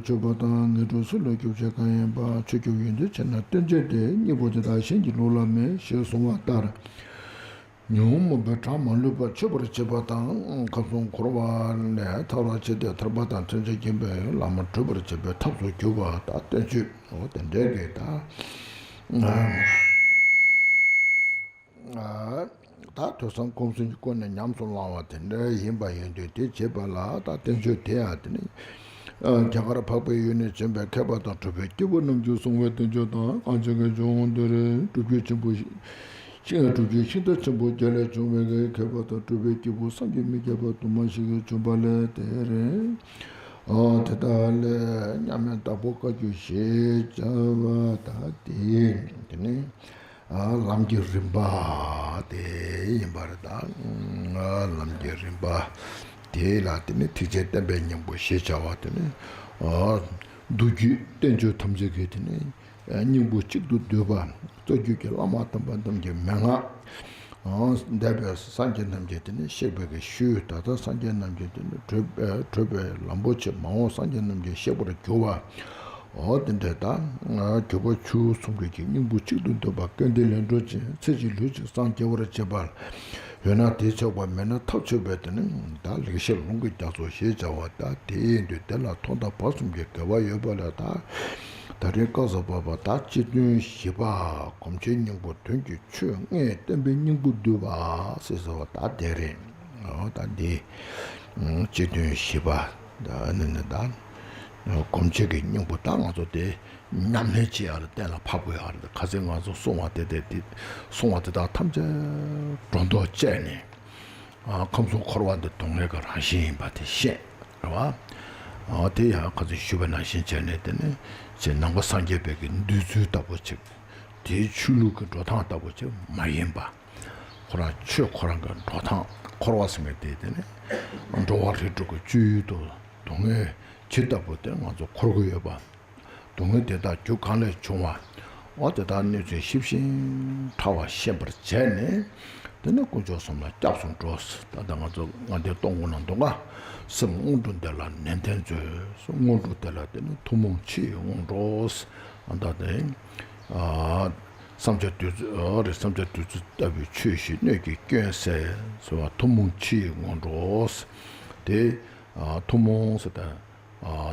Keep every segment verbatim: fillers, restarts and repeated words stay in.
མཆོད་པ་དང་ངན་འགྲོ་སྲོག་ལ་སྐྱོབ་བྱེད་གང་ཡིན་པ། ཆོས་སྐྱོབ་ཡོན་ཏན་ཆེ་ན་བསྟན་བཅོས་ཏེ། སྙིང་པོ་དེ་དག་གཞན་གྱི་ལུགས་ལ་མེད། ཞེས་གསུངས་པ་ལྟར། ཉོན་མོངས་པའི་གྲངས་མ་ལུས་པ་ཆོད་པར་བྱེད་པ་དང་། ཁམས་གསུམ་འཁོར་བ་ལས་ཐར་བར་བྱེད་དེ། ཐར་པ་དང་མཚན་བཅས་མཁྱེན་པའི་བླ་མ་བགྲོད་པར་བྱེད་པའི་ཐབས་སུ་གྱུར་པ་དང་། བསྟན་བཅོས་འོ་དེ་འདྲའི་གི་ད། ད་ཐོས་བསམ་སྒོམ་གསུམ་གྱི་སྒོ་ནས་ཉམས་སུ་བླང་བ་དེ་འདྲ་ཡིན་པ་ཡིན་དུས། དེ་བྱེད་པ་ལ་ད་བསྟན་བཅོས་དེ་ཡང་དེ་ནི་རྒྱ་གར་འཕགས་པའི་ཡུལ་ནས་བྱོན་པའི་མཁས་པ་དང་གྲུབ་པའི་སྐྱེས་བུ་རྣམས་ཀྱིས་གསུངས་པའི་བསྟན་བཅོས་དང་། གངས་ཅན་གྱི་ལྗོན་དབང་འདིར་སྒྲུབ་བརྒྱུད་ཆེན་པོ་ཤིང་སྒྲུབ་བརྒྱུད་ཤིང་རྟ་ཆེན་པོ་བརྒྱད་ལས་བྱུང་བའི་མཁས་པ་དང་གྲུབ་པའི་སྐྱེས་བུ་སངས་རྒྱས་མི་བསྐྱོད་པ་དུ་མ་ཞིག་བྱོན་པ་ལས། དེ་རེད། ཨ་དེ་དག་ལས་མཉམ་མེད་དྭགས་པོ་བཀའ་བརྒྱུད་ཞེས་བྱ་བ་དག་སྟེ། དེ་ནི། ལམ་གྱི་རིམ་པ་དེ་ཡིན་པར་ཐལ། ལམ་གྱི་རིམ་པ་དེ་ལ་དེ་ནི་ཐེག་ཆེན་བསྟན་པའི་སྙིང་པོ་ཞེས་བྱ་བ་དེ་ནི། མདོ་རྒྱུད་བསྟན་བཅོས་ཐམས་ཅད་ཀྱི་དེ་ནི་སྙིང་པོ་གཅིག་ཏུ་བསྡུས་པ། རྩ་རྒྱུད་ཀྱི་བླ་མ་དམ་པ་རྣམས་ཀྱི་མན་ངག་འདས་པའི་སངས་རྒྱས་རྣམས་ཀྱིས་དེ་ནི་གཤེགས་པའི་གི་ཤུལ། ད་ལྟ་སངས་རྒྱས་རྣམས་ཀྱིས་དེ་ནི་བགྲོད་པའི་ལམ་པོ་ཆེ། མ་འོངས་སངས་རྒྱས་རྣམས་ཀྱིས་གཤེགས་པར་འགྱུར་བ། འོ་དེ་འདྲ་དང་། གྱུར་པ་ཆོས་གསུམ་གྱི་སྙིང་པོ་གཅིག་ཏུ་འདུས་པ་སྐལ་ལྡན་ལས་འགྲོ་ཅན། ཚེ་གཅིག་ལུས་གཅིག་སངས་རྒྱ་བར་བྱེད་པ། ཡོད་ན་དེས་ཆོག་པ། མེད་ན་ཐབས་ཆོད་པའི་དེ་ནི་ད་ལེགས་བཤད་ལུང་གི་རྒྱ་མཚོ་ཞེས་བྱ་བ་དག་དེ་ཡིན་དུས། དེ་ལ་ཐོག་མཐའ་བར་གསུམ་གྱི་དགེ་བ་ཡོད་པ་ལས། ད་ད་རིང་སྐབས་སུ་བབ་པ་དག་སྤྱི་དོན་བཞི་པ། གོམས་ཆེན་སྙིང་པོ་དོན་གྱི་ཆོས་ལྔའི་བསྟན་པའི་སྙིང་པོ་བསྡུས་པ་ཟེར་བ་དག་དེ་རེད། འོ་ད་འདི་སྤྱི་དོན་བཞི་པ། ད་ནི་ནི་ད་གོམས་ཆེན་གྱི་སྙིང་པོ་དག་ང་ཚོ་དེ་ཉམས་ལེན་བྱེད་ཡག་ལ་གཏན་ལ་ཕབ་དགོས་ཡག་རེད། ཁ་སང་ང་ཚོ་གསུང་བ་དེ་དེ་དེ་གསུང་བ་དེ་དག་ཐམས་ཅད་སྒྲོ་འདོགས་བཅད་ནས། ཨ་ཁམས་གསུམ་འཁོར་བ་འདི་སྡུག་བསྔལ་གྱི་རང་བཞིན་ཡིན་པ་དེ་ཤེས། རེད་བ། ཨ་དེ་ཡང་ཁ་སང་ཞུས་པ་ནང་བཞིན་བྱས་ནས། དེ་ནི་ཅེས་ནང་པ་སངས་རྒྱས་པའི་གི་འདོད་ཚུལ་ལྟ་བུ་ཅིག་དེའི་ཆོས་ལུགས་ཀྱི་འགྲོ་སྟངས་ལྟ་བུ་ཅིག་མ་ཡིན་པ། ཁོ་རང་ཆོས་ཁོ་རང་གི་འགྲོ་སྟངས། འཁོར་བ་ཟེར་མཁན་དེ་དེ་ནི་འགྲོ་བ་རིགས་དྲུག་གི་སྤྱོད་ཡུལ་དུ་སྡུག་བསྔལ་ཇི་ལྟ་བུ་དེ་ང་ཚོ་འཁོར་གྱི་ཡོད་པ། སྡུག་བསྔལ་དེ་དག་རྒྱུ་གང་ལས་བྱུང་བ། འོ་དེ་དག་གནོད་འཚེ་ཞི་ཞིང་ཕྲ་བ་ཤེས་པར་བྱས་ནས། དེ་ནས་དཀོན་མཆོག་གསུམ་ལ་སྐྱབས་སུ་འགྲོ། ད་ལྟ་ང་ཚོ་ལྔ་སྡེ་སྟོང་སྐོར་ནང་འདུག་ག་སེམས་སྔོན་འགྲོ་འདི་ལ་ནན་ཏན་མཛོད། སྔོན་འགྲོ་དེ་ལ་དེ་ནི་ཐུན་མོང་ཕྱི་ཡི་སྔོན་འགྲོ། ད་དེ་ཨ་བསམ་བྱ་བདུད་རྩི། ཨ་རེ་བསམ་བྱ་བདུད་རྩི་ལྟ་བུའི་ཆོས་བཞི་སྣོད་ཀྱི་སྐྱོན་བསལ་ཟེར་བ་ཐུན་མོང་ཕྱི་ཡི་སྔོན་འགྲོ། དེ་ཨ་ཐུན་མོང་ཟེར་ད།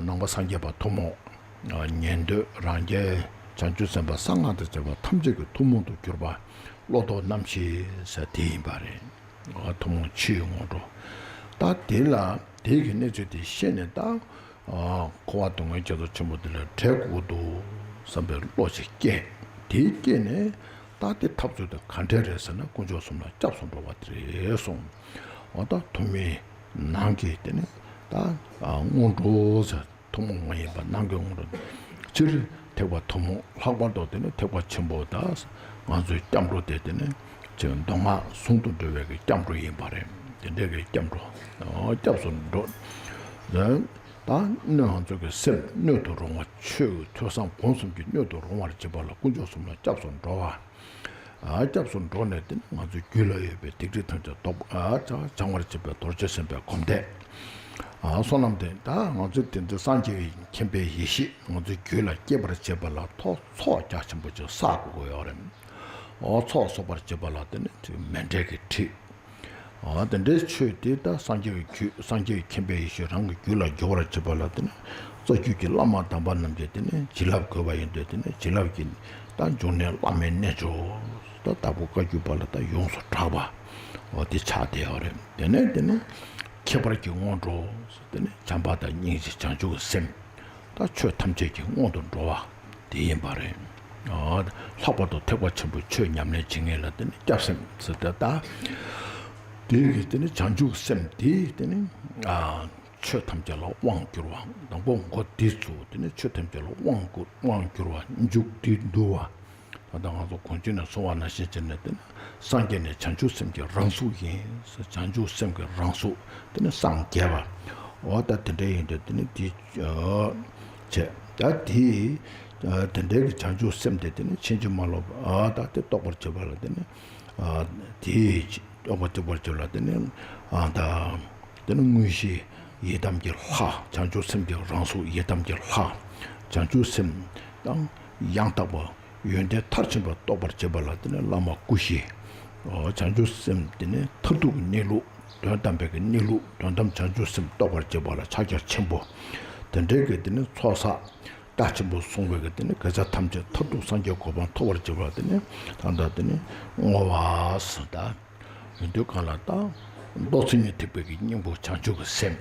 ནང་པ་སངས་རྒྱས་པ་ཐུན་མོང་། ཉན་ཐོས་རང་རྒྱལ་བྱང་ཆུབ་སེམས་དཔའ་གསང་སྔགས་དང་བཅས་པ་ཐམས་ཅད་ཀྱི་ཐུན་མོང་དུ་གྱུར་པ། བློ་ལྡོག་རྣམ་བཞི་ཟེར་དེ་ཡིན་པ་རེད། ཐུན་མོང་ཕྱི་ཡི་སྔོན་འགྲོ། ད་དེ་ལ་དེ་གི་གནས་ཚུལ་དེ་ཤེས་ནས། ད་འཁོར་བ་སྡུག་བསྔལ་རྒྱ་མཚོ་ཆེན་པོ་འདི་ལས་བྲལ་དགོས་འདུག་བསམ་པའི་བློ་ཞིག་སྐྱེས། དེ་སྐྱེས་ནས་ད་དེ་འཐབ་རྩོད་དེ་ག་འདྲས་རེད་ཟེར་ན། དཀོན་མཆོག་གསུམ་ལ་སྐྱབས་སུ་འགྲོ་བ་དེ་རེད་གསུངས། འོ་ད་ཐུན་མིན་ནང་གི་དེ་ནི་ད་སྔོན་འགྲོ་ཟེར། ཐུན་མོང་མ་ཡིན་པ་ནང་གི་སྔོན་འགྲོ། སྤྱིར་ཐེག་པ་ཐུན་མོང་། ལྷག་པར་དུ་དེ་ནི་ཐེག་པ་ཆེན་པོ་དང་ང་ཚོའི་སྐྱབས་འགྲོ་དེ། དེ་ནི་ཅིག་མདོ་སྔགས་ཟུང་དུ་འབྲེལ་བའི་གི་སྐྱབས་འགྲོ་ཡིན་པ་རེད། དེ་འདྲའི་གི་སྐྱབས་འགྲོ། སྐྱབས་སུ་འགྲོ། ད་སྣོད་ང་ཚོ་གི་སེམས་སྣོད་དུ་རུང་བ། ཆོས་ཐོས་བསམ་སྒོམ་གསུམ་གྱི་སྣོད་དུ་རུང་བར་བྱེད་པ་ལ་དཀོན་མཆོག་གསུམ་ལ་སྐྱབས་སུ་འགྲོ་བ། ཨ་སྐྱབས་སུ་འགྲོ་ནས་དེ་ནི་ང་ཚོའི་རྒྱུད་ལ་ཡོད་པའི་སྡིག་སྒྲིབ་ཐམས་ཅད་ལྡོག། ཨ་སྦྱང་བར་བྱེད་པའི་རྡོ་རྗེ་སེམས་དཔའི་སྒོམ་བཟླས། ཨ་བསོད་ནམས་དེ་ད་ང་ཚོའི་དེ་འདྲའི་སངས་རྒྱས་པའི་མཁྱེན་པའི་ཡེ་ཤེས་ང་ཚོའི་རྒྱུད་ལ་སྐྱེ་བར་བྱེད་པ་ལ་ཐོག་ཚོགས་རྒྱ་ཆེན་པོ་ཅིག་བསགས་དགོས་ཀྱི་ཡོད་རེད། ཨོ་ཚོགས་གསོག་པར་བྱེད་པ་ལ་དེ་ནི་མཎྜལ་གྱི་ཁྲིད། ཨ་དེ་འདྲའི་ཆོས་དེ་ད་སངས་རྒྱས་ཀྱི་རྒྱུད། སངས་རྒྱས་ཀྱི་མཁྱེན་པའི་ཡེ་ཤེས་རང་གི་རྒྱུད་ལ་འཇུག་པར་བྱེད་པ་ལ་དེ་ནི་རྩ་རྒྱུད་ཀྱི་བླ་མ་དམ་པ་རྣམས་ཀྱིས་དེ་ནི་བྱིན་རླབས་དགོས་པ་ཡིན་དུས། དེ་ནི་བྱིན་རླབས་ཀྱི་ད་འབྱུང་གནས་བླ་མའི་རྣལ་འབྱོར་ད་དྭགས་པོ་བཀའ་བརྒྱུད་པ་ལ་ད་ཡོངས་སུ་གྲགས་པ། འོ་དེ་ཆགས་བསྡད་ཡོད་རེད། དེ་ནས་དེ་ནི་ཁྱད་པར་གྱི་སྔོན་འགྲོ། དེ་ནི་བྱམས་པ་དང་སྙིང་རྗེ་བྱང་ཆུབ་ཀྱི་སེམས། ད་ཆོས་ཐམས་ཅད་ཀྱི་སྔོན་དུ་འགྲོ་བ་དེ་ཡིན་པ་རེད། ཨ་ལྷག་པར་དུ་ཐེག་པ་ཆེན་པོའི་ཆོས་ཉམས་ལེན་བྱེད་མཁན་ལ་དེ་ནི་སྐྱབས་སེམས་ཟེར་ཏེ། ད་དེ་གི་དེ་ནི་བྱང་ཆུབ་སེམས་དེ་དེ་ནི་ཨ་ཆོས་ཐམས་ཅད་ལ་དབང་བསྒྱུར་བ། དང་པོ་མགོ་འདི་ཚུགས། དེ་ནི་ཆོས་ཐམས་ཅད་ལ་དབང་བསྒྱུར། དབང་བསྒྱུར་བ། མཇུག་འདི་བསྡུ་བ། ད་ལྟ་ང་ཚོ་གོང་ཆེན་ནས་གསུང་བ་ནང་བཞིན་བྱས་ནས། དེ་ནི་སངས་རྒྱས་ནི་བྱང་ཆུབ་སེམས་ཀྱི་རང་གཟུགས་ཡིན། བྱང་ཆུབ་སེམས་ཀྱི་རང་གཟུགས་དེ་ནི་སངས་རྒྱས་པ། འོ་ད་དེ་འདྲ་ཡིན་དུས་དེ་ནི་དེ་བྱས། ད་དེ་དེ་འདྲའི་གི་བྱང་ཆུབ་སེམས་དེ་དེ་ནི་ཕྱིན་ཅི་མ་ལོག་པ། ཨ་ད་དེ་རྟོགས་པར་བྱེད་པ་ལ་དེ་ནི་ཨ་དེ་རྟོགས་པར་བྱེད་པར་བྱེད་ལ་དེ་ནི་ཨ་ད་དེ་ནི་དངོས་གཞི། ཡི་དམ་གྱི་ལྷ། བྱང་ཆུབ་སེམས་ཀྱི་རང་གཟུགས་ཡི་དམ་གྱི་ལྷ། བྱང་ཆུབ་སེམས་དང་ཡང་དག་པ་ཡོན་ཏན་མཐར་ཕྱིན་པ་རྟོགས་པར་བྱེད་པ་ལ་དེ་ནི་བླ་མ་སྐུ་བཞི། བྱང་ཆུབ་སེམས་དེ་ནི་མཐར་ཐུག་གི་གནས་ལུགས། དོན་དམ་པའི་གི་གནས་ལུགས། དོན་དམ་བྱང་ཆུབ་སེམས་རྟོགས་པར་བྱེད་པ་ལ་ཕྱག་རྒྱ་ཆེན་པོ། དེ་འདྲའི་གི་དེ་ནི་ཚོགས་བསགས། རྒྱ་ཆེན་པོ་གསུངས་པའི་གི་དེ་ནི་དགེ་རྩ་ཐམས་ཅད་མཐར་ཐུག་སངས་རྒྱས་གོ་འཕང་ཐོབ་པར་བྱེད་པ་དེ་ནི་ད་ལྟ་དེ་ནི་བསྔོ་བ་ཟེར། ད་ཡོན་ཏན་གང་ལ་ད་མདོ་མཚན་ཉིད་ཐེག་པའི་གི་སྙིང་པོ་བྱང་ཆུབ་ཀྱི་སེམས།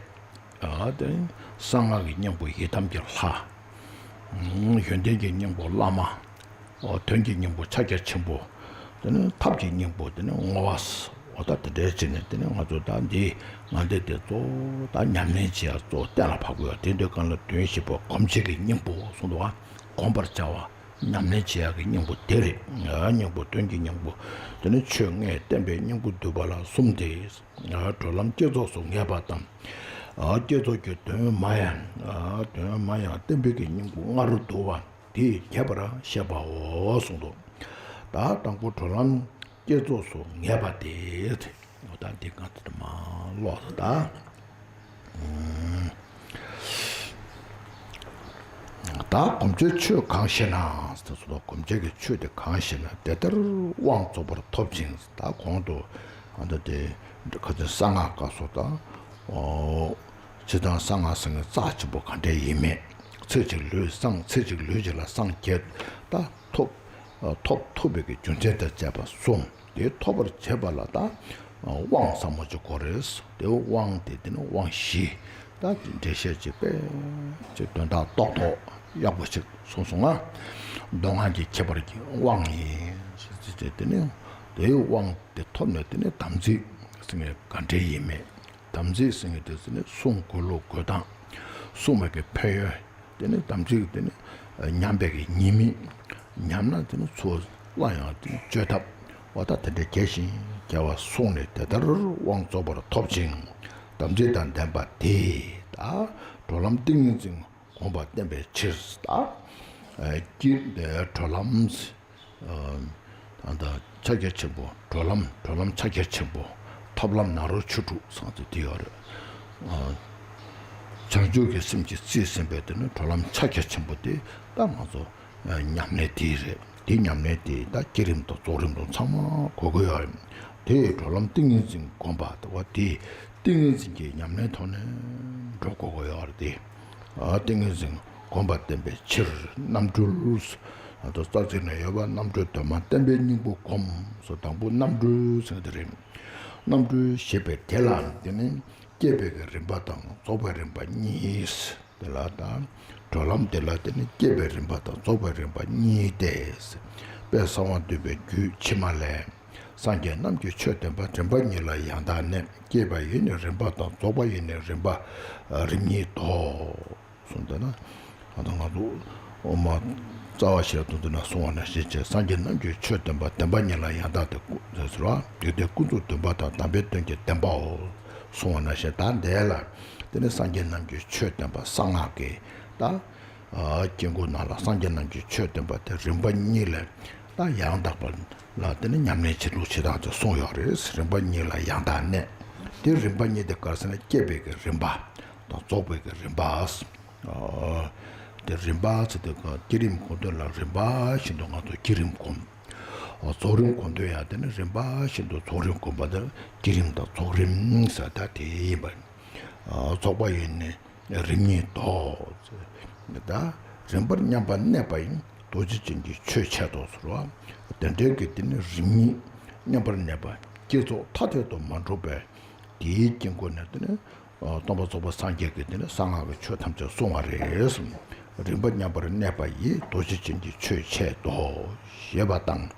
ཨ་དེ་ནི་གསང་སྔགས་ཀྱི་སྙིང་པོ་ཡི་དམ་གྱི་ལྷ། ཡོན་ཏན་གྱི་སྙིང་པོ་བླ་མ། དོན་གྱི་སྙིང་པོ་ཕྱག་རྒྱ་ཆེན་པོ། དེ་ནི་ཐབས་ཀྱི་སྙིང་པོ་དེ་ནི་བསྔོ་བ། འོ་ད་དེ་འདྲའི་བྱས་ནས་དེ་ནི་ང་ཚོ་ད་འདི་ང་འདི་དེ་གཙོ་བོ་ད་ཉམས་ལེན་བྱེད་ཡ་གཙོ་བོ་གཏན་ལ་ཕབ་དགོས་ཡ། དེ་འདོད་གང་ལ་དོན་བཞི་པོ་སྒོམ་བྱེད་ཀྱི་སྙིང་པོ་གསུངས་འདུག་བ། སྒོམ་པར་བྱ་བ། ཉམས་ལེན་བྱེད་ཡག་གི་སྙིང་པོ་དེ་རེད། ཨ་སྙིང་པོ་དོན་གྱི་སྙིང་པོ། དེ་ནི་ཆོས་ལྔས་བསྟན་པའི་སྙིང་པོ་བསྡུས་པ་ལ་གསུམ་སྟེ། ཨ་གྲོལ་ལམ་བསྐྱེད་རྫོགས་སུ་ངེས་པ་དང་། ཨ་བསྐྱེད་རྫོགས་ཀྱི་དོན་མ་ཡང་། ཨ་དོན་མ་ཡང་བསྟན་པའི་གི་སྙིང་པོ་ལྔར་བསྡུ་བ་དེས་རྒྱས་པར་བཤད་པའོ་གསུངས་འདུག་ད་དང་པོ་གྲོལ་ལམ་བསྐྱེད་རྫོགས་སུ་ངེས་པ་སྟེ། འོ་ད་འདི་གང་དེ་མ་ཀློག་ད། ད་སྒོམ་བྱའི་ཆོས་གང་ཞེ་ན། ད་སོ་སོ་སྒོམ་བྱ་གི་ཆོས་དེ་གང་ཞེ་ན། དེ་ལྟར་དབང་རྫོགས་པར་ཐོབ་ཅིང་། ད་གོང་དུ་ཨ་ད་དེ་ཁ་ཚོན་གསང་སྔགས་སྐབས་སུ་ད་ཨོ་སྤྱིར་བཏང་གསང་སྔགས་ཟེར་མཁན་རྩ་ཆེན་པོ་ག་འདྲ་ཡིན་མེད། ཚེ་གཅིག་ལུས་སངས། ཚེ་གཅིག་ལུས་གཅིག་ལ་སངས་རྒྱས་ད་ཐོབ། ཐོབ་ཐུབ་པའི་གི་རྒྱུ་མཚན་དང་བཅས་པ་གསུངས། དེ་ཐོབ་པར་བྱེད་པ་ལ་ད་དབང་ཟབ་མོ་ཅིག་དགོས་རེད། དེ་དབང་དེ་དེ་ནི་དབང་བཞི། ད་འགྲེལ་བཤད་ཅིག་དཔེ་ཅིག་དོན་དག་རྡོག་རྡོག་ཡག་པོ་ཅིག་གསུངས་སོང་ང་། མདོ་སྔགས་ཀྱི་ཁྱད་པར་གྱི་དབང་ཡིན་ཟེར་ཅིག་དེ་ནི་དེའི་དབང་དེ་ཐོབ་ནས་དེ་ནི་དམ་ཚིག་ཟེར་མཁན་ག་འདྲ་ཡིན་མེད། དམ་ཚིག་ཟེར་མཁན་དེ་ཚོ་ནི་སྲུང་དགོས་ལུགས་དགོས་སྟངས། སྲུང་བའི་གི་ཕན་ཡོན། དེ་ནི་དམ་ཚིག་དེ་ནི་ཉམས་པའི་གི་ཉེས་དམིགས། ཉམས་ན་དེ་ནི་ཚུར་སླར་ཡང་དེ་ནི་བཅོས་ཐབས། འོ་ད་དེ་འདྲ་རྒྱས་ཤིང་རྒྱས་པ་གསུངས་ནས། དེ་ལྟར་དབང་རྫོགས་པར་ཐོབ་ཅིང་དམ་ཚིག་དང་ལྡན་པ་དེས་ད་གྲོལ་ལམ་ཏིང་ངེ་འཛིན་སྒོམ་པ་བསྟན་པའི་ཕྱིར། ད་ཀྱི་གྲོལ་ལམ། ཨ་ད་ཕྱག་རྒྱ་ཆེན་པོ། གྲོལ་ལམ། གྲོལ་ལམ་ཕྱག་རྒྱ་ཆེན་པོ། ཐོབ་ལམ་ནཱ་རོ་ཆོས་དྲུག་ཟེར་དེ་དེ་ཡོད་རེད། ཨ་བྱང་ཆུབ་ཀྱི་སེམས་ཀྱིས་རྩིས་ཟིན་པའི་དེ་ནི་གྲོལ་ལམ་ཕྱག་རྒྱ་ཆེན་པོ་དེ་ད་ང་ཚོ་ཨ་ཉམས་ལེན་དེ་རེད། དེ་ཉམས་ལེན་དེ་ད་བསྐྱེད་རིམ་དང་རྫོགས་རིམ་དང་ཚང་མ་དགོས་ཀྱི་ཡོད་རེད། དེ་གྲོལ་ལམ་ཏིང་ངེ་འཛིན་སྒོམ་པ་དེ་བ་དེ་ཏིང་ངེ་འཛིན་གྱི་ཉམས་ལེན་ཐོག་ནས་འགྲོ་དགོས་ཀྱི་ཡོད་རེད་དེ། ཨ་ཏིང་ངེ་འཛིན་སྒོམ་པ་བསྟན་པའི་ཕྱིར་རྣམ་གྲོལ། ཨ་ད་རྩ་ཚིག་ནས་ཡོད་པ། རྣམ་གྲོལ་གདོད་མ་བསྟན་པའི་སྙིང་པོ་སྒོམ་ཟེར། དང་པོ་རྣམ་གྲོལ་ཟེར་དེ་རེད། རྣམ་གྲོལ་ཞེས་པའི་དེ་ལ་དེ་ནི་བསྐྱེད་པའི་གི་རིམ་པ་དང་རྫོགས་པའི་རིམ་པ་གཉིས། དེ་ལ་ད་གྲོལ་ལམ་དེ་ལ་དེ་ནི་བསྐྱེད་པའི་རིམ་པ་དང་རྫོགས་པའི་རིམ་པ་གཉིས་ཏེ། དཔལ་གསང་བ་འདུས་པའི་རྒྱུད་ཕྱི་མ་ལས། སངས་རྒྱས་རྣམས་ཀྱི་ཆོས་བསྟན་པ། རིམ་པ་གཉིས་ལ་ཡང་དག་གནས། བསྐྱེད་པ་ཡི་ནི་རིམ་པ་དང་། རྫོགས་པ་ཡི་ནི་རིམ་པ། རིམ་གཉིས་ལྡོག་གསུངས་འདུག་ན། ད་ང་ཚོ་འོ་མ་རྩ་བ་ཞེས་དུ་འདུག་ན་གསུང་བ་ནང་བཞིན་བྱས། སངས་རྒྱས་རྣམས་ཀྱི་ཆོས་བསྟན་པ། བདེན་པ་གཉིས་ལ་ཡང་དག་གནས་ཟེར་བ། དེ་དེ་ཀུན་རྫོབ་བདེན་པ་དང་དམ་པའི་དོན་གྱི་བདེན་པའོ་གསུང་བ་ནང་བཞིན། ད་འདས་ལ་དེ་ནི་སངས་རྒྱས་རྣམས་ཀྱི་ཆོས་བསྟན་པ་གསང་སྔགས་ཀྱི་ད། དཀྱིལ་འཁོར་ནང་ལ་སངས་རྒྱས་རྣམས་ཀྱི་ཆོས་བསྟན་པ་དེ་རིམ་པ་གཉིས་ལས་ད་ཡང་དག་པ་ལ་དེ་ནི་ཉམས་ལེན་བྱེད་ལུགས་བྱེད་སྟངས་དེ་གསུངས་ཡོད་རེད། རིམ་པ་གཉིས་ལ་ཡང་དག་གནས། དེ་རིམ་པ་གཉིས་དེ་ག་རེ་ཟེར་ན་བསྐྱེད་པའི་གི་རིམ་པ་དང་རྫོགས་པའི་གི་རིམ་པ། དེ་རིམ་པ་ཟེར་དུས་སྐབས་བསྐྱེད་རིམ་སྒོམ་དུས་ལ་རིམ་པ་བཞིན་དུ་ང་ཚོ་བསྐྱེད་རིམ་སྒོམ། རྫོགས་རིམ་སྒོམ་དུས་ཡང་དེ་ནི་རིམ་པ་བཞིན་དུ་རྫོགས་རིམ་སྒོམ་པ་དེ་བསྐྱེད་རིམ་དང་རྫོགས་རིམ་ཟེར་ད་དེ་ཡིན་པ། རྫོགས་པ་ཡི་ནི་རིམ་གཉིས་ལྡོག་ཟེར། ད་རིམ་པར་མཉམ་པར་གནས་པ་ཡིན། རྡོ་རྗེ་ཅན་གྱི་ཆོས་འཆད་དོ་ཟེར་བ། དེ་འདྲའི་གི་དེ་ནི་རིམ་གཉིས་མཉམ་པར་གནས་པ། བསྐྱེད་རྫོགས་ཐ་དད་དུ་མ་འགྲོ་བས། དེའི་དཀྱིལ་འཁོར་ནས་དེ་ནི་སྟོན་པ་རྫོགས་པ་སངས་རྒྱས་ཀྱིས་དེ་ནི་གསང་སྔགས་ཀྱི་ཆོས་ཐམས་ཅད་གསུང་བ་རེད་གསུངས། རིམ་པ་མཉམ་པར་གནས་པ་ཡི། རྡོ་རྗེ་ཅན་གྱི་ཆོས་འཆད་དོ། ཞེས་པ་དང་།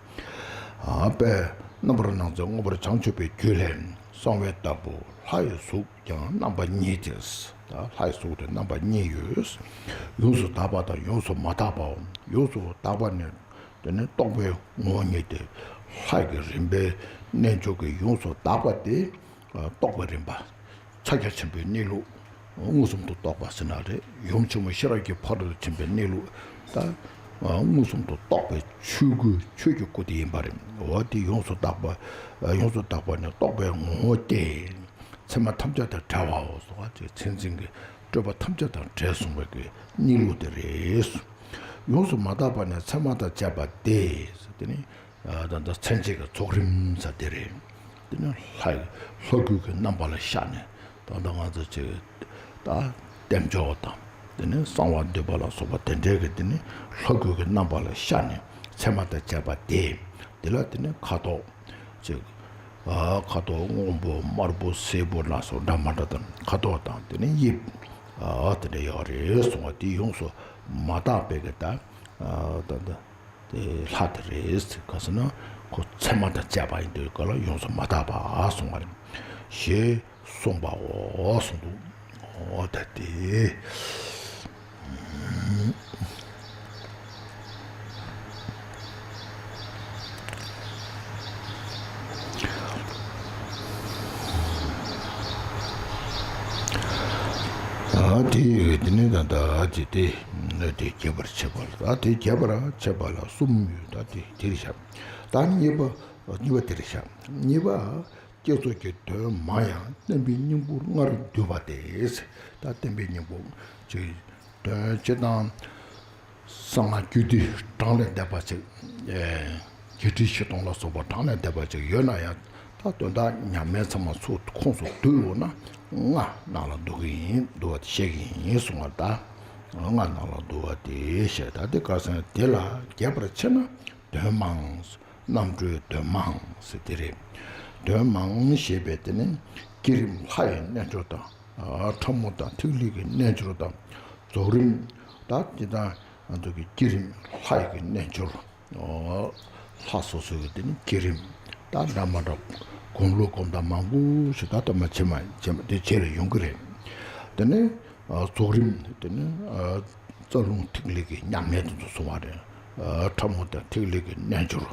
དཔལ་རྣམ་པར་སྣང་མཛད་མངོན་པར་བྱང་ཆུབ་པའི་རྒྱུད་ལས། གསང་བའི་བདག་པོ་ལྷ་ཡི་གཟུགས་ཀྱང་རྣམ་པ་གཉིས་ཏེ། ད་ལྷ་ཡི་གཟུགས་དེ་རྣམ་པ་གཉིས་ཡོད། ཡོངས་སུ་དག་པ་དང་ཡོངས་སུ་མ་དག་པའོ། ཡོངས་སུ་དག་པ་ནི་དེ་ནི་རྟོག་པའི་ངོ་བོ་ཉིད་དེ། ལྷ་ཡི་རིམ་པའི་རྣལ་འབྱོར་གྱི་ཡོངས་སུ་དག་པ་དེ་རྟོག་པའི་རིམ་པ། ཕྱག་རྒྱ་ཆེན་པོའི་གནས་ལུགས་མངོན་སུམ་དུ་རྟོགས་པ་ཟེར་ན་རེད། ཡུམ་ཆེན་མོ་ཤེས་རབ་ཀྱི་ཕ་རོལ་ཏུ་ཕྱིན་པའི་གནས་ལུགས་ད་མངོན་སུམ་དུ་རྟོགས་པའི་ཆོས་སྐུ། ཆོས་ཀྱི་སྐུ་དེ་ཡིན་པ་རེད། འོ་དེ་ཡོངས་སུ་དག་པ། ཡོངས་སུ་དག་པ་ནི་རྟོག་པའི་ངོ་བོ་སྟེ། ཚད་མ་ཐམས་ཅད་དང་བྲལ་བའོ་ཟེར་བ་ཅིག་མཚན་འཛིན་གྱི་སྤྲོས་པ་ཐམས་ཅད་དང་བྲལ་གསུངས་པའི་གི་གནས་ལུགས་དེ་རེད། ཡོངས་སུ་མ་དག་པ་ནི་ཚད་མ་དང་བཅས་པ་སྟེ། དེ་ནི་ད་ལྟ་མཚན་བཅས་ཀྱི་རྫོགས་རིམ་ཟེར་དེ་རེད། དེ་ནི་ལྷ་ལྷ་སྐུ་གི་རྣམ་པ་ལ་ཤར་ནས་ད་ལྟ་ང་ཚོ་ཅིག་ད་རྟེན་འབྱོར་དང་དེ་ནི་གསང་བ་འདུས་པ་ལ་སོགས་པ་དེ་འདྲའི་གི་དེ་ནི་ལྷ་སྐུ་གི་རྣམ་པ་ལ་ཤར་ནས་ཚད་མ་དང་བཅས་པ་སྟེ། དེ་ལ་དེ་ནི་ཁ་དོག་ཅིག་ཁ་དོག་སྔོན་པོ་དམར་པོ་སེར་པོ་ལ་སོགས་འདྲ་མ་འདྲ་དང་ཁ་དོག་དང་དེ་ནི་དབྱིབས་དེ་འདྲ་ཡོད་རེད་གསུང་བ་དེ་ཡོངས་སུ་མ་དག་པའི་གི་ད་ད་ད་དེ་ལྷ་དེ་རེད། ག་ཟེར་ན་ཁོ་ཚད་མ་དང་བཅས་པ་ཡིན་དུས་ག་ལ་ཡོངས་སུ་མ་དག་པ་གསུང་བ་རེད། ཞེས་གསུངས་པའོ་གསུངས་འདུག་འོ་ད་དེ། ད་དེ་དེ་ནས་ད་ད་དེ་དེ་དེ་རྒྱས་པར་བྱེད་པ་ལ་ད་དེ་རྒྱས་པར་བྱེད་པ་ལ་གསུམ་ཡོད། ད་དེ་དེ་རེད་ཤག་ད་གཉིས་པ་གཉིས་པ་དེ་རེད་ཤག་གཉིས་པ། བསྐྱེད་རྫོགས་ཀྱི་དོན་མང་ཡང་བསྟན་པའི་སྙིང་པོ་ལྔར་འདུས་པ་སྟེ། ད་བསྟན་པའི་སྙིང་པོ་ཅིག་དོན་སྤྱི་དང་གསང་སྔགས་རྒྱུད་སྡེ་གྲངས་ལས་འདས་པ་ཅིག་ཨེ་བརྒྱད་ཁྲི་བཞི་སྟོང་ལ་སོགས་པ་གྲངས་ལས་འདས་པ་ཅིག་ཡོད་ན་ཡང་ད་དོན་དག་ཉམས་ལེན་ཚང་མ་ཚུར་ཁོངས་སུ་བསྡུས་འོང་ན་ལྔ་ནང་ལ་འདུ་གི་ཡིན། འདུ་བ་དེ་བཤད་ཀྱི་ཡིན་གསུང་བ། ད་ལྔ་ནང་ལ་འདུ་བ་དེ་བཤད། ད་དེ་ག་ཟེར་ན་དེ་ལ་རྒྱས་པར་ཕྱེ་ན་དོན་མང་། རྣམ་གྲོལ་དོན་མང་ཟེར་དེ་རེད། དོན་མང་ཞེས་པའི་དེ་ནི་བསྐྱེད་རིམ་ལྷ་ཡི་རྣལ་འབྱོར་དང་། ཕྲ་མོ་དང་ཐིག་ལེ་གི་རྣལ་འབྱོར་དང་། རྫོགས་རིམ་ད་དེ་དང་ང་ཚོ་གི་བསྐྱེད་རིམ་ལྷ་ཡི་གི་རྣལ་འབྱོར། ལྷ་སོ་སོ་གི་དེ་ནི་བསྐྱེད་རིམ་ད་འདྲ་མ་འདྲ་སྒོམ་ལུགས་སྒོམ་སྟངས་མང་པོ་ཞིག་ད་ལྟ་མ་བྱེད་མ་བྱེད་མ་དེ་བྱེད་ལ་ཡོང་གི་རེད། དེ་ནི་རྫོགས་རིམ་དེ་ནི་རྩ་རླུང་ཐིག་ལེ་གི་ཉམས་ལེན་དེ་ཚོ་གསུང་བ་རེད། ཕྲ་མོ་དང་ཐིག་ལེ་གི་རྣལ་འབྱོར་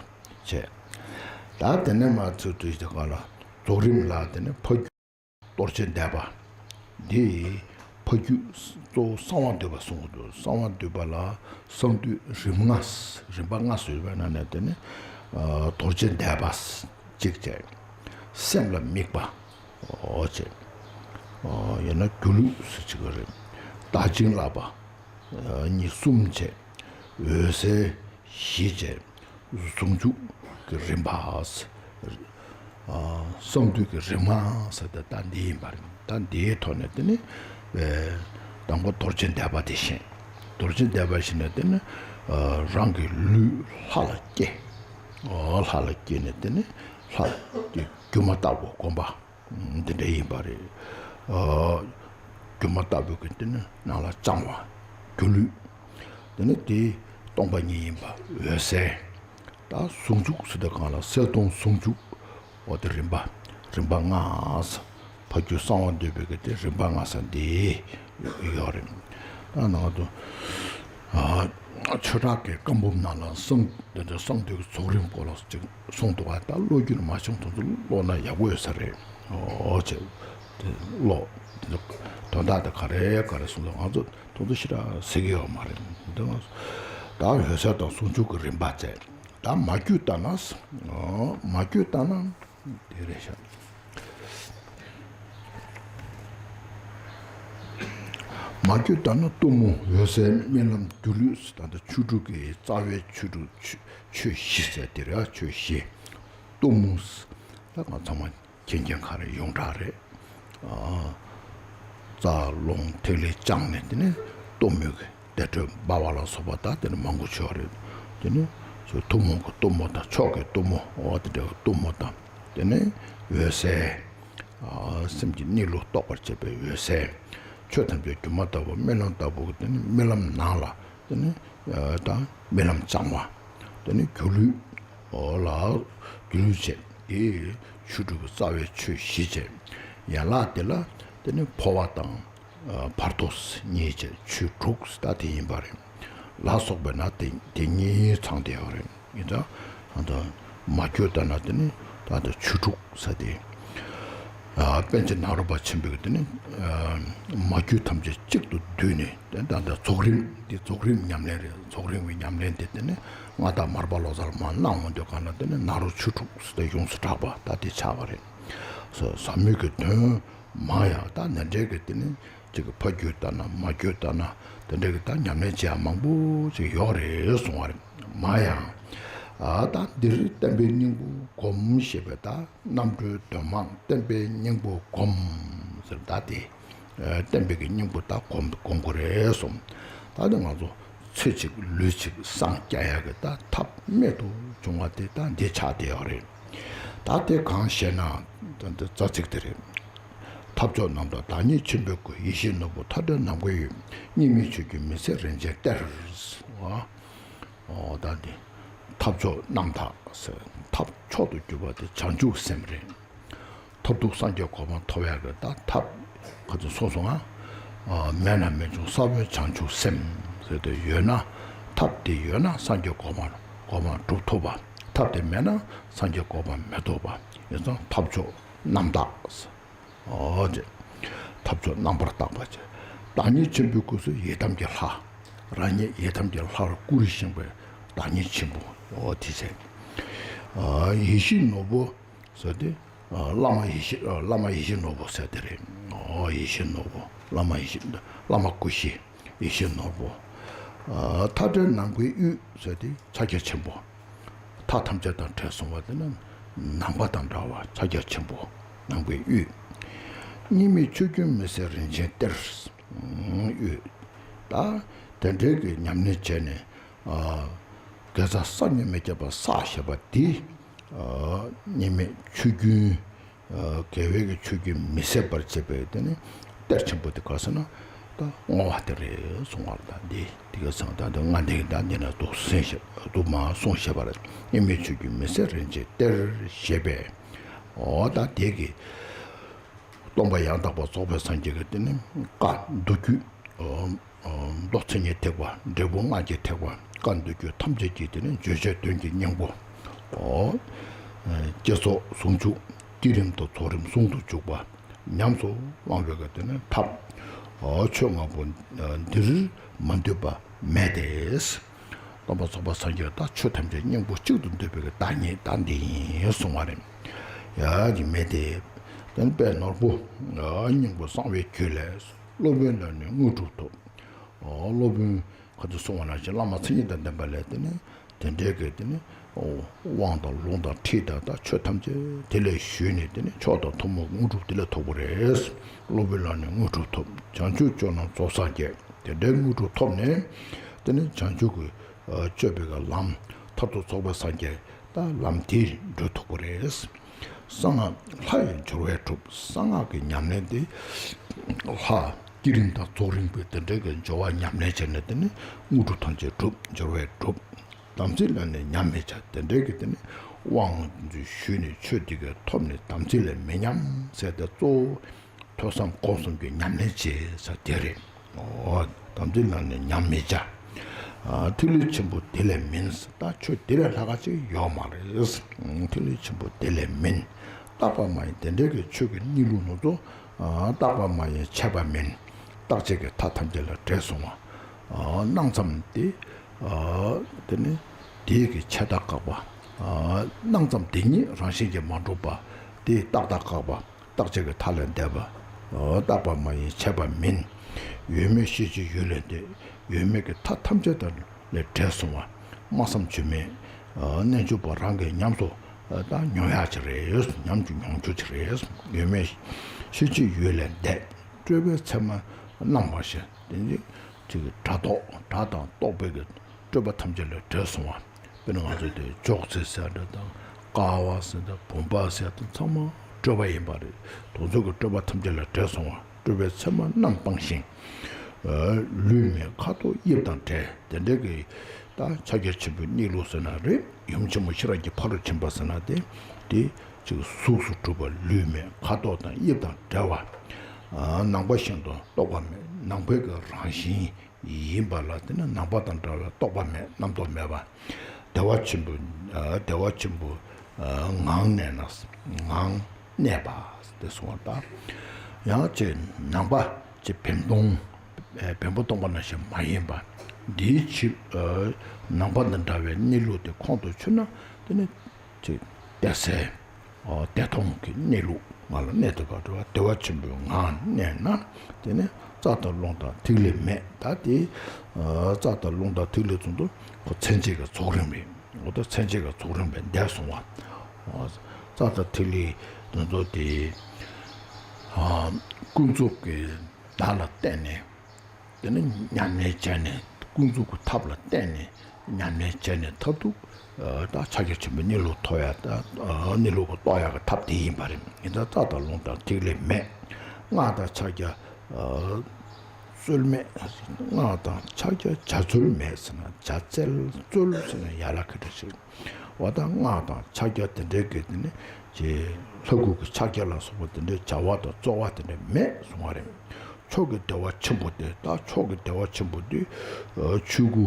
བྱས། ད་དེ་ནས་མར་ཚུར་དུས་དེ་ག་ལ་རྫོགས་རིམ་ལ་དེ་ནས་ཕ་རྒྱུད་རྡོ་རྗེ་བཟླས་པ། འདི་ཕ་རྒྱུད་གཙོ་བོ་གསང་བ་འདུས་པ་གསུང་གི་འདུག་གསང་བ་འདུས་པ་ལ་གསང་འདུས་རིམ་ལྔ། རིམ་པ་ལྔ་ཟེར་བའི་ནང་ནས་དེ་ནི་རྡོ་རྗེ་བཟླས་པ་གཅིག་བྱས། སེམས་ལ་དམིགས་པ་འོ་བྱས། ཡང་ན་སྒྱུ་ལུས་ཟེར་གཅིག་ག་རེད། བདག་བྱིན་བརླབ་པ་གཉིས་གསུམ་བྱས། འོད་གསལ་བཞི་བྱས། ཟུང་འཇུག་གི་རིམ་པ། གསང་འདུས་ཀྱི་རིམ་ལྔ་ཟེར་ཏེ་ད་འདི་ཡིན་པ་རེད། ད་འདིའི་ཐོག་ནས་དེ་ནི་དང་པོ་རྡོ་རྗེ་བཟླས་པ་དེ་བཞིན། རྡོ་རྗེ་བཟླས་པ་བཞིན་ནས་དེ་ནི་རང་གི་ལུས་ལྷ་ལ་བསྐྱེད། ལྷ་ལ་བསྐྱེད་ནས་དེ་ནི་ལྷ་དེ་སྒྱུ་མ་ལྟ་བུ་བསྒོམ་པ། འདི་འདྲ་ཡིན་པ་རེད། སྒྱུ་མ་ལྟ་བུ་གི་དེ་ནི་ནང་ལ་བཅང་བ། སྒྱུ་ལུས། དེ་ནི་དེ་སྟོང་པ་ཉིད་ཡིན་པ་འོད་གསལ། ད་ཟུང་འཇུག་ཟེར་དུས་གང་ལ་གསལ་སྟོང་ཟུང་འཇུག་འོ་དེ་རིམ་པ། རིམ་པ་ལྔ། ཕ་རྒྱུད་གསང་བ་འདུས་པའི་གི་དེ་རིམ་པ་ལྔ་ས་འདི་ཡོད་རེད། ད་ནང་དུ་ཆོས་གྲགས་ཀྱི་བཀའ་འབུམ་ནང་ལ་གསང་དེ་འདྲ་གསང་འདུས་ཀྱི་རྫོགས་རིམ་སྐོར་ལ་ཅིག་གསུངས་འདུག་ག་ད་ཀློག་རྒྱུ་ནི་མ་བྱུང་། དེ་ཚོ་ཀློག་ན་ཡག་པོ་ཡོད་ས་རེད། འོ་ཅེ་དེ་ཀློག་དེ་ཚོ་དོན་དག་དེ་ག་རེ་ག་རེ་གསུངས་འདུག་ང་ཚོ་དེ་ཚོ་ཞེ་དྲག་གཟིགས་ཀྱི་ཡོད་མ་རེད། འདི་ང་ཚོ་ད་འོད་གསལ་དང་ཟུང་འཇུག་གི་རིམ་པ་བྱས། ད་མ་རྒྱུད་ལྟར་ན། མ་རྒྱུད་ལྟར་ན་དེ་རེད་ཤག་མ་རྒྱུད་ལྟར་ན་གཏུམ་མོ་འོད་གསལ་རྨི་ལམ་སྒྱུ་ལུས་ཟེར། ད་ལྟ་ཆོས་དྲུག་གི་རྩ་བའི་ཆོས་དྲུག་ཆོས་ཆོས་བཞི་ཟེར་དེ་རེད། ཆོས་བཞི་གཏུམ་མོ་ཟེར། ད་ང་ཚང་མ་མཁྱེན་མཁྱེན་ག་རེ་ཡོངས་གྲགས་རེད། རྩ་རླུང་ཐིག་ལེ་བཅངས་ནས་དེ་ནས་གཏུམ་མོའི་གི་བདེ་དྲོད་འབར་བ་ལ་སོགས་པ་ད་དེ་ནི་མང་པོ་བྱུང་བ་རེད། དེ་ནི་ཐུན་མོང་གི་གཏུམ་མོ་དང་ཕྱོགས་ཀྱི་གཏུམ་མོ་འོ་དེ་འདྲ་གི་གཏུམ་མོ་དང་དེ་ནི་འོད་གསལ། སེམས་ཀྱི་གནས་ལུགས་རྟོགས་པར་བྱེད་པའི་འོད་གསལ། ཆོས་ཐམས་ཅད་སྒྱུ་མ་ལྟ་བུ་རྨི་ལམ་ལྟ་བུ་གི་དེ་ནི་རྨི་ལམ་ནང་ལ། དེ་ནི་ད་རྨི་ལམ་བཅང་བ། དེ་ནི་སྒྱུ་ལུས། འོ་ལ་སྒྱུ་ལུས་བྱས། དེ་ཆོས་དྲུག་གི་རྩ་བའི་ཆོས་བཞི་བྱས། ཡན་ལག་དེ་ལ་དེ་ནི་འཕོ་བ་དང་བར་དོ་གཉིས་བྱས། ཆོས་དྲུག་ད་དེ་ཡིན་པ་རེད། ལ་སོགས་པས་ན་དེ་དེ་གཉིས་ཚང་བསྡད་ཡོད་རེད། ཡིན་ཙང་ད་ལྟ་མ་རྒྱུད་ལྟར་ན་དེ་ནི་ད་ལྟ་ཆོས་དྲུག་ཟེར་དེ། ཨ་པཎ་ཆེན་ནཱ་རོ་པ་ཆེན་པོས་དེ་ནི་ཨ་མ་རྒྱུད་ཐམས་ཅད་གཅིག་ཏུ་བསྡུས་ནས་དེ་ད་ལྟ་རྫོགས་རིམ་འདི་རྫོགས་རིམ་ཉམས་ལེན་རེད། རྫོགས་རིམ་གྱི་ཉམས་ལེན་དེ་དེ་ནི་མངའ་བདག་མར་པ་ལོ་ཙཱ་ལ་མར་གནང་འོང་དུས་གང་ལ་དེ་ནི་ནཱ་རོ་ཆོས་དྲུག་ཟེར་ཏེ་ཡོངས་སུ་གྲགས་པ་ད་དེ་ཆགས་པ་རེད། ཟབ་མོའི་གི་དོན་ མང་ཡང་ད་ནན་འབྲེལ་གྱི་དེ་ནི་ཅིག་ཕ་རྒྱུད་ལྟར་ན་མ་རྒྱུད་ལྟར་ན་དེ་འདྲ་གི་ད་ཉམས་ལེན་བྱེད་ཡ་མང་པོ་ཅིག་ཡོད་རེད་གསུང་བ་རེད། མང་ཡང་ཨ་ད་འདིར་བསྟན་པའི་སྙིང་པོ་སྒོམ་ཞེས་པའི་ད་རྣམ་གྲོལ་གདོད་མ་བསྟན་པའི་སྙིང་པོ་སྒོམ་ཟེར་ད་དེ་བསྟན་པའི་གི་སྙིང་པོ་ད་སྒོམ་སྒོམ་དགོས་རེད་གསུངས། ད་དེ་ང་ཚོ་ཚེ་གཅིག་ལུས་གཅིག་སངས་རྒྱ་ཡག་གི་ད་ཐབས་རྨད་དུ་བྱུང་བ་དེ་ད་འདི་ཆགས་བསྡད་ཡོད་རེད། ད་དེ་གང་ཞེ་ན་ད་འདི་རྩ་ཚིག་དེ་རེད། ཐབས་མཆོག་རྣམ་དག་བདག་ཉིད་ཆེན་པོའི་སྐུ། ཡེ་ཤེས་ནོར་བུ་མཐའ་བྲལ་ནམ་མཁའི་དབྱིངས། གཉིས་མེད་ཆོས་ཀྱི་མུན་སེལ་རིན་ཆེན་གཏེར། འོ་ད་འདི་ཐབས་མཆོག་རྣམ་དག་ཟེར་ཐབས་མཆོག་ཏུ་གྱུར་པ་དེ་བྱང་ཆུབ་སེམས་རེད། མཐར་ཐུག་སངས་རྒྱས་གོ་འཕང་ཐོབ་ཡག་གི་ད་ཐབས་ཁ་ཚུན་སོང་སོང་ང་། མེད་ན་མེད་བྱུང་ས་བོན་བྱང་ཆུབ་སེམས་ཟེར་ཏེ་ཡོད་ན། ཐབས་དེ་ཡོད་ན་སངས་རྒྱས་གོ་འཕང་གོ་འཕང་སྒྲུབ་ཐུབ་པ། ཐབས་དེ་མེད་ན་སངས་རྒྱས་གོ་འཕང་མི་ཐོབ་པ་ཡིན་ཙང་ཐབས་མཆོག་རྣམ་དག་ཟེར། འོ་དེ་ཐབས་མཆོག་རྣམ་པར་དག་པ་ཅན། བདག་ཉིད་ཆེན་པོའི་སྐུ་ཟེར་ཡི་དམ་གྱི་ལྷ། རང་ཉིད་ཡི་དམ་གྱི་ལྷར་བཀུར་ཞིང་པའི་བདག་ཉིད་ཆེན་པོ། འོ་དེ་ཟེར། ཡེ་ཤེས་ནོར་བུ། ཟེར་ཏེ། བླ་མ་ཡེ་ཤེས་བླ་མ་ཡེ་ཤེས་ནོར་བུ་ཟེར་དེ་རེད། ཨོ་ཡེ་ཤེས་ནོར་བུ་བླ་མ་ཡེ་ཤེས་བླ་མ་སྐུ་བཞི་ཡེ་ཤེས་ནོར་བུ། མཐའ་བྲལ་ནམ་མཁའི་དབུས་ཟེར་ཏེ་ཕྱག་རྒྱ་ཆེན་པོ། མཐའ་ཐམས་ཅད་དང་བྲལ་སོང་བ་དེ་ནི་ནམ་མཁའ་དང་འདྲ་བ་ཕྱག་རྒྱ་ཆེན་པོ་ནམ་མཁའི་དབུས། གཉིས་མེད་ཆོས་ཀྱི་མུན་སེལ་རིན་ཆེན་གཏེར། དབུས། ད་དེ་འདྲའི་གི་ཉམས་ལེན་བྱས་ནས། དགེ་རྩ་བསགས་སྙོམས་མི་ཁྱབ་པ་བསགས་ཞེས་པ་འདི། གཉིས་མེད་ཆོས་ཀུན། དགེ་བའི་གི་ཆོས་ཀུན་མི་ཟད་པར་བྱེད་པའི་དེ་ནི་གཏེར་ཆེན་པོ་དེ་ག་ཟེར་ན། ད་བསྔོ་བ་དེ་རེད་གསུང་བ་ལ་འདི་དེ་ག་ཟེར་ན་ད་འདི་ང་འདི་གི་ད་འདི་ན་འདུག་སེམས་ཤེས་འདུག་མ་གསུངས་ཞེས་པ་རེད། གཉིས་མེད་ཆོས་ཀུན་མི་ཟད་རིན་ཆེན་གཏེར་ཞེས་པས། འོ་ད་དེ་གི་སྟོང་པ་ཡང་དག་པར་རྫོགས་པའི་སངས་རྒྱས་ཀྱི་དེ་ནི་བཀའ་མདོ་རྒྱུད། མདོ་མཚན་ཉིད་ཐེག་པ་འབྲས་བུ་ལྔ་གི་ཐེག་པ་བཀའ་མདོ་རྒྱུད་ཐམས་ཅད་ཀྱི་དེ་ནི་བརྗོད་བྱའི་དོན་གྱི་སྙིང་པོ། ཨོ། བསྐྱེད་རྫོགས་ཟུང་འཇུག་བསྐྱེད་རིམ་དང་རྫོགས་རིམ་ཟུང་དུ་འཇུག་པ་ཉམས་སུ་བླང་བའི་གི་དེ་ནི་ཐབས། ཨོ་ཆོས་ལྔ་པོ་འདིར་མ་འདུས་པ་མེད་དེ། སྟོང་པ་རྫོགས་པ་སངས་རྒྱས་ད་ཆོས་ཐམས་ཅད་སྙིང་པོ་གཅིག་ཏུ་འདུས་པའི་གི་བདག་ཉིད་ད་འདི་ཡིན་གསུང་བ་རེད། ཡ་གི་མེད་དེ། དེ་ནི་དཔེ་ནོར་བུ་སྙིང་པོ་གསང་བའི་རྒྱུད་ལས། སློབ་དཔོན་ལ་ནི་དངོས་གྲུབ་ཐོབ། སློབ་དཔོན་ཁ་ཚུན་གསུང་བ་ནང་བཞིན་བླ་མ་མཚན་ཉིད་དང་ལྡན་པ་ལས་དེ་ནི་དེ་འདྲའི་གི་དེ་ནི་དབང་དང་ལུང་དང་ཁྲིད་དང་ད་ཆོས་ཐམས་ཅད་དེ་ལས་ཞུས་ནས་དེ་ནི་མཆོག་དང་ཐུན་མོང་དངོས་གྲུབ་དེ་ལས་ཐོབ་པ་རེད། སློབ་དཔོན་ལ་ནི་དངོས་གྲུབ་ཐོབ། བྱང་ཆུབ་སྤྱོད་ལམ་རྫོགས་སངས་རྒྱས། དེ་འདྲའི་དངོས་གྲུབ་ཐོབ་ནས་དེ་ནི་བྱང་ཆུབ་ཀྱི་སྤྱོད་པའི་གི་ལམ་མཐར་ཐུག་རྫོགས་པའི་སངས་རྒྱས། ད་ལམ་དེར་འགྲོ་ཐུབ་པ་རེད། གསང་སྔགས་ལྷ་ཡི་སྦྱོར་བས་གྲུབ། གསང་སྔགས་ཀྱི་ཉམས་ལེན་དེ་ལྷ་བསྐྱེད་རིམ་དང་རྫོགས་རིམ་པའི་དེ་འདྲའི་གི་སྦྱོར་བ་ཉམས་ལེན་བྱས་ནས་དེ་ནི་དངོས་གྲུབ་ཐམས་ཅད་གྲུབ་སྦྱོར་བས་གྲུབ། དམ་ཚིག་ལ་ནི་ཉམས་མི་བྱ། དེ་འདྲའི་གི་དེ་ནི་དབང་ཞུས་ནས་ཆོས་དེ་གི་ཐོབ་ནས་དམ་ཚིག་ལ་མི་ཉམས་ཟེར་ཏེ་གཙོ་བོ། ཐོས་བསམ་སྒོམ་གསུམ་གྱི་ཉམས་ལེན་བྱེད་ས་དེ་རེད། འོ། དམ་ཚིག་ལ་ནི་ཉམས་མི་བྱ། ཐིག་ལེ་ཆེན་པོ་དེ་ལས་མིན། ད་ཆོས་དེ་ལས་ལྷག་ག་ཅིག་ཡོད་མ་རེད། ཐིག་ལེ་ཆེན་པོ་དེ་ལས་མིན། རྟག་པ་མ་ཡིན་དེ་འདྲའི་གི་ཆོས་ཀྱི་གནས་ལུགས་ནོར་ཚོ། རྟག་པ་མ་ཡིན་ཆད་པ་མིན། རྟག་ཆད་ཀྱི་མཐའ་ཐམས་ཅད་ལས་བྲལ་སོང་བ། སྣང་ཙམ་དེ། དེ་ནི་དེའི་གི་ཆད་ལྟ་བཀག་པ། སྣང་ཙམ་དེ་ཉིད་རང་བཞིན་གྱིས་མ་གྲུབ་པ། དེའི་རྟག་ལྟ་བཀག་པ། རྟག་ཆད་ཀྱི་མཐའ་ལས་འདས་པ། རྟག་པ་མ་ཡིན་ཆད་པ་མིན། ཡོད་མེད་ཤེས་བྱའི་ཡུལ་ལས་འདས། ཡོད་མེད་ཀྱི་མཐའ་ཐམས་ཅད་དང་ལས་བྲལ་སོང་བ། སྨྲ་བསམ་བརྗོད་མེད། རྣལ་འབྱོར་པ་རང་གིས་ཉམས་སུ་ད་མྱོང་ཡག་ཅིག་རེད། ཉམས་ཀྱི་མྱོང་རྒྱུ་ཅིག་རེད། ཡོད་མེད་ཤེས་བྱའི་ཡུལ་ལས་འདས། སྤྲོས་པའི་མཚན་མ་རྣམ་པར་ཤེས། དེ་ནི་ཅིག་སྒྲ་རྟོག་སྒྲ་དང་རྟོག་པའི་གི་སྤྲོས་པ་ཐམས་ཅད་ལས་བྲལ་སོང་བ། དཔེར་ན་ང་ཚོ་དེ་འཇོག་ཚེ་ཟེར་འདྲ་དང་ཀ་བ་ཟེར་འདྲ་བུམ་པ་ཟེར་དང་ཚང་མ་སྤྲོས་པ་ཡིན་པ་རེད། དེ་ཚོ་གི་སྤྲོས་པ་ཐམས་ཅད་ལས་བྲལ་སོང་བ། སྤྲོས་པའི་མཚན་མ་རྣམ་སྤངས་ཤིང་། ལུས་མེད་ཁ་དོག་དབྱིབས་དང་བྲལ། དེ་འདྲའི་གི་ད་ཕྱག་རྒྱ་ཆེན་པོའི་གནས་ལུགས་ཟེར་ན་རེད། ཡུམ་ཆེན་མོ་ཤེས་རབ་ཀྱི་ཕ་རོལ་ཕྱིན་པ་ཟེར་ན་དེ་དེ་ཅིག་གཟུགས་སུ་གྲུབ་པ་ལུས་མེད་ཁ་དོག་དང་དབྱིབས་དང་བྲལ་བ། ནང་པ་བཞིན་དུ་རྟོག་པ་མེད། ནང་པའི་གི་རང་བཞིན་ཡིན་པ་ལ་དེ་ནི་ནང་པ་དང་འདྲ་བའི་རྟོག་པ་མེད། རྣམ་རྟོག་མེད་པ། བདེ་བ་ཆེན་པོ། བདེ་བ་ཆེན་པོ་ངང་གནས་ན། ངང་གནས་པ་དེ་གསུང་བ་དང་། ཡང་ཅིག་ནང་པ་ཅིག་བེམ་སྟོང་། བེམ་པོ་སྟོང་པ་ནང་བཞིན་མ་ཡིན་པ། འདིའི་ཕྱིར། ནང་པ་དང་འདྲ་བའི་གནས་ལུགས་དེ་ཁོང་དུ་ཆུད་ན་དེ་ནི་ཅིག་བདེ་གསལ། བདེ་སྟོང་གི་གནས་ལུགས་ང་ལ་གནས་ཐུབ་པ་རེད་བ། བདེ་བ་ཆེན་པོའི་ངང་གནས་ན། དེ་ནི་རྩ་དང་རླུང་དང་ཐིག་ལེ་མེད། ད་དེ་རྩ་དང་རླུང་དང་ཐིག་ལེ་ཚོ་འདུ་ཁོ་མཚན་བཅས་ཀྱི་ཚོགས་རིམ་རེད། འོ་ད་མཚན་བཅས་ཀྱི་ཚོགས་རིམ་པས་འདས་སོང་བ། རྩ་དང་ཐིག་ལེ་དེ་ཚོ་དེ་ཀུན་རྫོབ་ཀྱི་བདག་ལ་བརྟེན་ནས། དེ་ནི་ཉམས་ལེན་བྱས་ནས་ཀུན་རྫོབ་ཀྱི་ཐབས་ལ་བརྟེན་ནས་ཉམས་ལེན་བྱས་ནས་མཐར་ཐུག་ད་ཕྱག་རྒྱ་ཆེན་པོའི་གནས་ལུགས་ཐོབ་ཡ། ད་གནས་ལུགས་ཀྱི་རྟོགས་ཡ་གི་ཐབས་དེ་ཡིན་པ་རེད། ཡིན་ད་རྩ་དང་རླུང་དང་ཐིག་ལེ་མེད། སྔགས་དང་ཕྱག་རྒྱ་རྩོལ་མེད། སྔགས་དང་ཕྱག་རྒྱ་བྱ་རྩོལ་མེད་ཟེར་ན་བྱ་རྩལ་རྩོལ་ཟེར་ན་ཡ་ལ་ཁ་ཏ་ཞིག་འོ་ད་སྔགས་དང་ཕྱག་རྒྱ་དེ་འདྲའི་གི་དེ་ནི་ཅེས་ལྷ་སྐུ་གི་ཕྱག་རྒྱ་ལ་སོགས་པ་དེ་འདྲའི་བྱ་བ་དང་རྩོལ་བ་དེ་འདྲ་མེད་གསུང་བ་རེད། མཆོག་གི་བདེ་བ་ཆེན་པོ་དེ། ད་མཆོག་གི་བདེ་བ་ཆེན་པོ་དེ་ཆོས་སྐུ་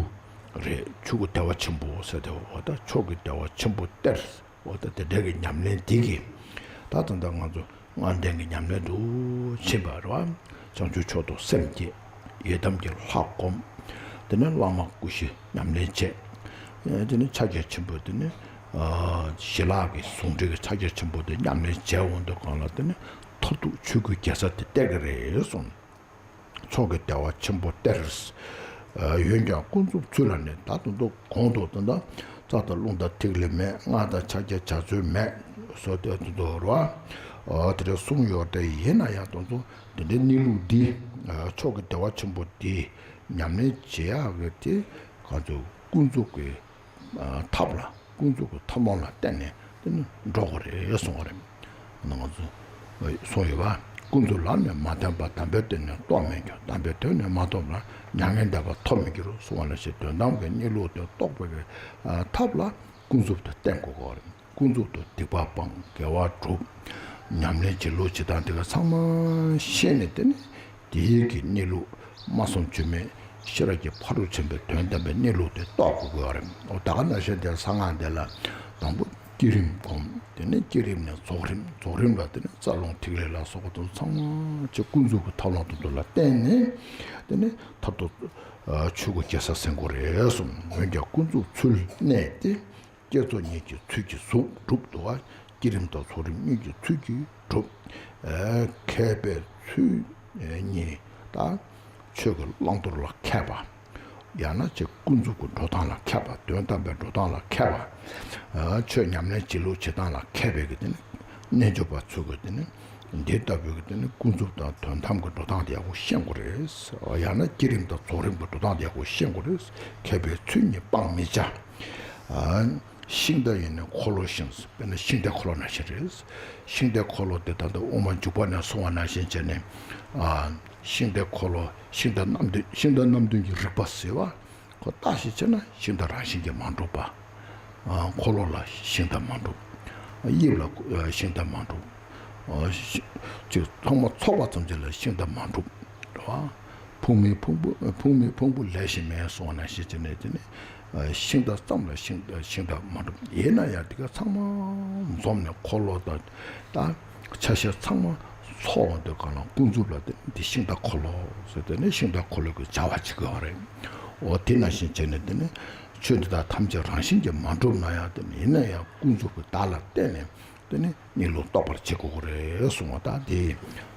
རེད། ཆོས་སྐུ་བདེ་བ་ཆེན་པོ་ཟེར་ཏེ། འོ་ད་མཆོག་གི་བདེ་བ་ཆེན་པོ་སྟེར། འོ་ད་དེ་འདྲ་གི་ཉམས་ལེན་དེ་གི་ད་ད་ལྟ་ང་ཚོ་ལྔ་ལྡན་གྱི་ཉམས་ལེན་དུ་ཕྱིན་པ་རེད་བ། བྱང་ཆུབ་མཆོག་ཏུ་སེམས་བསྐྱེད། ཡི་དམ་གྱི་ལྷ་བསྒོམ། དེ་ནས་བླ་མ་སྐུ་བཞི་ཉམས་ལེན་བྱས། དེ་ནས་ཕྱག་རྒྱ་ཆེན་པོ་དེ་ནི་ཞི་ལྷག་གི་ཟུང་འབྲེལ་གྱི་ཕྱག་རྒྱ་ཆེན་པོ་དེ་ཉམས་ལེན་བྱས་འོང་དུས་གང་ལ་དེ་ནི་མཐར་ཐུག་ཆོས་སྐུའི་རྒྱལ་ས་དེ་སྟེར་གི་རེད་གསུངས། མཆོག་གི་བདེ་བ་ཆེན་པོ་སྟེར། འོན་ཀྱང་ཀུན་རྫོབ་ཚུལ་ལ་གནས། ད་དུང་དུ་གོང་དུ་དོན་དག་རྩ་དང་རླུང་དང་ཐིག་ལེ་མེད། སྔགས་དང་ཕྱག་རྒྱ་བྱ་རྩོལ་མེད། སོ་དེ་དུ་དོ་རོ། དེ་འདྲ་གསུངས་ཡོད་དེ། ཡིན་ན་ཡང་དོན་དུ་དེ་འདྲའི་གནས་ལུགས་འདི་མཆོག་གི་བདེ་བ་ཆེན་པོ་འདི་ཉམས་ལེན་བྱེད་ཡག་གི་དེ་ག་ཚོད་ཀུན་རྫོབ་ཀྱི་ཐབས་ལ། ཀུན་རྫོབ་ཀྱི་ཐབས་ལམ་ལ་བརྟེན་ནས་དེ་ནི་འགྲོ་དགོས་རེད་གསུང་བ་རེད། ང་ཚོ་གསུངས་ཡོད་པ། ཀུན་རྫོབ་ལམ་ནི་མ་བརྟེན་པར། དམ་པའི་དོན་ནི་རྟོགས་མི་འགྱུར། དམ་པའི་དོན་ནི་མ་རྟོགས་ན། མྱ་ངན་འདས་པ་ཐོབ་མི་འགྱུར་གསུང་བ་ལ་ཞེས། དོན་དམ་གྱི་གནས་ལུགས་དེ་རྟོགས་པའི་ཐབས་ལ་ཀུན་རྫོབ་ཏུ་བརྟེན་དགོས་ཀྱི་རེད། ཀུན་རྫོབ་ཏུ་སྡིག་པ་སྤང་། དགེ་བ་སྒྲུབ། ཉམས་ལེན་བྱེད་ལུགས་བྱེད་སྟངས་དེ་ག་ཚང་མ་ཤེས་ནས་དེ་ནི། དེའི་གི་གནས་ལུགས་སྨྲ་བསམ་བརྗོད་མེད་ཤེས་རབ་ཀྱི་ཕ་རོལ་ཕྱིན་པའི་དོན་དམ་པའི་གནས་ལུགས་དེ་རྟོགས་དགོས་ཀྱི་ཡོད་རེད། འོ་ད་ག་ནང་བཞིན་དེ་གསང་སྔགས་འདི་ལ་དང་པོ་བསྐྱེད་རིམ་སྒོམ། དེ་ནས་བསྐྱེད་རིམ་ནས་རྫོགས་རིམ། རྫོགས་རིམ་ལ་དེ་ནས་རྩ་རླུང་ཐིག་ལེ་ལ་སོགས་པ་དང་ཚང་མ་ཆོས་ཀུན་རྫོབ་ཀྱི་ཐབས་ལམ་དུ་དུ་ལ་བརྟེན་ནས་དེ་ནས་མཐར་ཐུག་ཆོས་སྐུ་རྒྱལ་ས་ཟིན་དགོས་རེད་གསུངས། འོན་ཀྱང་ཀུན་རྫོབ་ཚུལ་གནས་ཏེ། བསྐྱེད་རྫོགས་གཉིས་ཀྱི་ཚུལ་གྱིས་གཟུགས་གྲུབ་འདུག་བ། བསྐྱེད་རིམ་དང་རྫོགས་རིམ་གཉིས་ཀྱི་ཚུལ་གྱིས་གྲུབ། མཁས་པའི་ཚུལ་གཉིས་དང་། ཆོས་ཀྱི་བླང་དོར་ལ་མཁས་པ། ཡང་ན་ཅིག་ཀུན་རྫོབ་ཀྱི་འགྲོ་སྟངས་ལ་མཁས་པ། དོན་དམ་པའི་འགྲོ་སྟངས་ལ་མཁས་པ། ཆོས་ཉམས་ལེན་བྱེད་ལུགས་བྱེད་སྟངས་ལ་མཁས་པའི་གི་དེ་ནི་རྣལ་འབྱོར་པ་ཚོས་གི་དེ་ནི། འདི་ལྟ་བུའི་གི་དེ་ནི་ཀུན་རྫོབ་དང་དོན་དམ་གྱི་འགྲོ་སྟངས་དེ་ཡག་པོ་ཤེས་དགོས་རེད། ཡང་ན་བསྐྱེད་རིམ་དང་རྫོགས་རིམ་གྱི་འགྲོ་སྟངས་དེ་ཡག་པོ་ཤེས་དགོས་རེད། མཁས་པའི་ཚུལ་གཉིས་སྤང་མི་བྱ། ཤིང་རྟ་ཡིན་ན་འཁོར་ལོ་ཤིང་། དཔེར་ན་ཤིང་རྟའི་འཁོར་ལོ་ནང་བཞིན་རེད། ཤིང་རྟའི་འཁོར་ལོ་དེ་ད་ལྟ་དབུ་མ་འཇུག་པ་ནས་གསུངས་པ་ནང་བཞིན་བྱས་ནས། ཤིང་རྟའི་འཁོར་ལོ། ཤིང་རྟ་རྣམ་བདུན། ཤིང་རྟ་རྣམ་བདུན་གྱི་རིག་པ་ཟེར་བ། ཁོ་བརྟག་ཞིབ་བྱས་ན་ཤིང་རྟ་རང་བཞིན་གྱིས་མ་གྲུབ་པ། འཁོར་ལོ་ལ་ཤིང་རྟ་མ་གྲུབ། དབྱིབས་ལ་ཤིང་རྟ་མ་གྲུབ། ཅིག་ཚང་མ་ཚོགས་པ་ཙམ་ཅིག་ལ་ཤིང་རྟ་མ་གྲུབ། རེད་བ། ཕུང་མེད་ཕུང་པོ། ཕུང་མེད་ཕུང་པོ་ལས་གཞན་མེད་གསུངས་པ་ནང་བཞིན་བྱས་ནས་དེ་ནི། ཤིང་རྟ་ཙམ་ལ་ཤིང་ཤིང་རྟ་མ་གྲུབ། ཡིན་ན་ཡང་དེ་ག་ཚང་མ་འཛོམས་ནས་འཁོར་ལོ་དང་ད་ཆ་ཤས་ཚང་མ་ཚོགས་འོང་དུས་གང་ལ་ཀུན་རྫོབ་ལ་དེ་འདི་ཤིང་རྟ་འཁོར་ལོ་ཟེར། དེ་ནི་ཤིང་རྟ་འཁོར་ལོ་གི་བྱ་བ་བྱེད་དགོས་པ་རེད། འོ་དེ་ནང་བཞིན་བྱས་ནས་དེ་ནི་ཆོས་འདི་དག་ཐམས་ཅད་རང་བཞིན་གྱིས་མ་གྲུབ་ན་ཡང་དེ་ནི་ཡིན་ན་ཡང་ཀུན་རྫོབ་ཀྱི་བདག་ལ་བརྟེན་ནས། དེ་ནི་གནས་ལུགས་རྟོགས་པར་བྱེད་དགོས་ཀྱི་རེད་གསུངས་པ། ད་དེ་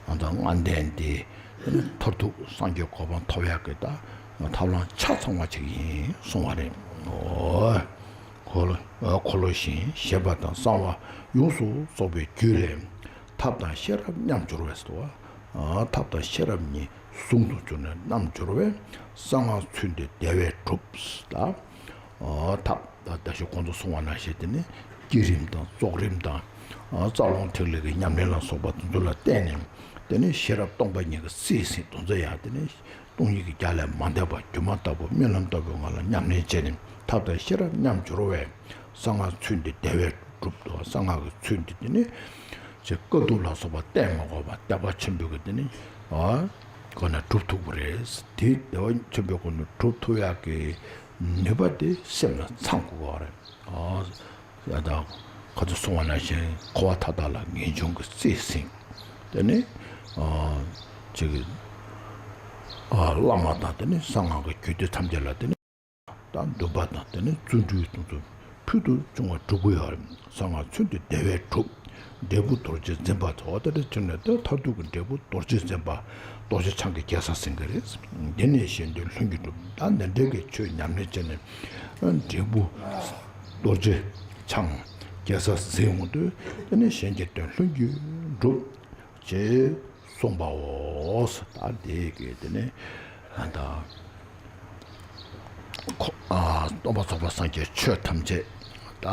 ང་ཚོ་ལྔ་ལྡན་དེ་དེ་ནི་མཐར་ཐུག་སངས་རྒྱས་གོ་འཕང་ཐོབ་ཡག་གི་ད་ཐབས་ལམ་ཆ་ཚང་བ་ཅིག་ཡིན་གསུངས་པ་རེད། འོ། འཁོར་ལོ། འཁོར་ལོ་བཞིན་ཞེས་པ་དང་གསང་བ་ཡོངས་སུ་རྫོགས་པའི་རྒྱུད་ལས། ཐབས་དང་ཤེས་རབ་མཉམ་སྦྱོར་བས་སོ། ཐབས་དང་ཤེས་རབ་གཉིས་ཟུང་དུ་འཇུག་ནས་རྣལ་འབྱོར་བས། གསང་སྔགས་ཚུལ་འདི་བདེ་བས་གྲུབ། ད་ཐབས། ད་ལྟ་ཞིག་གོང་དུ་གསུངས་པ་ནང་བཞིན་དེ་ནི་བསྐྱེད་རིམ་དང་རྫོགས་རིམ་དང་། རྩ་རླུང་ཐིག་ལེ་གི་ཉམས་ལེན་ལ་སོགས་པ་དེ་ཚོ་ལ་བརྟེན་ནས་དེ་ནི་ཤེས་རབ་སྟོང་པ་ཉིད་ཀྱི་རྩིས་ཟིན་དོན་ཚན་ཡང་དེ་ནི་སྟོང་ཉིད་ཀྱི་རྒྱ་ལས་མ་འདས་པ་སྒྱུ་མ་ལྟ་བུ་རྨི་ལམ་ལྟ་བུའི་ངང་ལ་ཉམས་ལེན་བྱས་ནས་ཐབས་དང་ཤེས་རབ་མཉམ་སྦྱོར་བས་གསང་སྔགས་ཚུལ་འདི་བདེ་བས་གྲུབ་ཏོ། གསང་སྔགས་ཀྱི་ཚུལ་འདི་དེ་ནི་ཅེས་དཀའ་ཐུབ་ལ་སོགས་པ་བསྟེན་མ་དགོས་པ་བདེ་བ་ཆེན་པོའི་གི་དེ་ནི་ཨ་སྒོ་ནས་གྲུབ་ཐུབ་པ་རེད། དེ་བདེ་བ་ཆེན་པོའི་སྒོ་ནས་གྲུབ་ཐུབ་ཡག་གི་ནུས་པ་དེ་སེམས་ལ་ཚང་དགོས་པ་རེད། ཨ་ཡ་ད་ཁ་ཚོ་གསུང་བ་ནང་བཞིན་འཁོར་བ་མཐའ་དག་ལ་ངེས་འབྱུང་གི་རྩིས་ཟིན། དེ་ནི་ཨ་ཅིག་ཨ་བླ་མ་དང་དེ་ནི་གསང་སྔགས་ཀྱི་རྒྱུད་སྡེ་ཐམས་ཅད་ལ་དེ་ནི་དང་འདུན་པ་དང་དེ་ནི་བརྩོན་འགྲུས་དེ་ཚོ་ཕུལ་དུ་བྱུང་བ་སྒྲུབ་དགོས་ཡོད་རེད། གསང་སྔགས་ཚུལ་འདི་བདེ་བས་གྲུབ། འབྲས་བུ་རྡོ་རྗེ་འཛིན་པ་ཚོ་དེ་འདྲ་བྱུང་ནས་དེ་མཐར་ཐུག་གི་འབྲས་བུ་རྡོ་རྗེ་འཛིན་པ་རྡོ་རྗེ་འཆང་གི་རྒྱལ་ས་ཟིན་གྱི་རེད། འདི་ནས་གཞན་དོན་ལྷུན་གྱིས་གྲུབ། ད་འདི་འདྲའི་གི་ཆོས་ཉམས་ལེན་བྱས་ནས་འབྲས་བུ་རྡོ་རྗེ་འཆང་རྒྱལ་ས་ཟིན་འོང་དུས་དེ་ནས་གཞན་གྱི་དོན་ལྷུན་གྱིས་གྲུབ་ཅེས་གསུངས་པའོ། ད་འདི་གི་དེ་ནས་ད། ཁོ། ཨ། སྟོན་པ་ཚོགས་པ་སངས་རྒྱས་ཆོས་ཐམས་ཅད་ད་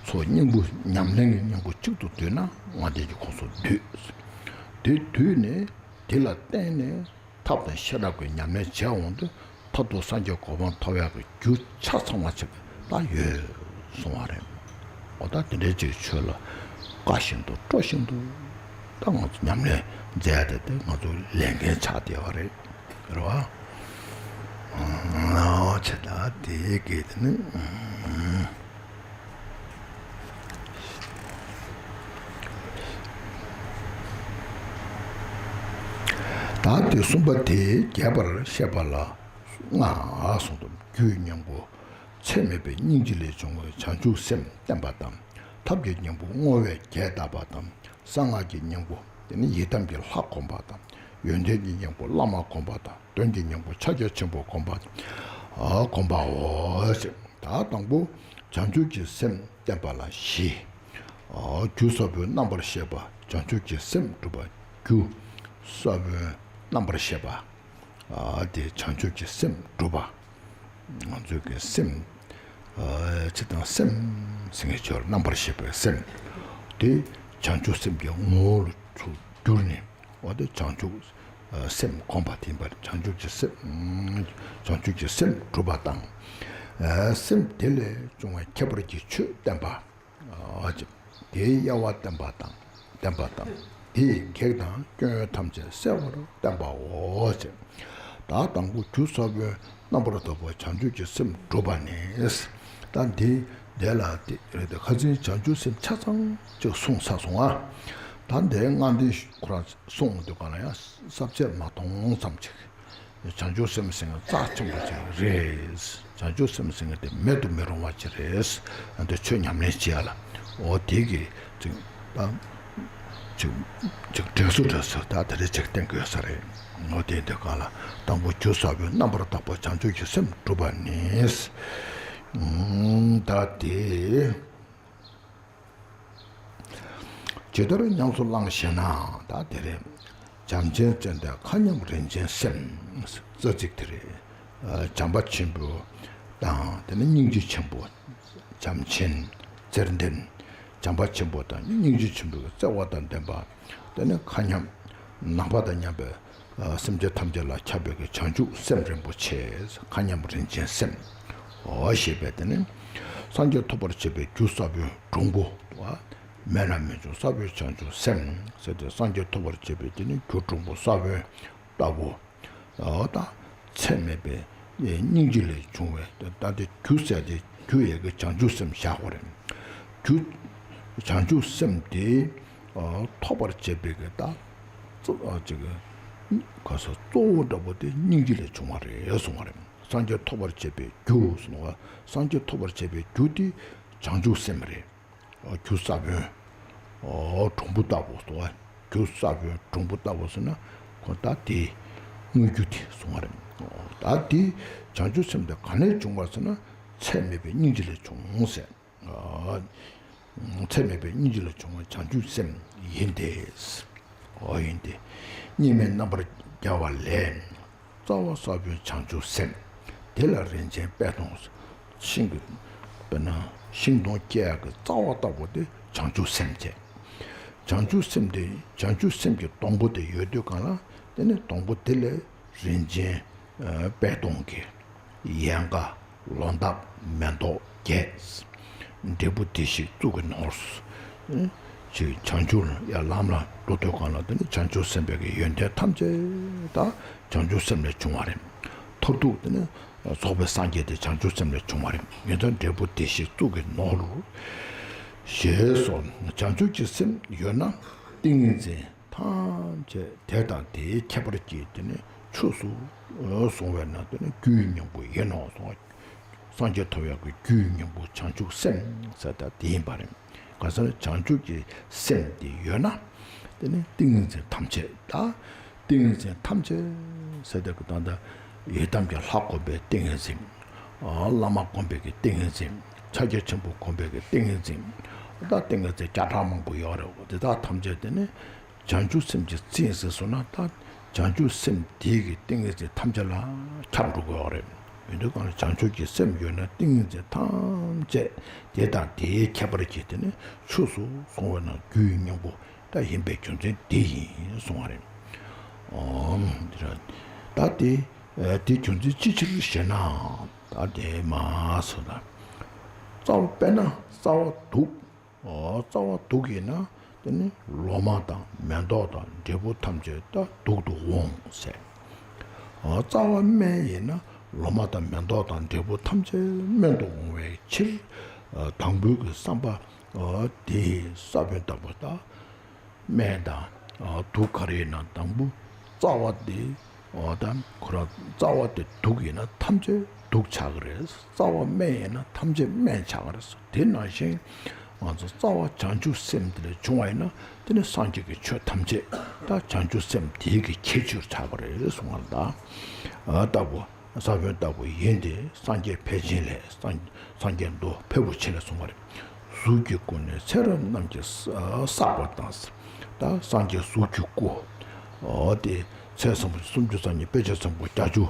ཚོ་སྙིང་པོ་ཉམས་ལེན་གྱི་སྙིང་པོ་གཅིག་ཏུ་བསྡུས་ན་དབང་ལྡན་གྱི་ཁོངས་སུ་འདུས། དེ་བསྡུས་ནས་དེ་ལ་བརྟེན་ནས་ཐབས་དང་ཤེས་རབ་ཀྱི་ཉམས་ལེན་བྱས་འོང་དུས་མཐར་ཐུག་སངས་རྒྱས་གོ་འཕང་ཐོབ་ཡག་གི་རྒྱུ་ཆ་ཚང་བ་ཅིག་ད་ཡོད་གསུང་བ་རེད། འོ་ད་དེ་འདྲའི་ཅིག་ཆོས་ལ་དགའ་བཞིན་དུ་སྤྲོ་བཞིན་དུ་ད་ང་ཚོ་ཉམས་ལེན་མཛད་ཡ་དེ་དེ་ང་ཚོ་ལས་འགན་ཆགས་བསྡད་པ་རེད། རེད་བ། ཨ་ཆེ་ད་དེ་གི་དེ་ནི། ད་དེ་གསུམ་པ་དེ་རྒྱས་པར་བཤད་པ་ལ་ལྔ་གསུངས་ཏོ། རྒྱུའི་སྙིང་པོ། ཚད་མེད་པའི་སྙིང་རྗེ་ལས་བྱུང་བའི་བྱང་ཆུབ་སེམས་བསྟན་པ་དང་། ཐབས་ཀྱི་སྙིང་པོ་བསྔོ་བས་རྒྱས་བཏབ་པ་དང་། གསང་སྔགས་ཀྱི་སྙིང་པོ་དེ་ནི་ཡི་དམ་གྱི་ལྷ་བསྒོམ་པ་དང་། ཡོན་ཏན་གྱི་སྙིང་པོ་བླ་མ་བསྒོམ་པ་དང་། དོན་གྱི་སྙིང་པོ་ཕྱག་རྒྱ་ཆེན་པོ་བསྒོམ་པ་དང་། ཨ། བསྒོམ་པའོ། ད་དང་པོ་བྱང་ཆུབ་ཀྱི་སེམས་བསྟན་པ་ལ་བཞི། ཨ། རྒྱུ་ས་བོན་རྣམ་པར་ཤེས་པ་བྱང་ཆུབ་ཀྱི་སེམས་སྒྲུབ་པ། རྒྱུ་ས་བོན་རྣམ་པར་ཤེས་པ། ཨ། དེ་བྱང་ཆུབ་ཀྱི་སེམས་སྒྲུབ་པ། ང་ཚོའི་གི་སེམས། ཨ། ཅི་དང་སེམས་ཟེར་མཁན་ཆོས་རྣམ་པར་ཤེས་པའི་སེམས། དེ་བྱང་ཆུབ་སེམས་ཀྱི་ངོ་བོ་ལ་ཚུར་གྱུར་ནས། འོ་དེ་བྱང་ཆུབ་སེམས་བསྒོམ་པ་དེ་ཡིན་པར་བྱང་ཆུབ་ཀྱི་སེམས། བྱང་ཆུབ་ཀྱི་སེམས་སྒྲུབ་པ་དང་། ཨ། སེམས་དེ་ལས་བྱུང་བའི་ཁྱད་པར་གྱི་ཆོས་བསྟན་པ། ཨ། དེའི་དབྱེ་བ་བསྟན་པ་དང་། བསྟན་པ་དང་། དེའི་གེགས་དང་སྐྱོན་ཐམས་ཅད་སེལ་བར་བསྟན་པའོ། ད་དང་པོ་རྒྱུ་ས་བོན་རྣམ་པར་དག་པ་བྱང་ཆུབ་ཀྱི་སེམས་སྒྲུབ་པ་ནི། ད་འདི་འདི་ལ་དེ་རེད་དེ། ཁ་སང་བྱང་ཆུབ་སེམས་ཆ་ཚང་ཅིག་གསུངས་ཚར་སོང་ཨ། ད་འདིའི་སྔ་འདི་ཁོ་རང་གསུངས་འདུག་ག་ལ་ཡང་ས་བཅད་མ་གཏོང་ཙམ་ཅིག་བྱང་ཆུབ་སེམས་ཟེར་མཁན་རྩ་ཆེན་པོ་ཅིག་རེད། བྱང་ཆུབ་སེམས་ཟེར་མཁན་དེ་མེད་དུ་མི་རུང་བ་ཅིག་རེད། ཨ། འདི་ཆོས་ཉམས་ལེན་བྱེད་ཡ་ལ། འོ་དེ་གི་ཅིག་ད་ཅིག་ཅིག་དྲན་གསོ་འདྲ་ཟེར་ད་དེ་འདྲ་ཅིག་བསྟན་དགོས་ས་རེད། འོ་དེ་འདི་ག་ལ་དང་པོ་རྒྱུ་ས་བོན་རྣམ་པར་དག་པ་བྱང་ཆུབ་ཀྱི་སེམས་སྒྲུབ་པ་ནི། ད་དེ། ཇི་ལྟར་ཉམས་སུ་བླངས་ཞེ་ན། ད་དེ་རེད། བྱམས་ཆེན་བརྩོན་འགྲུས་མཁའ་མཉམ་རིན་ཆེན་སེམས། རྩ་ཚིག་དེ་རེད། ཨ། བྱམས་པ་ཆེན་པོ་དང་དེ་ནས་སྙིང་རྗེ་ཆེན་པོ། བྱམས་ཆེན། བརྩེར་ལྡན། བྱམས་པ་ཆེན་པོ་དང་སྙིང་རྗེ་ཆེན་པོའི་བརྩེ་བ་དང་ལྡན་པ། དེ་ནས་མཁའ་མཉམ། ནམ་མཁའ་དང་མཉམ་པའི། ཨ། སེམས་ཅན་ཐམས་ཅད་ལ་ཁྱབ་པའི་གི་བྱང་ཆུབ་སེམས་རིན་པོ་ཆེ། མཁའ་མཉམ་རིན་ཆེན་སེམས། འོ་ཞེས་པས་དེ་ནི། སངས་རྒྱས་ཐོབ་པར་བྱེད་པའི་རྒྱུ་ས་བོན་དྲུང་པོ། མེད་ན་མི་འབྱུང་ས་བོན་བྱང་ཆུབ་སེམས་ཟེར་ཏེ་སངས་རྒྱས་ཐོབ་པར་བྱེད་པའི་དེ་ནི་རྒྱུ་དྲུང་པོ་ས་བོན་ལྟ་བུ། འོ་ད་ཚད་མེད་པའི་སྙིང་རྗེ་ལས་བྱུང་བའི་ད་དེ་རྒྱུ་ཟེར་དེ་རྒྱུ་ཡི་གེ་བྱང་ཆུབ་སེམས་བཞག་དགོས་རེད། རྒྱུ། བྱང་ཆུབ་སེམས་དེ། ཨ། ཐོབ་པར་བྱེད་པའི་གི་ད། གཙོ། ཨ། ཅིག་ག་ས་གཙོ་བོ་འདྲ་པོ་དེ་སྙིང་རྗེ་ལས་བྱུང་བ་རེད་གསུང་བ་རེད། སངས་རྒྱས་ཐོབ་པར་བྱེད་པའི་རྒྱུ་གསུང་བ། སངས་རྒྱས་ཐོབ་པར་བྱེད་པའི་རྒྱུ་དེ་བྱང་ཆུབ་སེམས་རེད། ཨ། རྒྱུ་ས་བོན། ཨོ། དྲུང་པོ་ལྟ་བུ་གསུང་བ། རྒྱུ་ས་བོན་དྲུང་པོ་ལྟ་བུ་ཟེར་ན་ཁོ་ད་དེ་དངོས་རྒྱུ་དེ་གསུང་བ་རེད། ཨོ། ད་དེ་བྱང་ཆུབ་སེམས་དེ་ག་ནས་བྱུང་བ་ཟེར་ན་ཚད་མེད་པའི་སྙིང་རྗེ་ལས་བྱུང་ཟེར། ཨ། ཚད་མེད་པའི་སྙིང་རྗེ་ལས་བྱུང་བའི་བྱང་ཆུབ་སེམས་ཡིན་ཏེ། འོ་ཡིན་ཏེ། གཉིས་མེད་རྣམ་པར་རྒྱལ་བ་ལས། རྩ་བ་ས་བོན་བྱང་ཆུབ་སེམས། དེ་ལ་རིན་ཆེན་པད་སྡོང་། ཤིང་གི། དཔེར་ན་ཤིང་སྡོང་སྐྱེ་ཡག་གི་རྩ་བ་ལྟ་བུ་དེ་བྱང་ཆུབ་སེམས་བྱས། བྱང་ཆུབ་སེམས་དེ་བྱང་ཆུབ་སེམས་ཀྱི་སྡོང་པོ་དེ་ཡོད་དུས་གང་ལ་དེ་ནི་སྡོང་པོ་དེ་ལས་རིན་ཆེན་པད་སྡོང་གི་ཡལ་ག་ལོ་འདབ་མེ་ཏོག་རྒྱས། འབྲས་བུ་བདེ་གཤེགས་གཙུག་གི་ནོར། ཅིག་བྱང་ཆུབ་ཡར་ལམ་ལ་འགྲོ་དུས་གང་ལ་དེ་ནི་བྱང་ཆུབ་སེམས་དཔའི་གི་ཡོན་ཏན་ཐམས་ཅད་ད་བྱང་ཆུབ་སེམས་ལས་བྱུང་བ་རེད། མཐར་ཐུག་དེ་ནི་རྫོགས་པའི་སངས་རྒྱས་དེ་བྱང་ཆུབ་སེམས་ལས་བྱུང་བ་རེད། ཡོན་ཏན་འབྲས་བུ་བདེ་གཤེགས་གཙུག་གི་ནོར། ཞེས་སོ། བྱང་ཆུབ་ཀྱི་སེམས་ཡོད་ན་ཏིང་ངེ་འཛིན་ཐམས་ཅད་དེ་དང་དེའི་ཁྱད་པར་གྱིས་དེ་ནི་ཆོས་སུ་གསུངས་པས་ན་དེ་ནི་རྒྱུའི་སྙིང་པོ་ཡིན་ནོ་གསུངས། སངས་རྒྱས་ཐོབ་ཡག་གི་རྒྱུའི་སྙིང་པོ་བྱང་ཆུབ་སེམས་ཟེར་ད་དེ་ཡིན་པ་རེད། ག་ཟེར་ན་བྱང་ཆུབ་ཀྱི་སེམས་དེ་ཡོད་ན། དེ་ནི་ཏིང་ངེ་འཛིན་ཐམས་ཅད་ད། ཏིང་ངེ་འཛིན་ཐམས་ཅད་ཟེར་དེ་གི་ད་ལྟ་ཡི་དམ་གྱི་ལྷ་བསྒོམ་པའི་ཏིང་ངེ་འཛིན། བླ་མ་བསྒོམ་པའི་གི་ཏིང་ངེ་འཛིན། ཕྱག་རྒྱ་ཆེན་པོ་བསྒོམ་པའི་གི་ཏིང་ངེ་འཛིན། ད་ཏིང་ངེ་འཛིན་བརྒྱ་ཕྲག་མང་པོ་ཡོད་རེད། དེ་དག་ཐམས་ཅད་དེ་ནི་བྱང་ཆུབ་སེམས་ཀྱི་རྩིས་ཟིན་སོང་ན། ད་བྱང་ཆུབ་སེམས་དེའི་གི་ཏིང་ངེ་འཛིན་ཐམས་ཅད་ལ་ཁྱབ་འགྲོ་གི་ཡོད་རེད། ཡིན་དུས་གང་ལ་བྱང་ཆུབ་ཀྱི་སེམས་ཡོད་ན་ཏིང་ངེ་འཛིན་ཐམས་ཅད་དེ་དང་དེའི་ཁྱད་པར་གྱིས་དེ་ནི་ཆོས་སུ་སོང་བས་ན་རྒྱུའི་སྙིང་པོ་ད་ཡིན་པའི་རྒྱུ་མཚན་འདི་ཡིན་གསུང་བ་རེད། ཨོམ། དེ་ར་ད་དེ་དེ་རྒྱུ་མཚན་ཅི་ཕྱིར་ཞེ་ན། ད་དེ་མ་སོ་ད་རྩ་བ་དཔེར་ན་རྩ་བ་དུག་ཨོ། རྩ་བ་དུག་ཡིན་ན་དེ་ནི་ལོ་མ་དང་མེ་ཏོག་དང་འབྲས་བུ་ཐམས་ཅད་ད་དུག་ཏུ་འོང་ཟེར། ཨོ། རྩ་བ་སྨན་ཡིན་ན་ལོ་མ་དང་མེ་ཏོག་དང་འབྲས་བུ་ཐམས་ཅད་སྨན་དུ་འོང་བའི་ཕྱིར། ཨ། དང་པོའི་གི་བསམ་པ། ཨོ། དེ་ས་བོན་ལྟ་བུ་ད། སྨན་དང་། ཨ། དུག་ག་རེ་ཡིན་ན་དང་པོ་རྩ་བ་དེ། ཨོ། ད་ཁོ་རང་རྩ་བ་དེ་དུག་ཡིན་ན་ཐམས་ཅད་དུག་ཆགས་ཀྱི་རེད། རྩ་བ་སྨན་ཡིན་ན་ཐམས་ཅད་སྨན་ཆགས་ཀྱི་རེད། དེ་ནང་བཞིན་ང་ཚོ་རྩ་བ་བྱང་ཆུབ་སེམས་དེ་ལས་བྱུང་བ་ཡིན་ན་དེ་ནི་སངས་རྒྱས་ཀྱི་ཆོས་ཐམས་ཅད་ད་བྱང་ཆུབ་སེམས་དེའི་གི་ཁྱད་ཆོས་ཆགས་པ་རེད་གསུང་བ་ལ། ཨ། ལྟ་བུ་ས་བོན་ལྟ་བུ་ཡིན་ཏེ། སངས་རྒྱས་ཕལ་ཆེན་ལས། སངས་སངས་རྒྱས་མདོ་ཕལ་པོ་ཆེ་ལས་གསུངས་པ་རེད། གཟུགས་ཀྱི་སྐུ་ནི་ཚེ་རབས་རྣམས་ཀྱིས་བསགས་པ་དང་། ད་སངས་རྒྱས་གཟུགས་ཀྱི་སྐུ། ཨོ། དེ་ཚེ་སམ་བྷོ་ཊ་སུམ་ཅུ་རྩ་གཉིས་དཔེ་བྱད་ཚེ་སམ་བྷོ་ཊ་བརྒྱད་ཅུ་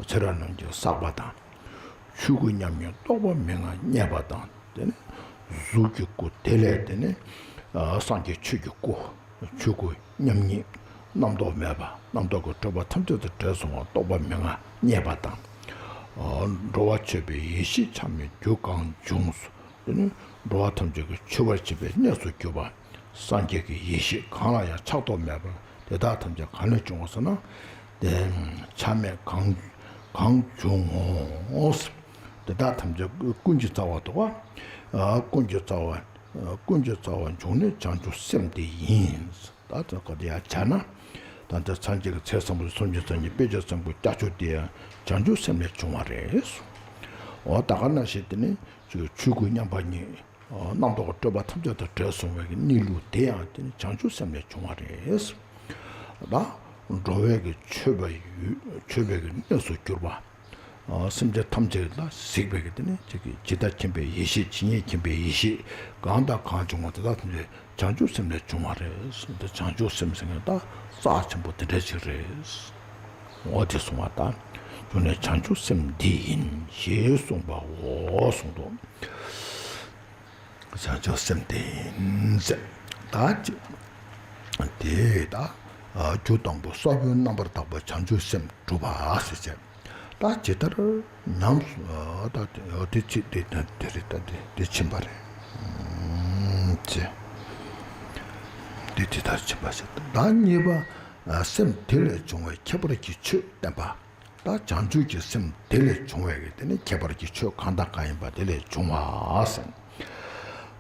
ཚེ་རབས་རྣམས་ཀྱིས་བསགས་པ་དང་། ཆོས་སྐུ་མཉམ་ཉིད་རྟོགས་པ་མན་ངག་བརྙེས་པ་དང་། དེ་ནི་གཟུགས་ཀྱི་སྐུ་དེ་ལས་དེ་ནི། ཨ། སངས་རྒྱས་ཆོས་ཀྱི་སྐུ། ཆོས་སྐུ་མཉམ་ཉིད་རྣམ་རྟོག་མེད་པ། རྣམ་རྟོག་གི་སྤྲོས་པ་ཐམས་ཅད་དང་བྲལ་སོང་བ་རྟོགས་པ་མན་ངག་བརྙེས་པ་དང་། ཨ། འགྲོ་བ་མཆོད་པའི་ཡེ་ཤེས་ཆགས་མེད་རྒྱུ་གང་བྱུང་། དེ་ནི་འགྲོ་བ་ཐམས་ཅད་ཀྱི་མཆོད་པར་བྱེད་པའི་གནས་སུ་གྱུར་པ། སངས་རྒྱས་ཀྱི་ཡེ་ཤེས་གང་ལ་ཡང་ཆགས་རྟོག་མེད་པ། དེ་དག་ཐམས་ཅད་གང་ལས་བྱུང་བ་ཟེར་ན། དེ་ཆགས་མེད་གང་གང་བྱུང་ངོ་། དེ་དག་ཐམས་ཅད་ཀུན་གྱི་རྩ་བ་དོ། ཨ། ཀུན་གྱི་རྩ་བ། ཀུན་གྱི་རྩ་བ་འབྱུང་གནས་བྱང་ཆུབ་སེམས་དེ་ཡིན། ད་ལྟ་ཁོ་དེ་ཡང་བྱས་ན། ད་ལྟ་སངས་རྒྱས་ཀྱི་ཚེ་སམ་བྷོ་ཊ་སུམ་ཅུ་རྩ་གཉིས་དཔེ་བྱད་ཚེ་སམ་བྷོ་ཊ་བརྒྱད་ཅུ་དེ་ཡང་བྱང་ཆུབ་སེམས་ལས་བྱུང་བ་རེད། འོ། ད་ག་ནང་བཞིན་དེ་ནི་ཆོས་སྐུ་མཉམ་པ་ཉིད། རྣམ་རྟོག་གི་སྤྲོས་པ་ཐམས་ཅད་དང་བྲལ་སོང་བའི་གནས་ལུགས་དེ་ཡང་དེ་ནི་བྱང་ཆུབ་སེམས་ལས་བྱུང་བ་རེད། ད་འགྲོ་བའི་གི་མཆོད་པའི་ཡུལ། མཆོད་པའི་གི་གནས་སུ་གྱུར་པ། ཨ། སེམས་ཅན་ཐམས་ཅད་ལ་གཟིགས་པའི་གི་དེ་ནི་ཅིག་གི་ཇི་ལྟར་མཁྱེན་པའི་ཡེ་ཤེས། ཇི་སྙེད་མཁྱེན་པའི་ཡེ་ཤེས་གང་དང་གང་བྱུང་བ་དེ་དག་ཐམས་ཅད་བྱང་ཆུབ་སེམས་ལས་བྱུང་བ་རེད། དེ་བྱང་ཆུབ་སེམས་ཟེར་མཁན་ད་རྩ་ཆེན་པོ་དེ་འདྲ་ཅིག་རེད། འོ། དེ་གསུངས་པ་དང་། འབྱུང་གནས་བྱང་ཆུབ་སེམས་འདི་ཡིན་ཞེས་གསུངས་པའོ་གསུངས་འདུག། བྱང་ཆུབ་སེམས་དེ་ཡིན་ཟེར། ད་ཅི། དེ་ད། ཨ། རྒྱུ་དང་པོ་ས་བོན་རྣམ་པར་དག་པ་བྱང་ཆུབ་སེམས་སྒྲུབ་པ་ཟེར་བྱས། ད་ཇི་ལྟར་ཉམས་སུ། ཨ། ད་དེ་དེ་ཅི་དེ་དེ་རེད། ད་དེ་དེ་ཕྱིན་པ་རེད། ཨུམ། ཅེས། དེ་དེ་ལྟར་ཕྱིན་པ་ཟེར། ད་གཉིས་པ། ཨ། སེམས་དེ་ལས་བྱུང་བའི་ཁྱད་པར་གྱི་ཆོས་བསྟན་པ། ད་བྱང་ཆུབ་ཀྱི་སེམས་དེ་ལས་བྱུང་བའི་གི་དེ་ནི་ཁྱད་པར་གྱི་ཆོས་གང་དང་གང་ཡིན་པ་དེ་ལས་བྱུང་བ་ཟེར།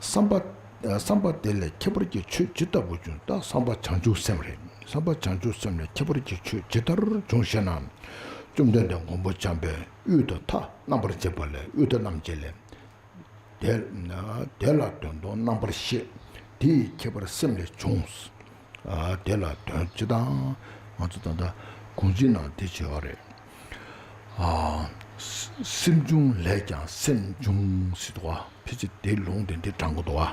བསམ་པ། བསམ་པ་དེ་ལས་ཁྱད་པར་གྱི་ཆོས་ཇི་ལྟ་བུ་བྱུང་། ད་བསམ་པ་བྱང་ཆུབ་སེམས་རེད། བསམ་པ་བྱང་ཆུབ་སེམས་ལས་ཁྱད་པར་གྱི་ཆོས་ཇི་ལྟར་བྱུང་ཞེ་ན། བཅོམ་ལྡན་འདས་མགོན་པོ་འཇམ་དཔལ་དབུས་དུ་མཐའ་རྣམ་པར་འབྱེད་པ་ལས། དབུས་དུ་རྣམ་འབྱེད་ལས། དེ་དེ་ལ་དོན་དམ་རྣམ་པར་ཤེས། དེ་ཡི་ཁྱད་པར་སེམས་ལས་བྱུང་། ཨ། དེ་ལ་དོན་སྤྱི་དང་། ང་ཚོ་ད་ལྟ་གུང་ཚིགས་ནང་དེ་བྱས་པ་རེད། ཨ། སེམས་བྱུང་ལས་ཀྱང་སེམས་འབྱུང་ཟེར་འདུག་བ། ཕལ་ཆེར་དེ་ལུང་དེ་འདི་དྲངས་ཀྱི་འདུག་བ།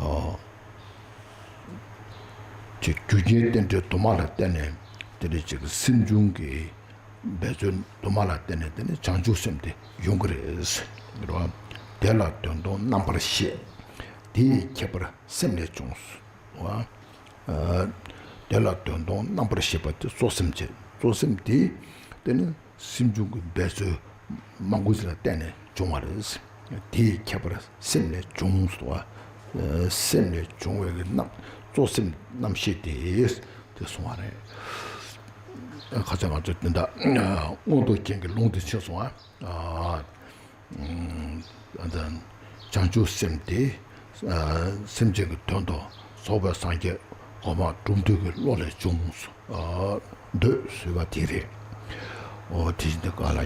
ཨ། ཅིག་རྒྱུ་རྐྱེན་རྟེན་འབྲེལ་དུ་མ་ལ་བརྟེན་ནས་དེ་འདྲ་ཅིག་སེམས་བྱུང་གི་འབད་རྩོལ་དུ་མ་ལ་བརྟེན་ནས་དེ་ནི་བྱང་ཆུབ་སེམས་དེ་ཡོང་གི་རེད། རེད་བ། དེ་ལ་དོན་དམ་རྣམ་པར་ཤེས། དེ་ཡི་ཁྱད་པར་སེམས་ལས་བྱུང་། བ། ཨ། དེ་ལ་དོན་དམ་རྣམ་པར་ཤེས་པ་དེ་གཙོ་སེམས་བྱེད། གཙོ་སེམས་དེ་དེ་ནི་སེམས་བྱུང་གི་འབད་རྩོལ་མང་པོ་ཞིག་ལ་བརྟེན་ནས་བྱུང་བ་རེད། དེའི་ཁྱད་པར་སེམས་ལས་བྱུང་སོ། སེམས་ལས་བྱུང་བའི་རྣམ། གཙོ་སེམས་རྣམ་ཤེས་དེ། དེ་གསུང་བ་རེད། ཁ་ཚ་ང་ཚོ་དེ་འདྲ་མངོན་རྟོགས་རྒྱན་གྱི་ལུང་དེ་ཕྱིན་སོང་ཨ། ཨ། བྱང་ཆུབ་སེམས་དེ། ཨ། སེམས་ཅན་གྱི་དོན་དུ་རྫོགས་པའི་སངས་རྒྱས་གོང་མ་གྲུབ་འདུས་ཀྱི་བློ་ལས་བྱུང་། ཨ། འདོད་ཟེར་བ་དེ་རེད། འོ། དེ་བཞིན་དུ་ག་ལ།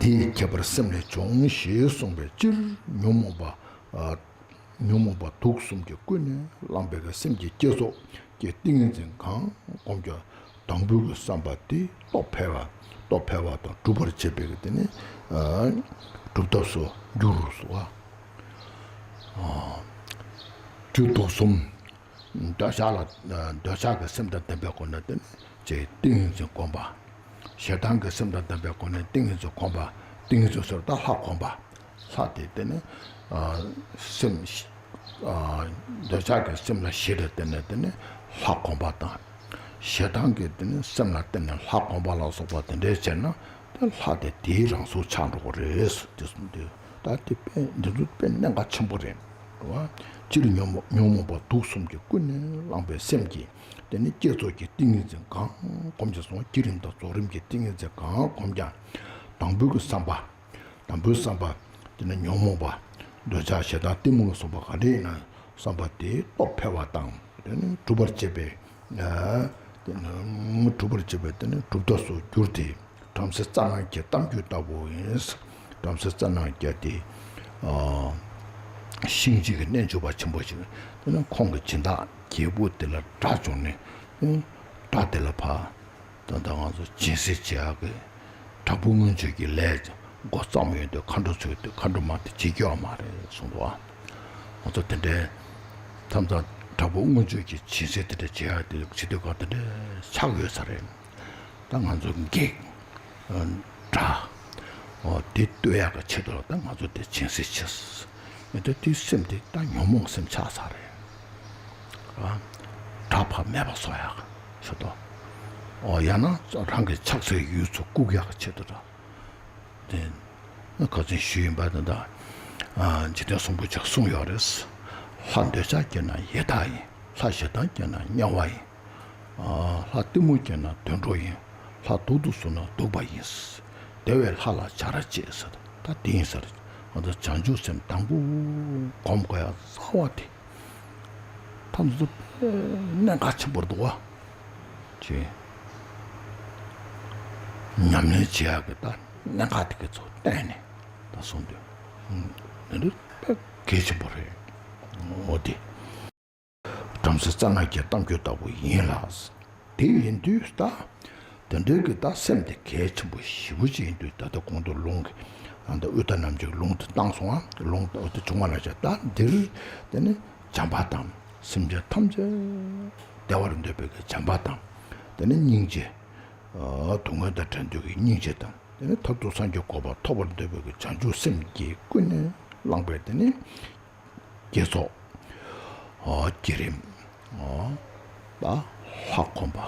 དེའི་ཁྱད་པར་སེམས་ལས་བྱུང་ཞེས་གསུངས་པའི་སྤྱིར་ཉོན་མོངས་པ། ཨ། ཉོན་མོངས་པ་དུག་གསུམ་གྱིས་ཀུན་ནས་བསླངས་པའི་སེམས་ཀྱི་བསྐྱེད་རྫོགས་ཀྱི་ཏིང་ངེ་འཛིན་གང་བསྒོམས་ཀྱང་དང་པོའི་བསམ་པ་དེ་སྟོབས་འཕེལ་བ་སྟོབས་འཕེལ་བ་དང་གྲུབ་པར་བྱེད་པའི་དེ་ནི་གྲུབ་ཐོབ་སུ་འགྱུར་རོ་གསུངས་པ། རྒྱུ་དུག་གསུམ། འདོད་ཆགས་ལ་འདོད་ཆགས་ཀྱི་སེམས་དང་ལྡན་པའི་སྒོ་ནས་དེ་ནི་ཅེས་ཏིང་ངེ་འཛིན་བསྒོམ་པ། ཞེ་སྡང་གི་སེམས་དང་ལྡན་པའི་སྒོ་ནས་ཏིང་ངེ་འཛིན་བསྒོམ་པ། ཏིང་ངེ་འཛིན་ཟེར་ད་ལྷ་བསྒོམ་པ། ལྷ་དེ་དེ་ནི་སེམས་འདོད་ཆགས་ཀྱི་སེམས་ལ་ཞེ་ལ་བརྟེན་ནས་དེ་ནི་ལྷ་བསྒོམ་པ་དང་། ཞེ་སྡང་གི་དེ་ནི་སེམས་ལ་བརྟེན་ནས་ལྷ་བསྒོམ་པ་ལ་སོགས་པ་དེ་འདྲའི་བྱས་ན། དེ་ལྷ་དེ་དེའི་རང་གཟུགས་ཆགས་འགྲོ་གི་རེད་ཟེར་དེ་གསུངས་དུས། ད་དེ་དཔེ་འདི་ཚོ་དཔེ་གནད་འགག་ཆེན་པོ་རེད། རེད་བ། སྤྱིར་ཉོན་མོངས་ཉོན་མོངས་པ་དུག་གསུམ་གྱིས་ཀུན་ནས་བསླངས་པའི་སེམས་ཀྱི་དེ་ནི་བསྐྱེད་རྫོགས་ཀྱི་ཏིང་ངེ་འཛིན་གང་བསྒོམས་ཀྱང་སོང་བ་བསྐྱེད་རིམ་དང་རྫོགས་རིམ་གྱི་ཏིང་ངེ་འཛིན་གང་བསྒོམས་ཀྱང་དང་པོའི་བསམ་པ། དང་པོའི་བསམ་པ། དེ་ནི་ཉོན་མོངས་པ། འདོད་ཆགས་ཞེ་སྡང་གཏི་མུག་ལ་སོགས་པ་ག་རེ་ཡིན་ན་བསམ་པ་དེ་སྟོབས་འཕེལ་བ་དང་དེ་ནི་གྲུབ་པར་བྱེད་པའི། དེ་ནི་གྲུབ་པར་བྱེད་པའི་དེ་ནི་གྲུབ་ཐོབ་སུ་འགྱུར་ཏེ། བྲམ་ཟེ་རྩྭ་ནག་གི་གཏམ་རྒྱུད་ལྟ་བུ་ཡིན། བྲམ་ཟེ་རྩྭ་ནག་གི་དེ་ཤིང་གཅིག་གི་གནས་འཇུག་པ་ཆེན་པོ་ཞིག་དེ་ནི་ཁོང་གི་སྦྱིན་བདག་རྒྱལ་པོ་དེ་ལ་དགྲ་བྱུང་ནས་དགྲ་དེ་ལ་ཕར། ད་ལྟ་ང་ཚོ་སྦྱིན་སྲེག་བྱེད་ཡག་གི་དྲག་པོ་མངོན་སྤྱོད་ཀྱི་ལས་མགོ་བརྩམས་ཡོང་དུས་མཁའ་འགྲོ་ཚོས་དུས་མཁའ་འགྲོ་མ་དེ་བྱེད་རྒྱུ་ཡོད་མ་རེད་གསུངས་འདུག་ཨ། ང་ཚོ་དེ་འདྲའི་མཚམས་མཚམས་དྲག་པོ་མངོན་སྤྱོད་ཀྱི་སྦྱིན་སྲེག་དེ་འདྲ་བྱེད་ཡག་དེ་བྱེད་དུས་གང་དེ་འདྲའི་ཆགས་ཡོད་ས་རེད། ད་ང་ཚོ་བགེགས་དགྲ་འོ་དེ་གཏོར་ཡག་གི་ཆེད་དུ་ལ་ད་ང་ཚོ་དེ་སྦྱིན་སྲེག་བྱེད། མི་འདོད་དེའི་སེམས་དེ་ད་ཉོན་མོངས་སེམས་ཆགས་ཚར་རེད། ཨ། དགྲ་ཕར་མེད་པ་བཟོ་ཡག་ཆེད་དུ། ཨོ་ཡང་ན་རང་གི་ཆགས་སའི་ཡུལ་ཚོ་བཀུག་ཡག་ཆེད་དུ་འདྲ། དེ་ཁ་ཚོན་ཞུས་ཡིན་པ་དེ་འདྲ། ཨ། འཇིག་རྟེན་གསུམ་པོ་ཅིག་གསུངས་ཡོད་རེད། ལྷ་འདོད་ཆགས་སྐྱེས་ན་ཡི་དྭགས་ཡིན། ལྷ་ཞེ་སྡང་སྐྱེས་ན་དམྱལ་བ་ཡིན། ལྷ་གཏི་མུག་སྐྱེས་ན་དུད་འགྲོ་ཡིན། ལྷ་དུག་ཏུ་ཟུག་ན་གདུག་པ་ཡིན། དེ་བས་ལྷ་ལ་བྱ་ར་བྱེད་ཟེར། ད་དེ་ཡིན་ཟེར། ང་ཚོ་བྱང་ཆུབ་སེམས་དང་པོ་སྒོམ་དགོས་ཡ་རྩ་བ་དེ། ད་ང་ཚོ་དཔེ་གནད་འགག་ཆེན་པོ་འདུག་བ། ཅེས། ཉམས་ལེན་བྱེད་ཡག་གི་ད་གནད་འགག་དེ་ག་ཚོ་བསྟན་ནས་ད་གསུངས་དུས། འདི་འདྲ་དཔེ་གལ་ཆེན་པོ་རེད། འོ་དེ། བྲམ་ཟེ་རྩྭ་ནག་གི་གཏམ་རྒྱུད་ལྟ་བུ་ཡིན་ལ། དེ་ཡིན་དུས་ད། དེ་འདྲའི་གི་ད་སེམས་དེ་གལ་ཆེན་པོ་ཞེ་པོ་ཅིག་ཡིན་དུས་ད་ལྟ་གོང་དུ་ལུང་གི། ཨ་ད་དབུས་མཐའ་ནམ་མཁའི་ལུང་དེ་བཏང་སོང་ཨ། ལུང་དེ་བྱུང་བ་ལ་བྱ་ད་འདིར་དེ་ནི་བྱམས་པ་དང་སེམས་ཅན་ཐམས་ཅད་བདེ་བར་འདོད་པའི་གི་བྱམས་པ་དང་། དེ་ནི་སྙིང་རྗེ། སྡུག་བསྔལ་དང་བྲལ་འདོད་ཀྱི་སྙིང་རྗེ་དང་། དེ་ནི་མཐར་ཐུག་སངས་རྒྱས་གོ་འཕང་ཐོབ་པར་འདོད་པའི་གི་བྱང་ཆུབ་སེམས་ཀྱིས་ཀུན་ནས་བསླངས་པའི་དེ་ནི། བསྐྱེད་རྫོགས། བསྐྱེད་རིམ། ད་ལྷ་བསྒོམ་པ།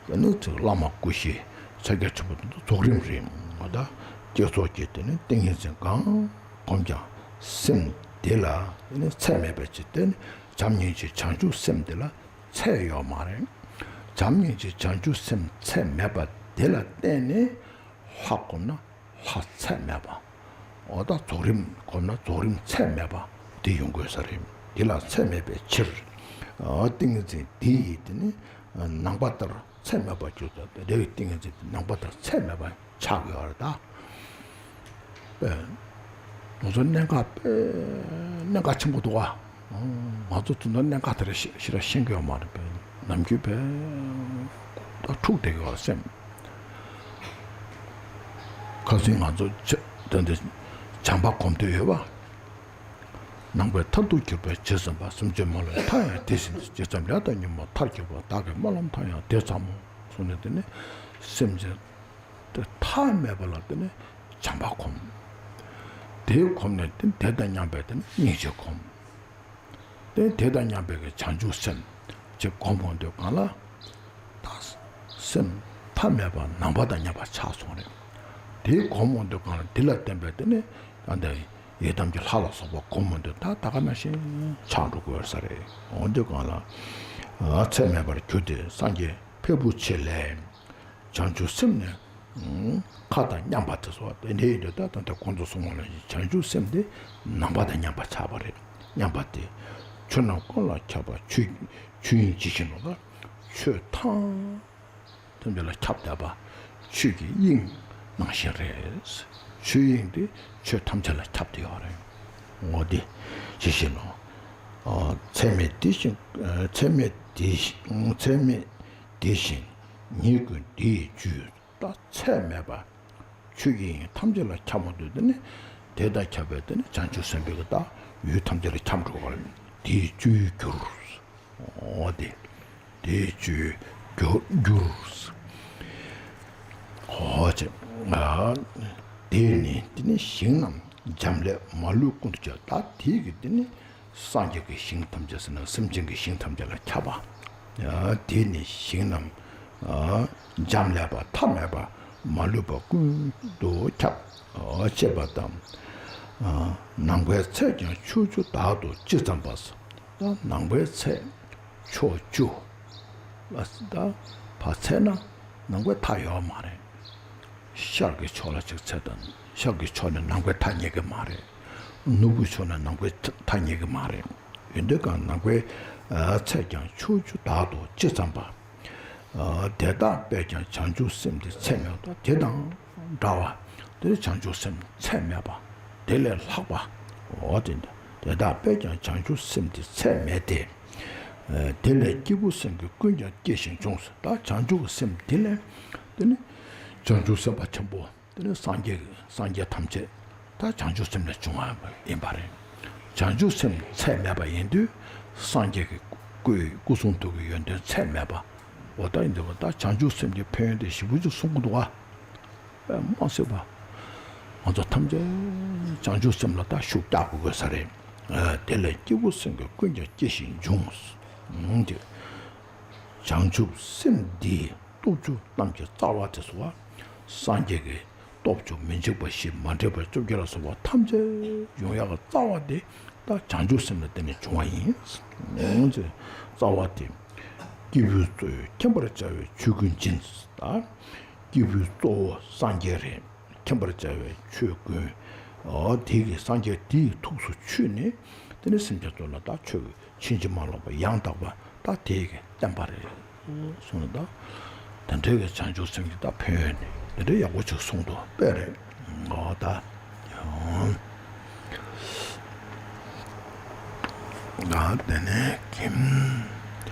དེ་ནི་ཚིག་བླ་མ་སྐུ་བཞི་ཕྱག་རྒྱ་ཆེན་པོ་དེ་ཚོ་རྫོགས་རིམ་རེད། ད་བསྐྱེད་རྫོགས་ཀྱི་དེ་ནི་ཏིང་ངེ་འཛིན་གང་བསྒོམ་ཀྱང་སེམས་དེ་ལ་དེ་ནི་ཚད་མེད་པའི་ཕྱིར་དེ་ནི་བྱམས་སྙིང་རྗེ་བྱང་ཆུབ་སེམས་དེ་ལ་ཚད་ཡོད་མ་རེད། བྱམས་སྙིང་རྗེ་བྱང་ཆུབ་སེམས་ཚད་མེད་པ་དེ་ལ་བརྟེན་ནས་ལྷ་བསྒོམ་ན། ལྷ་ཚད་མེད་པ། འོ་ད་རྫོགས་རིམ་བསྒོམ་ན་རྫོགས་རིམ་ཚད་མེད་པ་དེ་ཡོང་དགོས་ས་རེད། དེ་ལ་ཚད་མེད་པའི་ཕྱིར། ཏིང་ངེ་འཛིན་དེ་ཡི་དེ་ནི་ནང་པ་ལྟར་ཚད་མེད་པར་གྱུར་ཏོ། དེ་འདྲ་བའི་ཏིང་ངེ་འཛིན་དེ་ནང་པ་ལྟར་ཚད་མེད་པ་ཆགས་ཡོད་རེད་ད། ང་ཚོ་གནད་འགག་དཔེ་གནད་འགག་ཆེན་པོ་འདུག་བ། ང་ཚོ་དུ་ནོར་གནད་འགག་དེ་རེ་ཞེ་དྲག་ཤེས་ཀྱི་ཡོད་མ་རེད་པས། ནམ་རྒྱུན་པས་ད་འཁྲུག་བསྡད་ཀྱི་ཡོད་སེམས། ཁ་སང་ང་ཚོ་ཆ་དོན་དེ་བྱམས་པ་སྒོམ་འདོད་ཡོད་པ། ནང་པའི་མཐར་ཐུག་གྱུར་པའི་ཇི་ཙམ་པ། སེམས་ཅན་མ་ལུས་མཐའ་ཡང་དེ་བཞིན་དུ། ཇི་ཙམ་ལས་དང་ཉོན་མོངས་མཐར་གྱུར་པ། བདག་གི་སྨོན་ལམ་མཐའ་ཡང་དེ་ཙམ་མོ། གསུངས་ནས་དེ་ནི་སེམས་ཅན་དེ་མཐའ་མེད་པ་ལ་དེ་ནི་བྱམས་པ་སྒོམ། དེ་སྒོམ་ནས་དེ་དེ་དང་མཉམ་པའི་དེ་ནི་སྙིང་རྗེ་སྒོམ། དེ་དེ་དང་མཉམ་པའི་གི་བྱང་ཆུབ་སེམས་ཅིག་སྒོམ་འོང་དུས་གང་ལ། ད་སེམས་མཐའ་མེད་པ་ནང་པ་དང་མཉམ་པ་ཆགས་སོང་རེད། དེ་སྒོམ་འོང་དུས་གང་ལ་དེ་ལ་བརྟེན་པའི་དེ་ནི་ད་ལྟ་ཡི་དམ་གྱི་ལྷ་ལ་སོགས་པ་སྒོམ་འོང་དུས་ད་ད་ག་ནང་བཞིན་ཆགས་འགྲོ་དགོས་ས་རེད། འོང་དུས་གང་ལ་ཚད་མེད་པར་གྱུར་ཏེ་སངས་རྒྱས་ཕེབས་པོ་ཆེ་ལས། བྱང་ཆུབ་སེམས་ནི་མཁའ་དང་མཉམ་པ་དེ་སོགས་དེ་འདྲ་ཡིན་དུས་ད་ད་ལྟ་གོང་དུ་གསུངས་པ་ནང་བཞིན་བྱང་ཆུབ་སེམས་དེ་ནང་པ་དང་མཉམ་པ་ཆགས་པ་རེད། མཉམ་པ་དེ་ཆོས་རྣམས་ཀུན་ལ་ཁྱབ་པ་ཆོས་ཆོས་དབྱིངས་ཇི་བཞིན་ནོ། ད་ཆོས་ཐམས་ཐམས་ཅད་ལ་ཁྱབ་བསྡད་པ་ཆོས་ཀྱི་དབྱིངས་ནང་བཞིན་རེད། ཆོས་དབྱིངས་དེ་ཆོས་ཐམས་ཅད་ལ་ཁྱབ་བསྡད་ཡོད་རེད། འོ་དེ་ཇི་བཞིན་ནོ། ཚད་མེད་དེ་བཞིན་ཚད་མེད་དེ་བཞིན་ཚད་མེད་དེ་བཞིན་ཉིད་ཀུན་དེ་ཡི་རྒྱུ། ད་ཚད་མེད་པ་ཆོས་ཀྱི་དབྱིངས་ཐམས་ཅད་ལ་ཁྱབ་མ་ཐུབ་དེ་ནི་དེ་དང་ཁྱབ་པའི་དེ་ནི་བྱང་ཆུབ་སེམས་དཔའི་གི་ད་ཡུལ་ཐམས་ཅད་ལ་ཁྱབ་འགྲོ་བ་ལ་དེའི་སྤྱོད་ཡུལ་འགྱུར། འོ་དེ་དེའི་སྤྱོད་ཡུལ་འགྱུར་འགྱུར། འོ་ཅེ། དེ་ནི་དེ་ནི་ཞིང་རྣམས་འབྱམས་ཀླས་མ་ལུས་ཀུན་ཏུ་ཁྱབ། ད་དེའི་གི་དེ་ནི་སངས་རྒྱས་ཀྱི་ཞིང་ཐམས་ཅད་ཟེར་ན་སེམས་ཅན་གྱི་ཞིང་ཐམས་ཅད་ལ་ཁྱབ་པ། དེ་ནི་ཞིང་རྣམས་འབྱམས་ཀླས་པ་ཐ་མལ་པ་མ་ལུས་པ་ཀུན་ཏུ་ཁྱབ། ཅེས་པ་དང་། ནམ་མཁའི་ཚད་ཀྱང་ཕྱོགས་བཅུ་དག་ཏུ་ཇི་ཙམ་པ། ནམ་མཁའི་ཚད་ཕྱོགས་བཅུ་ལ་ད་ཕར་ཚད་ན་ནམ་མཁའི་མཐའ་ཡོད་མ་རེད། ཤར་གྱི་ཕྱོགས་ལ་ཅིག་ཚད་དང་ཤར་གྱི་ཕྱོགས་ནས་ནམ་མཁའི་མཐའ་རྙེད་ཀྱི་མ་རེད། ནུབ་ཀྱི་ཕྱོགས་ནས་ནམ་མཁའི་མཐའ་རྙེད་ཀྱི་མ་རེད། ཡོན་ཏན་གང་ནམ་མཁའི་ཚད་ཀྱང་ཕྱོགས་བཅུ་དག་ཏུ་ཇི་ཙམ་པ། དེ་དག་པས་ཀྱང་བྱང་ཆུབ་སེམས་དེ་ཚད་མེད་པ། དེ་དང་འདྲ་བ་དེ་བྱང་ཆུབ་སེམས་ཚད་མེད་པ། དེ་ལས་ལྷག་པ། འོ་དེ་འདྲ་དེ་དག་པས་ཀྱང་བྱང་ཆུབ་སེམས་དེ་ཚད་མེད་དེ། དེ་ལས་སྐྱེས་བུ་སེམས་ཀྱི་ཀུན་ཀྱང་སྐྱེ་ཞིང་འབྱུང་། ད་བྱང་ཆུབ་སེམས་དེ་ལས་དེ་ནི་བྱང་ཆུབ་སེམས་དཔའ་ཆེན་པོ། དེ་ནི་སངས་རྒྱས་སངས་རྒྱས་ཐམས་ཅད་ད་བྱང་ཆུབ་སེམས་ལས་བྱུང་བ་ཡིན་པ་རེད། བྱང་ཆུབ་སེམས་ཚད་མེད་པ་ཡིན་དུས་སངས་རྒྱས་ཀྱི་སྐུ་སྐུ་གསུང་ཐུགས་ཀྱི་ཡོན་ཏན་ཚད་མེད་པ། འོ་ད་ཡིན་དུས་ད་བྱང་ཆུབ་སེམས་ཀྱི་ཕན་ཡོན་དེ་ཞེ་པོ་ཅིག་གསུང་གི་འདུག་བ། དཔེ་མ་སྲིད་པ། ང་ཚོ་ཐམས་ཅད་བྱང་ཆུབ་སེམས་ལ་ད་ཤུགས་རྒྱག་དགོས་དགོས་ས་རེད། དེ་ལས་སྐྱེས་བུ་སེམས་ཀྱི་ཀུན་ཀྱང་སྐྱེ་ཞིང་འབྱུང་། བྱང་ཆུབ་སེམས་འདི་སྟོབས་བཅུ་རྣམས་ཀྱི་རྩ་བ་དེ་སོགས་པ། སངས་རྒྱས་ཀྱི་སྟོབས་བཅུ་མི་འཇིགས་པ་བཞི་མ་འདྲེས་པ་བཅོ་བརྒྱད་ལ་སོགས་པ་ཐམས་ཅད་ཡོང་ཡག་གི་རྩ་བ་དེ་ད་བྱང་ཆུབ་སེམས་ལ་བརྟེན་ནས་བྱུང་བ་ཡིན། རྩ་བ་དེ་སྐྱེས་བུའི་གཙོ་བོས་མཁྱེན་པར་བྱ་བའི་ཆོས་ཀུན་སྦྱིན། ད་སྐྱེས་བུའི་གཙོ་བོ་སངས་རྒྱས་རེད། མཁྱེན་པར་བྱ་བའི་ཆོས་ཀུན། འོ་དེ་གི་སངས་རྒྱས་དེའི་ཐུགས་སུ་ཆུད་ནས་དེ་ནས་སེམས་ཅན་ཚོ་ལ་ད་ཆོས་ཀྱི་ཕྱིན་ཅི་མ་ལོག་པ་ཡང་དག་པ་ད་དེ་གི་བསྟན་པ་རེད་གསུངས་ནས་ད། དེ་འདྲའི་གི་བྱང་ཆུབ་སེམས་ཀྱི་ད་ཕན་ཡོན་ནི་དེ་འདྲའི་ཡག་པོ་ཅིག་གསུངས་འདུག་དཔེ་རེད། འོ་ད། ང་དེ་ནས་གིམ།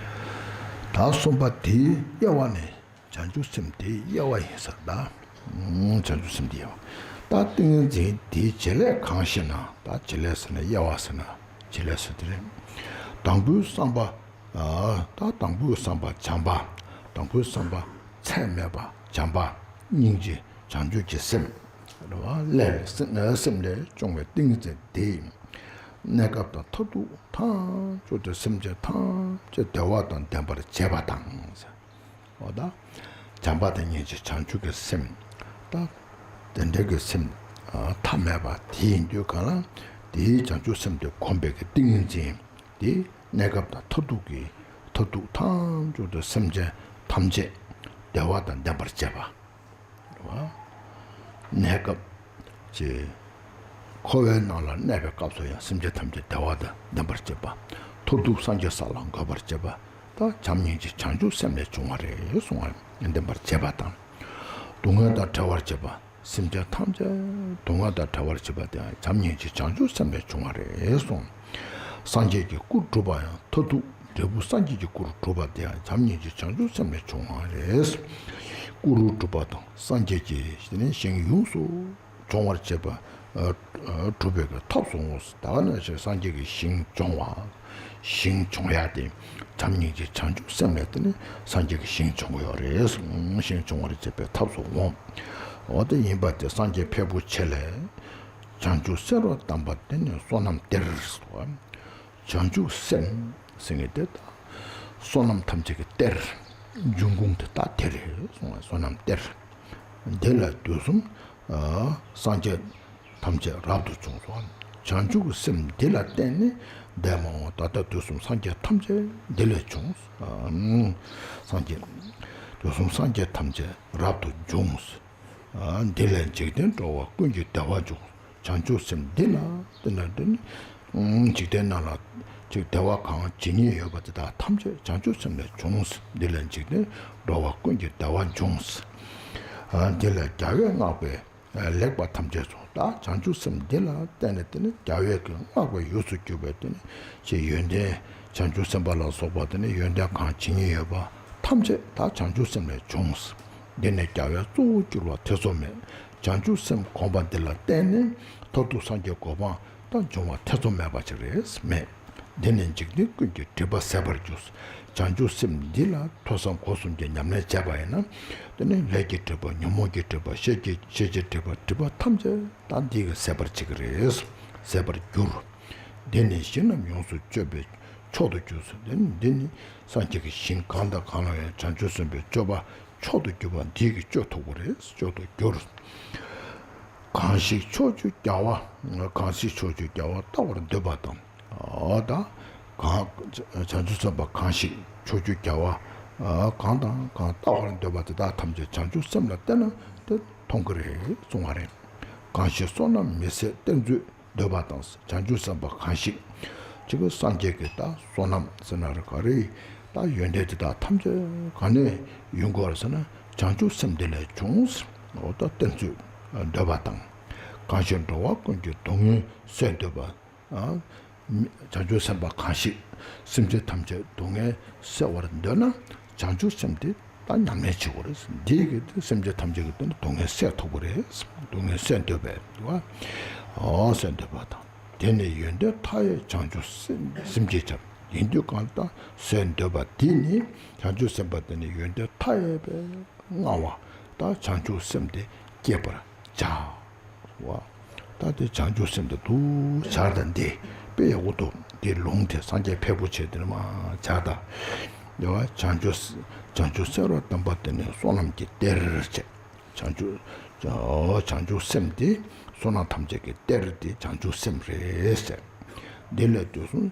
ད་གསུམ་པ་དེའི་དབྱེ་བ་ནི། བྱང་ཆུབ་སེམས་དེའི་དབྱེ་བ་ཡིན་ཟེར་ད། བྱང་ཆུབ་སེམས་དེའི་དབྱེ་བ། ད་ཏིང་ངེ་འཛིན་དེའི་བྱེད་ལས་གང་ཞེ་ན། ད་བྱེད་ལས་ཟེར་ན་དབྱེ་བ་ཟེར་ན་བྱེད་ལས་ཟེར་དེ་རེད། དང་པོའི་བསམ་པ། ད་དང་པོའི་བསམ་པ་བྱམས་པ། དང་པོའི་བསམ་པ་ཚད་མེད་པ་བྱམས་པ་སྙིང་རྗེ་བྱང་ཆུབ་ཀྱི་སེམས། ལས་སེམས་ལས་བྱུང་བའི་ཏིང་ངེ་འཛིན་དེ། གནས་སྐབས་དང་མཐར་ཐུག་ཐམས་ཅད་དུ་སེམས་ཅན་ཐམས་ཅད་བདེ་བ་དང་ལྡན་པར་བྱེད་པ་དང་། འོ་ད། བྱམས་པ་དང་སྙིང་རྗེ་བྱང་ཆུབ་ཀྱི་སེམས། ད། དེ་འདྲ་གི་སེམས། ཐ་མལ་པ་དེ་ཡིན་དུས་གང་ལ། དེའི་བྱང་ཆུབ་སེམས་དེ་གོམས་པའི་གི་ཏིང་ངེ་འཛིན། དེ་གནས་སྐབས་དང་མཐར་ཐུག་གི། མཐར་ཐུག་ཐམས་ཅད་དུ་སེམས་ཅན་ཐམས་ཅད་བདེ་བ་དང་ལྡན་པར་བྱེད་པ། གནས་སྐབས་ཀྱི་འཁོར་བའི་ནང་ལ་གནས་པའི་སྐབས་སུ་ཡང་སེམས་ཅན་ཐམས་ཅད་བདེ་བ་དང་ལྡན་པར་བྱེད་པ། མཐར་ཐུག་སངས་རྒྱས་ས་ལ་འགོད་པར་བྱེད་པ། ད་བྱམས་སྙིང་རྗེ་བྱང་ཆུབ་སེམས་ལས་བྱུང་བ་རེད་གསུང་བ་ལྡན་པར་བྱེད་པ་དང་། སྡུག་བསྔལ་དང་བྲལ་བར་བྱེད་པ། སེམས་ཅན་ཐམས་ཅད་སྡུག་བསྔལ་དང་བྲལ་བར་བྱེད་པ་དེ་ཡང་བྱམས་སྙིང་རྗེ་བྱང་ཆུབ་སེམས་ལས་བྱུང་བ་རེད་གསུངས། སངས་རྒྱས་ཀྱི་སྐུར་གྲུབ་པ་ཡང་མཐར་ཐུག་འབྲས་བུ་སངས་རྒྱས་ཀྱི་སྐུར་གྲུབ་པ་དེ་ཡང་བྱམས་སྙིང་རྗེ་བྱང་ཆུབ་སེམས་ལས་བྱུང་བ་རེད། སྐུ་རུ་གྲུབ་པ་དང་སངས་རྒྱས་ཀྱི་དེ་ནས་ཞིང་ཡོངས་སུ་སྦྱོང་བར་བྱེད་པ། གྲུབ་པའི་གི་ཐབས་སུ་འོང་། ད་ག་ནང་བཞིན་སངས་རྒྱས་ཀྱི་ཞིང་སྦྱོང་བ། ཞིང་སྦྱོང་ཡག་དེ། བྱམས་སྙིང་རྗེ་བྱང་ཆུབ་སེམས་ལས་དེ་ནི་སངས་རྒྱས་ཀྱི་ཞིང་སྦྱོང་གི་ཡོད་རེད། ཞིང་སྦྱོང་བར་བྱེད་པའི་ཐབས་སུ་འོང་། འོ་དེ་ཡིན་པ་དེ་སངས་རྒྱས་ཕལ་པོ་ཆེ་ལས། བྱང་ཆུབ་སེམས་རབ་བརྟན་པ་དེ་ནི་བསོད་ནམས་གཏེར། བྱང་ཆུབ་སེམས་ཟེར་མཁན་དེ་དག་བསོད་ནམས་ཐམས་ཅད་ཀྱི་གཏེར། འབྱུང་ཁུངས་དེ་དག་དེ་རེད་གསུངས་པ། བསོད་ནམས་གཏེར། དེ་ལ་དུས་གསུམ་སངས་རྒྱས་ཐམས་ཅད་རབ་ཏུ་བྱུང་སོ། བྱང་ཆུབ་ཀྱི་སེམས་འདི་ལ་བརྟེན་ནས་འདས་མ་འོངས་ད་ལྟ་དུས་གསུམ་སངས་རྒྱས་ཐམས་ཅད་འདི་ལས་བྱུང་། སངས་རྒྱས། དུས་གསུམ་སངས་རྒྱས་ཐམས་ཅད་རབ་ཏུ་འབྱུང་། འདི་ལས་འཇིག་རྟེན་འགྲོ་བ་ཀུན་གྱི་བདེ་བ་འབྱུང་། བྱང་ཆུབ་སེམས་འདི་ལ་བརྟེན་ནས་འདི་ནི། འཇིག་རྟེན་ནང་ལ་ཅིག་བདེ་བ་གང་ཇི་སྙེད་ཡོད་པ་དེ་དག་ཐམས་ཅད་བྱང་ཆུབ་སེམས་ལས་བྱུང་། འདི་ལས་འཇིག་རྟེན་འགྲོ་བ་ཀུན་གྱི་བདེ་བ་འབྱུང་། འདི་ལས་རྒྱལ་བས་བསྔགས་པའི་ ལེགས་པ་ཐམས་ཅད་སོ། ད་བྱང་ཆུབ་སེམས་འདི་ལ་བརྟེན་ནས་དེ་ནི་རྒྱལ་བས་ཀྱི་བསྔགས་པའི་ཡུལ་དུ་གྱུར་པའི་དེ་ནི་ཅེས་ཡོན་ཏན་བྱང་ཆུབ་སེམས་དཔའ་ལ་སོགས་པ་དེ་ནི་ཡོན་ཏན་གང་ཇི་སྙེད་ཡོད་པ་ཐམས་ཅད་ད་བྱང་ཆུབ་སེམས་ལས་བྱུང་། འདི་ནི་རྒྱལ་བས་གཙོ་བོར་གྱུར་པ་ཐེ་ཚོམ་མེད། བྱང་ཆུབ་སེམས་བསྒོམ་པ་འདི་ལ་བརྟེན་ནས་མཐར་ཐུག་སངས་རྒྱས་གོ་འཕང་ད་འབྱུང་བ་ཐེ་ཚོམ་མེད་པ་ཅིག་རེད་མེད། འདི་ནི་འཇིག་རྟེན་ཀུན་གྱི་སྒྲིབ་པ་ཟད་པར་འགྱུར། བྱང་ཆུབ་སེམས་འདི་ལ་ཐོས་བསམ་སྒོམ་གསུམ་གྱི་ཉམས་ལེན་བྱས་པ་ཡིན་ན། དེ་ནི་ལས་ཀྱི་སྒྲིབ་པ་ཉོན་མོངས་ཀྱི་སྒྲིབ་པ་ཤེས་ཀྱི་ཤེས་བྱའི་སྒྲིབ་པ་སྒྲིབ་པ་ཐམས་ཅད་ད་འདི་གིས་ཟད་པར་བྱེད་ཀྱི་རེད། ཟད་པར་འགྱུར། འདི་ནི་ཞིང་རྣམས་ཡོངས་སུ་སྤྱོད་པའི་མཆོག་ཏུ་གྱུར། འདི་ནི་འདི་ནི་སངས་རྒྱས་ཀྱི་ཞིང་གང་དང་གང་ལ་ཡང་བྱང་ཆུབ་སེམས་དཔའི་སྤྱོད་པ་མཆོག་ཏུ་གྱུར་པ་འདི་གིས་སྤྱོད་ཐུབ་ཀྱི་རེད། མཆོག་ཏུ་གྱུར། གང་ཞིག་ཕྱོགས་བཅུའི་རྒྱལ་བ། གང་ཞིག་ཕྱོགས་བཅུའི་རྒྱལ་བ་ལྟ་བར་འདོད་པ་དང་། ཨ་ད། གང་། བྱང་ཆུབ་སེམས་དཔའ་གང་ཞིག་ཕྱོགས་བཅུའི་རྒྱལ་བ། ཨ་གང་དང་གང་ལྟ་བར་འདོད་པ་དེ་དག་ཐམས་ཅད་བྱང་ཆུབ་སེམས་ལ་བརྟེན་ནས་དེ་མཐོང་གི་རེད་གསུང་བ་རེད། གང་ཞིག་བསོད་ནམས་མི་ཟད་གཏེར་མཛོད་འདོད་པ་དང་། བྱང་ཆུབ་སེམས་དཔའ་གང་ཞིག་ཅིག་སངས་རྒྱས་ཀྱི་ད་བསོད་ནམས་ཟེར་ན་རེད་ག་རེ། ད་ཡོན་ཏན་དེ་དག་ཐམས་ཅད་ག་ནས་ཡོང་གི་རེད་ཟེར་ན་བྱང་ཆུབ་སེམས་དེ་ལས་བྱུང་། འོ་ད་གཏེར་མཛོད་འདོད་པ་དང་། གང་ཞིག་འགྲོ་བ་ཀུན་གྱི་སྡུག་བསྔལ་སེལ་འདོད་པ། ཨ། བྱང་ཆུབ་སེམས་དཔའ་གང་ཞིག་སེམས་ཅན་ཐམས་ཅད་སྡུག་བསྔལ་སེལ་བར་འདོད་ན་བྱང་ཆུབ་སེམས་དེ་ད་ཉམས་ལེན་བྱེད་དགོས་རེད། འདི་གིས་སེམས་ཅན་ཐམས་ཅད་ཀྱི་དོན་དུ་སྡུག་བསྔལ་སེལ་ཐུབ་ཀྱི་རེད། སྡུག་བསྔལ་སེལ་འདོད་པས་འདུག་བ། ཨོ་སེལ་འདོད་པ་དང་། དེ་ནི་ཡོན་ཏན་མཐའ་ཡས་བྱང་ཆུབ་སེམས་སེམས་ཀྱི་ཆར་ཡིན་དུས་གང་ལྟར་སེལ་འདོད་པ་འདི་ནི་བྱང་ཆུབ་སེམས་དཔའ་དེ་ནི་ཡོན་ཏན་མཐའ་ཡས་པའི་མངའ་བ་ད་བྱང་ཆུབ་སེམས་དེ་བསྐྱེད་པར་བྱ། བ། ད་དེ་བྱང་ཆུབ་སེམས་དེ་འདུག་བྱར་དང་འདི་དཔེ་ཡག་པོ་འདུག་འདི་ལུང་དེ་སངས་རྒྱས་ཕེབས་པོ་བྱས་དེ་ནི་མ་བྱར་དང་། དེ་བ་བྱང་ཆུབ་བྱང་ཆུབ་སེམས་རབ་ལྡན་པ་དེ་ནི་བསོད་ནམས་ཀྱི་གཏེར་བྱས། བྱང་ཆུབ་བྱང་ཆུབ་སེམས་དེ་བསོད་ནམས་ཐམས་ཅད་ཀྱི་གཏེར་དེ་བྱང་ཆུབ་སེམས་རེད་ཟེར། འདི་ལས་དུས་གསུམ།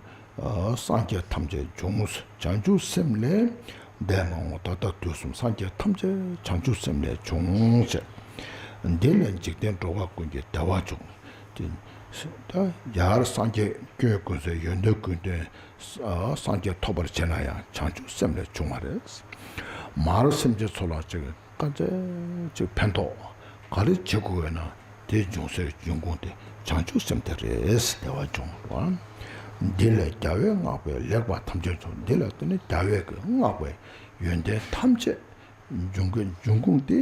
སངས་རྒྱས་ཐམས་ཅད་འབྱུང་། བྱང་ཆུབ་སེམས་ལས་འདས་མ་འོངས་ད་ལྟ་དུས་གསུམ་སངས་རྒྱས་ཐམས་ཅད་བྱང་ཆུབ་སེམས་ལས་བྱུང་ཟེར། འདི་ལས་འཇིག་རྟེན་འགྲོ་བ་ཀུན་གྱི་བདེ་བ་འབྱུང་། དེ་ད་ཡར་སངས་རྒྱས་སྐྱོན་ཀུན་ཟད་ཡོན་ཏན་ཀུན་ལྡན་སངས་རྒྱས་ཐོབ་པར་བྱེད་ན་ཡང་བྱང་ཆུབ་སེམས་ལས་བྱུང་བ་རེད། མར་སེམས་ཅན་ཚོ་ལ་ཅིག་དཀའ་ཚེགས་ཅིག་ཕན་ཐོགས་ག་རེ་བྱེད་དགོས་ཡོད་ན། དེ་འབྱུང་སའི་འབྱུང་ཁུངས་དེ་བྱང་ཆུབ་སེམས་དེ་རེད། བདེ་བ་འབྱུང་བ། འདི་ལས་རྒྱལ་བས་བསྔགས་པའི་ལེགས་པ་ཐམས་ཅད་འབྱུང་། འདི་ལ་བརྟེན་ནས་རྒྱལ་བས་ཀྱི་བསྔགས་པའི་ཡོན་ཏན་ཐམས་ཅད་འབྱུང་གི་འབྱུང་ཁུངས་དེ་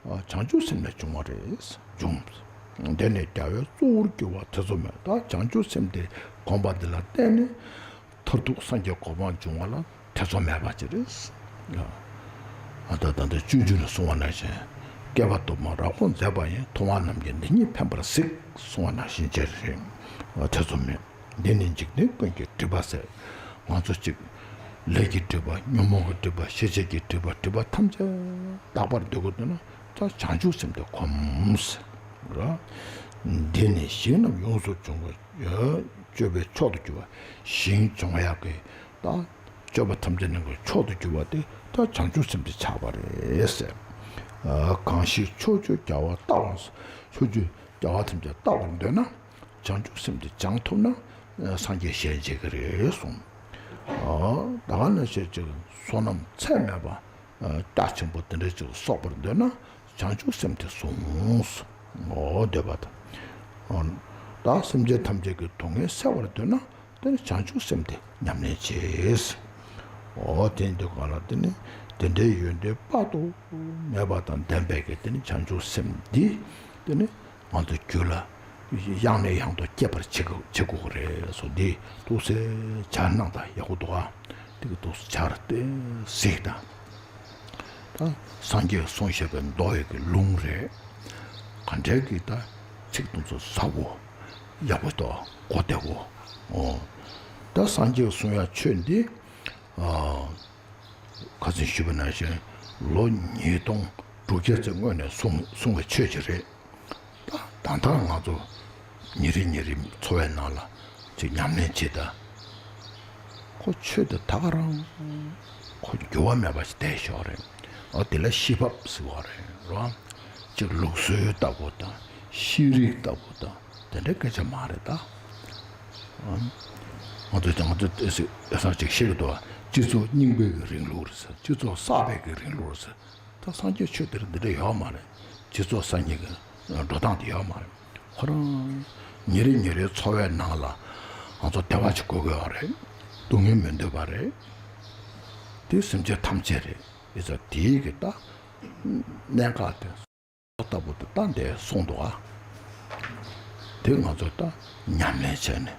བྱང་ཆུབ་སེམས་ལས་བྱུང་བ་རེད། འབྱུང་། འདི་ནི་རྒྱལ་བས་གཙོ་བོར་གྱུར་པ་ཐེ་ཚོམ་མེད། ད་བྱང་ཆུབ་སེམས་དེ་བསྒོམ་པ་འདི་ལ་བརྟེན་ནས། མཐར་ཐུག་སངས་རྒྱས་གོ་འཕང་འབྱུང་བ་ལ་ཐེ་ཚོམ་མེད་པ་ཅིག་རེད། ཨ་ད་ད་ལྟ་སྤྱོད་འཇུག་ནས་གསུངས་པ་ནང་བཞིན། བསྐལ་པ་དུ་མར་རབ་དགོངས་མཛད་པ་ཡིན། མཐོང་བ་རྣམས་ཀྱིས་འདི་ཉིད་ཕན་པར་གཟིགས། གསུངས་པ་ནང་བཞིན་ཅིག་རེད། ཐེ་ཚོམ་མེད། འདི་ནི་འཇིག་རྟེན་ཀུན་གྱི་སྒྲིབ་པ་ཟད། ང་ཚོ་གཅིག་ལས་ཀྱི་སྒྲིབ་པ་ཉོན་མོངས་ཀྱི་སྒྲིབ་པ་ཤེས་བྱའི་སྒྲིབ་པ་སྒྲིབ་པ་ཐམས་ཅད་དག་པར་འདོད་དགོས་འདུག་ན། ད་བྱང་ཆུབ་སེམས་དེ་སྒོམ། འདི་ནི་ཞིང་རྣམས་ཡོངས་སུ་སྤྱོད་པའི་མཆོག་ཏུ་གྱུར་པ། ཞིང་སྦྱོང་ཡག་གི་ད་སྤྱོད་པ་ཐམས་ཅད་ནང་གི་མཆོག་ཏུ་གྱུར་པ་དེ་ད་བྱང་ཆུབ་སེམས་དེ་ཆགས་པ་རེད་ཟེར། གང་ཞིག་ཕྱོགས་བཅུའི་རྒྱལ་བ་ལྟ་བར། ཕྱོགས་བཅུའི་རྒྱལ་བ་ཐམས་ཅད་ལྟ་བར་འདོད་ན། བྱང་ཆུབ་སེམས་དེ་སྦྱང་ཐུབ་ན་སངས་རྒྱས་ཞལ་མཇལ་གྱི་རེད་གསུངས། ད་ག་ནང་བཞིན་ཅིག་བསོད་ནམས་ཚད་མེད་པ། རྒྱ་ཆེན་པོ་དེ་འདྲ་ཅིག་གསོག་པར་འདོད་ན་བྱང་ཆུབ་སེམས་དེ་བཟུང་། འོ་འདོད་པ་དང་། ད་སེམས་ཅན་ཐམས་ཅད་ཀྱི་སྡུག་བསྔལ་སེལ་བར་འདོད་ན་དེ་ནི་བྱང་ཆུབ་སེམས་དེ་ཉམས་ལེན་བྱེད། འོ་དེ་འདི་ག་ལ་དེ་ནི་དེ་འདྲའི་ཡོན་ཏན་དཔག་ཏུ་མེད་པ་དང་ལྡན་པའི་གི་དེ་ནི་བྱང་ཆུབ་སེམས་འདི་དེ་ནི། ང་ཚོ་རྒྱུད་ལ་ཡང་ནས་ཡང་དུ་སྐྱེད་པར་བྱེད་དགོས་བྱེད་དགོས་ཀྱི་རེད་སོ། འདི་ཏོག་ཙམ་སྦྱར་གནང་དང་ཡག་པོ་འདུག་ཨ། འདི་གི་ཏོག་ཙམ་སྦྱར་ཏེ་གཟིགས་དང་། ད་སངས་རྒྱས་གསུངས་བཞག་པའི་མདོ་ཡི་གི་ལུང་རེད། ག་འདྲའི་གི་ད་ཚིག་དུམ་ཚོ་ཟབ་བོ། ཡག་པོ་འདུག་གོ་བདེ་བོ། ཨོ། ད་སངས་རྒྱས་གསུང་ཡག་ཆོས་འདི། ཨ། ཁ་སང་ཞུས་པ་ནང་བཞིན་ལོ་ཉིས་སྟོང་དྲུག་བརྒྱ་ཙམ་སྔོན་ནས་གསུངས་གསུངས་པའི་ཆོས་ཅིག་རེད། ད་ད་ལྟ་ང་ཚོ་ཉིན་རེ་ཉིན་རེ་འཚོ་བའི་ནང་ལ་ཅིག་ཉམས་ལེན་བྱེད་ད། ཁོ་ཆོས་དེ་ད་ག་རང་ཁོ་འགྱུར་བ་མེད་པ་ཞིག་བསྡད་ཞོག་རེད། ཨོ་དེ་ལ་ཤེས་བབ་ཟེར་བ་རེད་རོ། ཅིག་ལུགས་སྲོལ་ལྟ་བུ་དང་ཤེས་རིག་ལྟ་བུ་དང་། དེ་འདྲའི་སྐད་ཆ་མ་རེད་ད། ང་ཚོས་ཀྱང་ང་ཚོས་ཨེ་སང་ཅིག་བཤད་ཀྱི་འདུག་སྤྱི་ཚོགས་རྙིང་པའི་གི་རིང་ལུགས་རེད་ཟེར། སྤྱི་ཚོགས་གསར་པའི་གི་རིང་ལུགས་རེད་ཟེར། ད་སངས་རྒྱས་ཆོས་དེར་འདི་འདྲ་ཡོད་མ་རེད། སྤྱི་ཚོགས་གསར་རྙིང་གི་ འགྲོ་སྟངས་དེ་ཡོད་མ་རེད། ཁོ་རང་ཉིན་རེ་ཉིན་རེའི་འཚོ་བའི་ནང་ལ་ང་ཚོ་བདེ་བ་ཅིག་དགོས་ཀྱི་ཡོད་རེད། སྡུག་བསྔལ་མི་འདོད་པ་རེད། དེ་སེམས་ཅན་ཐམས་ཅད་རེད། ཡིན་ཙང་དེའི་གི་ད་གནད་འགག་དེ། ལྟ་བུ་དེ་ལྟ་འདས་གསུངས་འདུག་ཨ། དེ་ང་ཚོ་ད་ཉམས་ལེན་བྱས་ནས་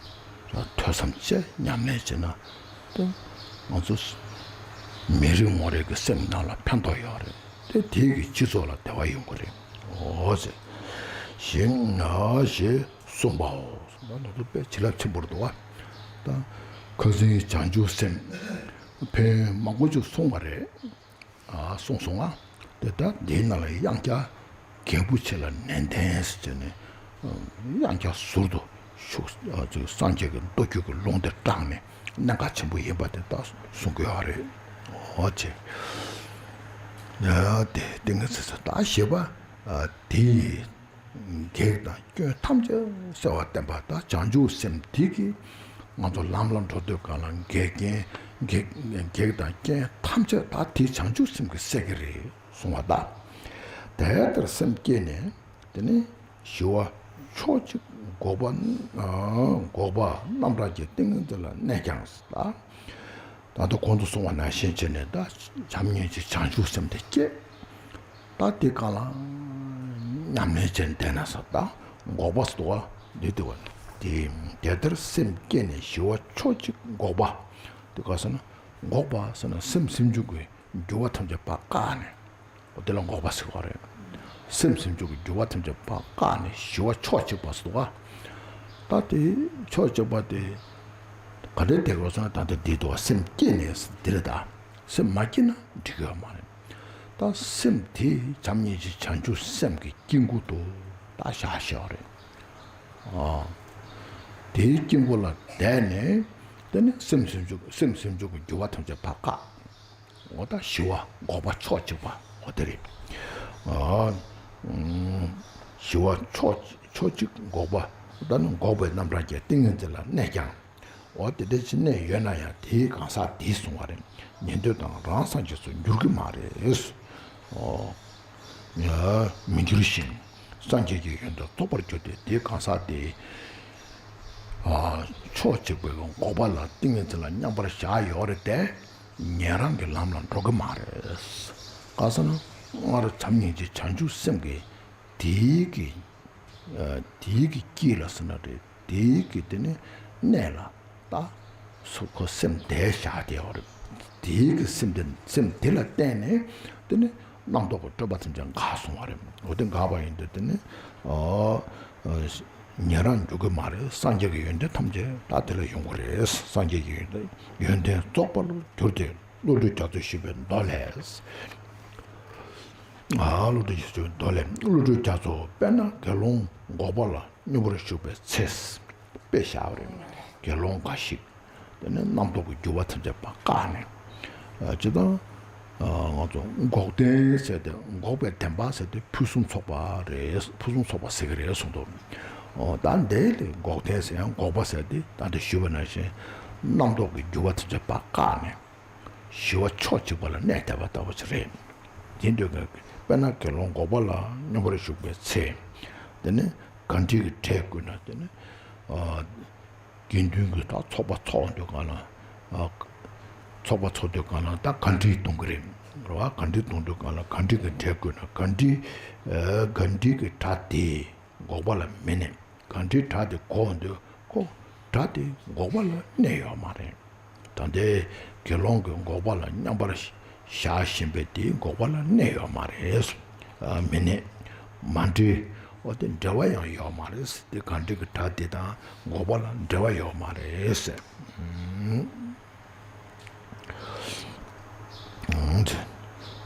ཐོས་བསམ་བྱས་ཉམས་ལེན་བྱས་ན་དེ་ང་ཚོ་མི་རེ་ངོ་རེ་གི་སེམས་ནང་ལ་ཕན་ཐོགས་ཡོད་རེད། དེ་དེའི་གི་སྤྱི་ཚོགས་ལ་བདེ་བ་ཡོང་གི་རེད། འོ་ཟེར་ཞིང་ན་ཞེས་གསུངས་པའོ། ད་ང་ཚོ་དཔེ་བྱིན་རླབས་ཆེན་པོ་རེད་འདུག་ཨ། ད་ཁ་སང་བྱང་ཆུབ་སེམས་ཕན་མང་པོ་ཅིག་གསུངས་པ་རེད། ཨ་གསུངས་སོང་ང་། དེ་ལྟར་འདིའི་ནང་ལ་དབྱངས་རྒྱ་རྒྱལ་པོ་ཆེ་ལ་ནན་ཏན་ཟེར་བྱས་ནས་དབྱངས་རྒྱ་ཟུར་དུ་ཞུགས། ཨ་ཅིག་སངས་རྒྱས་ཀྱི་མདོ་རྒྱུད་ཀྱི་ལུང་དེ་དྲངས་ནས་གནད་འགག་ཆེན་པོ་ཡིན་པ་དེ་དག་གསུང་གི་ཡོད་རེད། འོ་ཅེ། ཡ་དེ་ཏིང་ངེ་འཛིན་ཟེར་ད་ཞེས་པ་ཨ་དེའི་གེགས་དང་སྐྱོན་ཐམས་ཅད་སེལ་བར་བསྟན་པ་དང་བྱང་ཆུབ་སེམས་དེ་གིས་ང་ཚོ་ལམ་ལ་འགྲོ་དུས་གང་ལ་འགལ་རྐྱེན་གེགས་གེགས་དང་རྐྱེན་ཐམས་ཅད་ད་དེ་བྱང་ཆུབ་སེམས་ཀྱིས་སེལ་གྱི་རེད་གསུངས་པ་དང་། དེ་ལྟར་སེམས་བསྐྱེད་ནས་དེ་ནས་ཞི་བ་ཕྱོགས་གཅིག་འགོག་པ་འགོག་པ་རྣམ་དག་གི་ཏིང་ངེ་འཛིན་ལ་གནས་ཀྱང་ཟེར་ད། ད་ལྟ་གོང་དུ་གསུངས་པ་ནང་བཞིན་བྱས་ནས་ད་བྱམས་སྙིང་རྗེ་བྱང་ཆུབ་སེམས་དེ་བསྐྱེད། ད་དེ་གང་ལ་ཉམས་ལེན་བྱས་བསྡད་ན་ཟེར་ད་འགོག་པ་ཟེར་བ་འདི་དེ་བ་དེ་དེ་ལྟར་སེམས་བསྐྱེད་ནས་ཞི་བ་ཕྱོགས་གཅིག་འགོག་པ། དེ་ག་ཟེར་ན་འགོག་པ་ཟེར་ན་སེམས་སེམས་བྱུང་གི་འགྱུར་བ་ཐམས་ཅད་ཕར་བཀག་ནས། འོ་དེ་ལ་འགོག་པ་ཟེར་བ་རེད། སེམས་སེམས་བྱུང་གི་འགྱུར་བ་ཐམས་ཅད་ཕར་བཀག་ནས་ཞི་བ་ཕྱོགས་གཅིག་པ་ཟེར་བ། ད་དེ་ཕྱོགས་གཅིག་པ་དེ་ག་འདྲས་བསྡད་དགོས་ཟེར་ན་ད་ལྟ་འདི་འདུག་བ་སེམས་བསྐྱེད་ནས་འདི་རེད་ད། སེམས་མ་བསྐྱེད་ན་འགྲིག་གི་ཡོད་མ་རེད། ད་སེམས་དེ་བྱམས་སྙིང་རྗེ་བྱང་ཆུབ་སེམས་ཀྱི་དཀྱིལ་འཁོར་དུ་ད་བཞག་བཞག་རེད། ཨ། དེའི་དཀྱིལ་འཁོར་ལ་བསྡད་ནས་དེ་ནི་སེམས་སེམས་བྱུང་སེམས་སེམས་བྱུང་གི་འགྱུར་བ་ཐམས་ཅད་ཕར་བཀག་འོ་ད་ཞི་བ་འགོག་པ་ཕྱོགས་གཅིག་པ་འོ་དེ་རེད། ཨ། ཞི་བ་ཕྱོགས་ཕྱོགས་གཅིག་འགོག་པ། ད་ནི་འགོག་པའི་རྣམ་གྲངས་ཀྱི་ཏིང་ངེ་འཛིན་ལ་གནས་ཀྱང་། འོ་དེ་འདྲ་ཅིག་གནས་ཡོད་ན་ཡང་དེའི་གང་ཟག་དེས་གསུངས་པ་རེད། ཉན་ཐོས་དང་རང་སངས་རྒྱས་སུ་འགྱུར་གྱི་མ་རེད། འོ། མི་འགྱུར་ཞིང་། སངས་རྒྱས་ཀྱི་ཡོན་ཏན་རྫོགས་པར་གྱུར་ཏེ་དེའི་གང་ཟག་དེ། ཕྱོགས་གཅིག་པའི་འགོག་པ་ལ་ཏིང་ངེ་འཛིན་ལ་མཉམ་པར་བཞག་ཡོད་རེད་དེ། ཉན་རང་གི་ལམ་ལ་འགྲོ་གི་མ་རེད། ག་ཟེར་ན་སྔར་བྱམས་སྙིང་རྗེ་བྱང་ཆུབ་སེམས་ཀྱི་དེའི་གི་དེའི་གི་དཀྱིལ་ལ་ཟེར་ན་རེད། དེའི་གི་དེ་ནི་གནས་ལ་ད་སོ་ཁོ་སེམས་དེ་བཞག་བསྡད་ཡོད་རེད། དེའི་གི་སེམས་དེ་སེམས་དེ་ལ་བརྟེན་ནས་དེ་ནི་རྣམ་རྟོག་གི་སྤྲོས་པ་ཐམས་ཅད་འགགས་སོང་བ་རེད། འོ་དེ་འགགས་པ་ཡིན་དུས་དེ་ནི་ཉན་རང་འགྱུར་གི་མ་རེད། སངས་རྒྱས་ཀྱི་ཡོན་ཏན་ཐམས་ཅད་ད་དེ་ལ་ཡོང་གི་རེད། སངས་རྒྱས་ཀྱི་ཡོན་ཏན་ཡོན་ཏན་རྫོགས་པར་གྱུར་ཏེ། བློ་གྲོས་རྒྱ་མཚོས་ཞུས་པའི་མདོ་ལས། ཨ་བློ་གྲོས་རྒྱ་མཚོའི་མདོ་ལས། བློ་གྲོས་རྒྱ་མཚོ་དཔེར་ན་དགེ་སློང་འགོག་པ་ལ་སྙོམས་པར་ཞུགས་པའི་ཚེ། དཔེ་བཞག་པ་རེད། དགེ་སློང་འགའ་ཞིག་དེ་ནས་རྣམ་རྟོག་གི་འགྱུར་བ་ཐམས་ཅད་ཕར་བཀག་ནས། ཨ་སྤྱིར་བཏང་ང་ཚོ་འགོག་བདེན་ཟེར་ཏེ་འགོག་པའི་བདེན་པ་ཟེར་ཏེ་ཕུན་སུམ་ཚོགས་པ་རེད། ཕུན་སུམ་ཚོགས་པ་ཟེར་གི་རེད་གསུངས་འདུག་ཨོ་ད་འདི་ལས་འགོག་བདེན་ཟེར་ཡང་འགོག་པ་ཟེར་ཏེ་ད་ལྟ་ཞུས་པ་ནང་བཞིན་རྣམ་རྟོག་གི་འགྱུར་བ་ཐམས་ཅད་ཕར་བཀག་ནས། ཞི་བ་ཕྱོགས་གཅིག་པ་ལ་གནས་བསྡད་པ་ལྟ་བུ་ཞིག་རེད། དེ་འདོད་མཁན་དཔེར་ན་དགེ་སློང་འགོག་པ་ལ་སྙོམས་པར་ཞུགས་པའི་ཚེ། དེ་ནས་གང་འདྲིས་ཀྱི་གྲས་བསྐུལ་ན་དེ་ནས། དགེ་འདུན་གྱི་ད་ཚོགས་པ་ཚོགས་འདོད་གང་ལ། ཚོགས་པ་ཚོགས་འདོད་གང་ལ་ད་གང་འདྲིས་གཏོང་གི་རེད། རེད་བ། གང་འདྲིས་གཏོང་འདོད་གང་ལ་གང་འདྲིས་ཀྱི་གྲས་བསྐུལ་ན་གང་འདྲིས། གང་འདྲིས་ཀྱི་གྲས་དེ། འགོག་པ་ལ་མི་གནས། གང་འདྲའི་དགྲ་དེ་འགོག་འདོད་ཁོ་དགྲ་དེ་འགོག་པ་ལ་གནས་ཡོད་མ་རེད། ད་ལྟའི་དགེ་སློང་གི་འགོག་པ་ལ་མཉམ་པར་བཞག་བཞིན་པའི་དེའི་འགོག་པ་ལ་གནས་ཡོད་མ་རེད། མི་གནས། མ་འདྲེས། འོ་དེ་འབྲེལ་བ་ཡང་ཡོད་མ་རེད། དེ་གང་འདྲའི་གི་དགྲ་དེ་དང་འགོག་པ་ལ་འབྲེལ་བ་ཡོད་མ་རེད།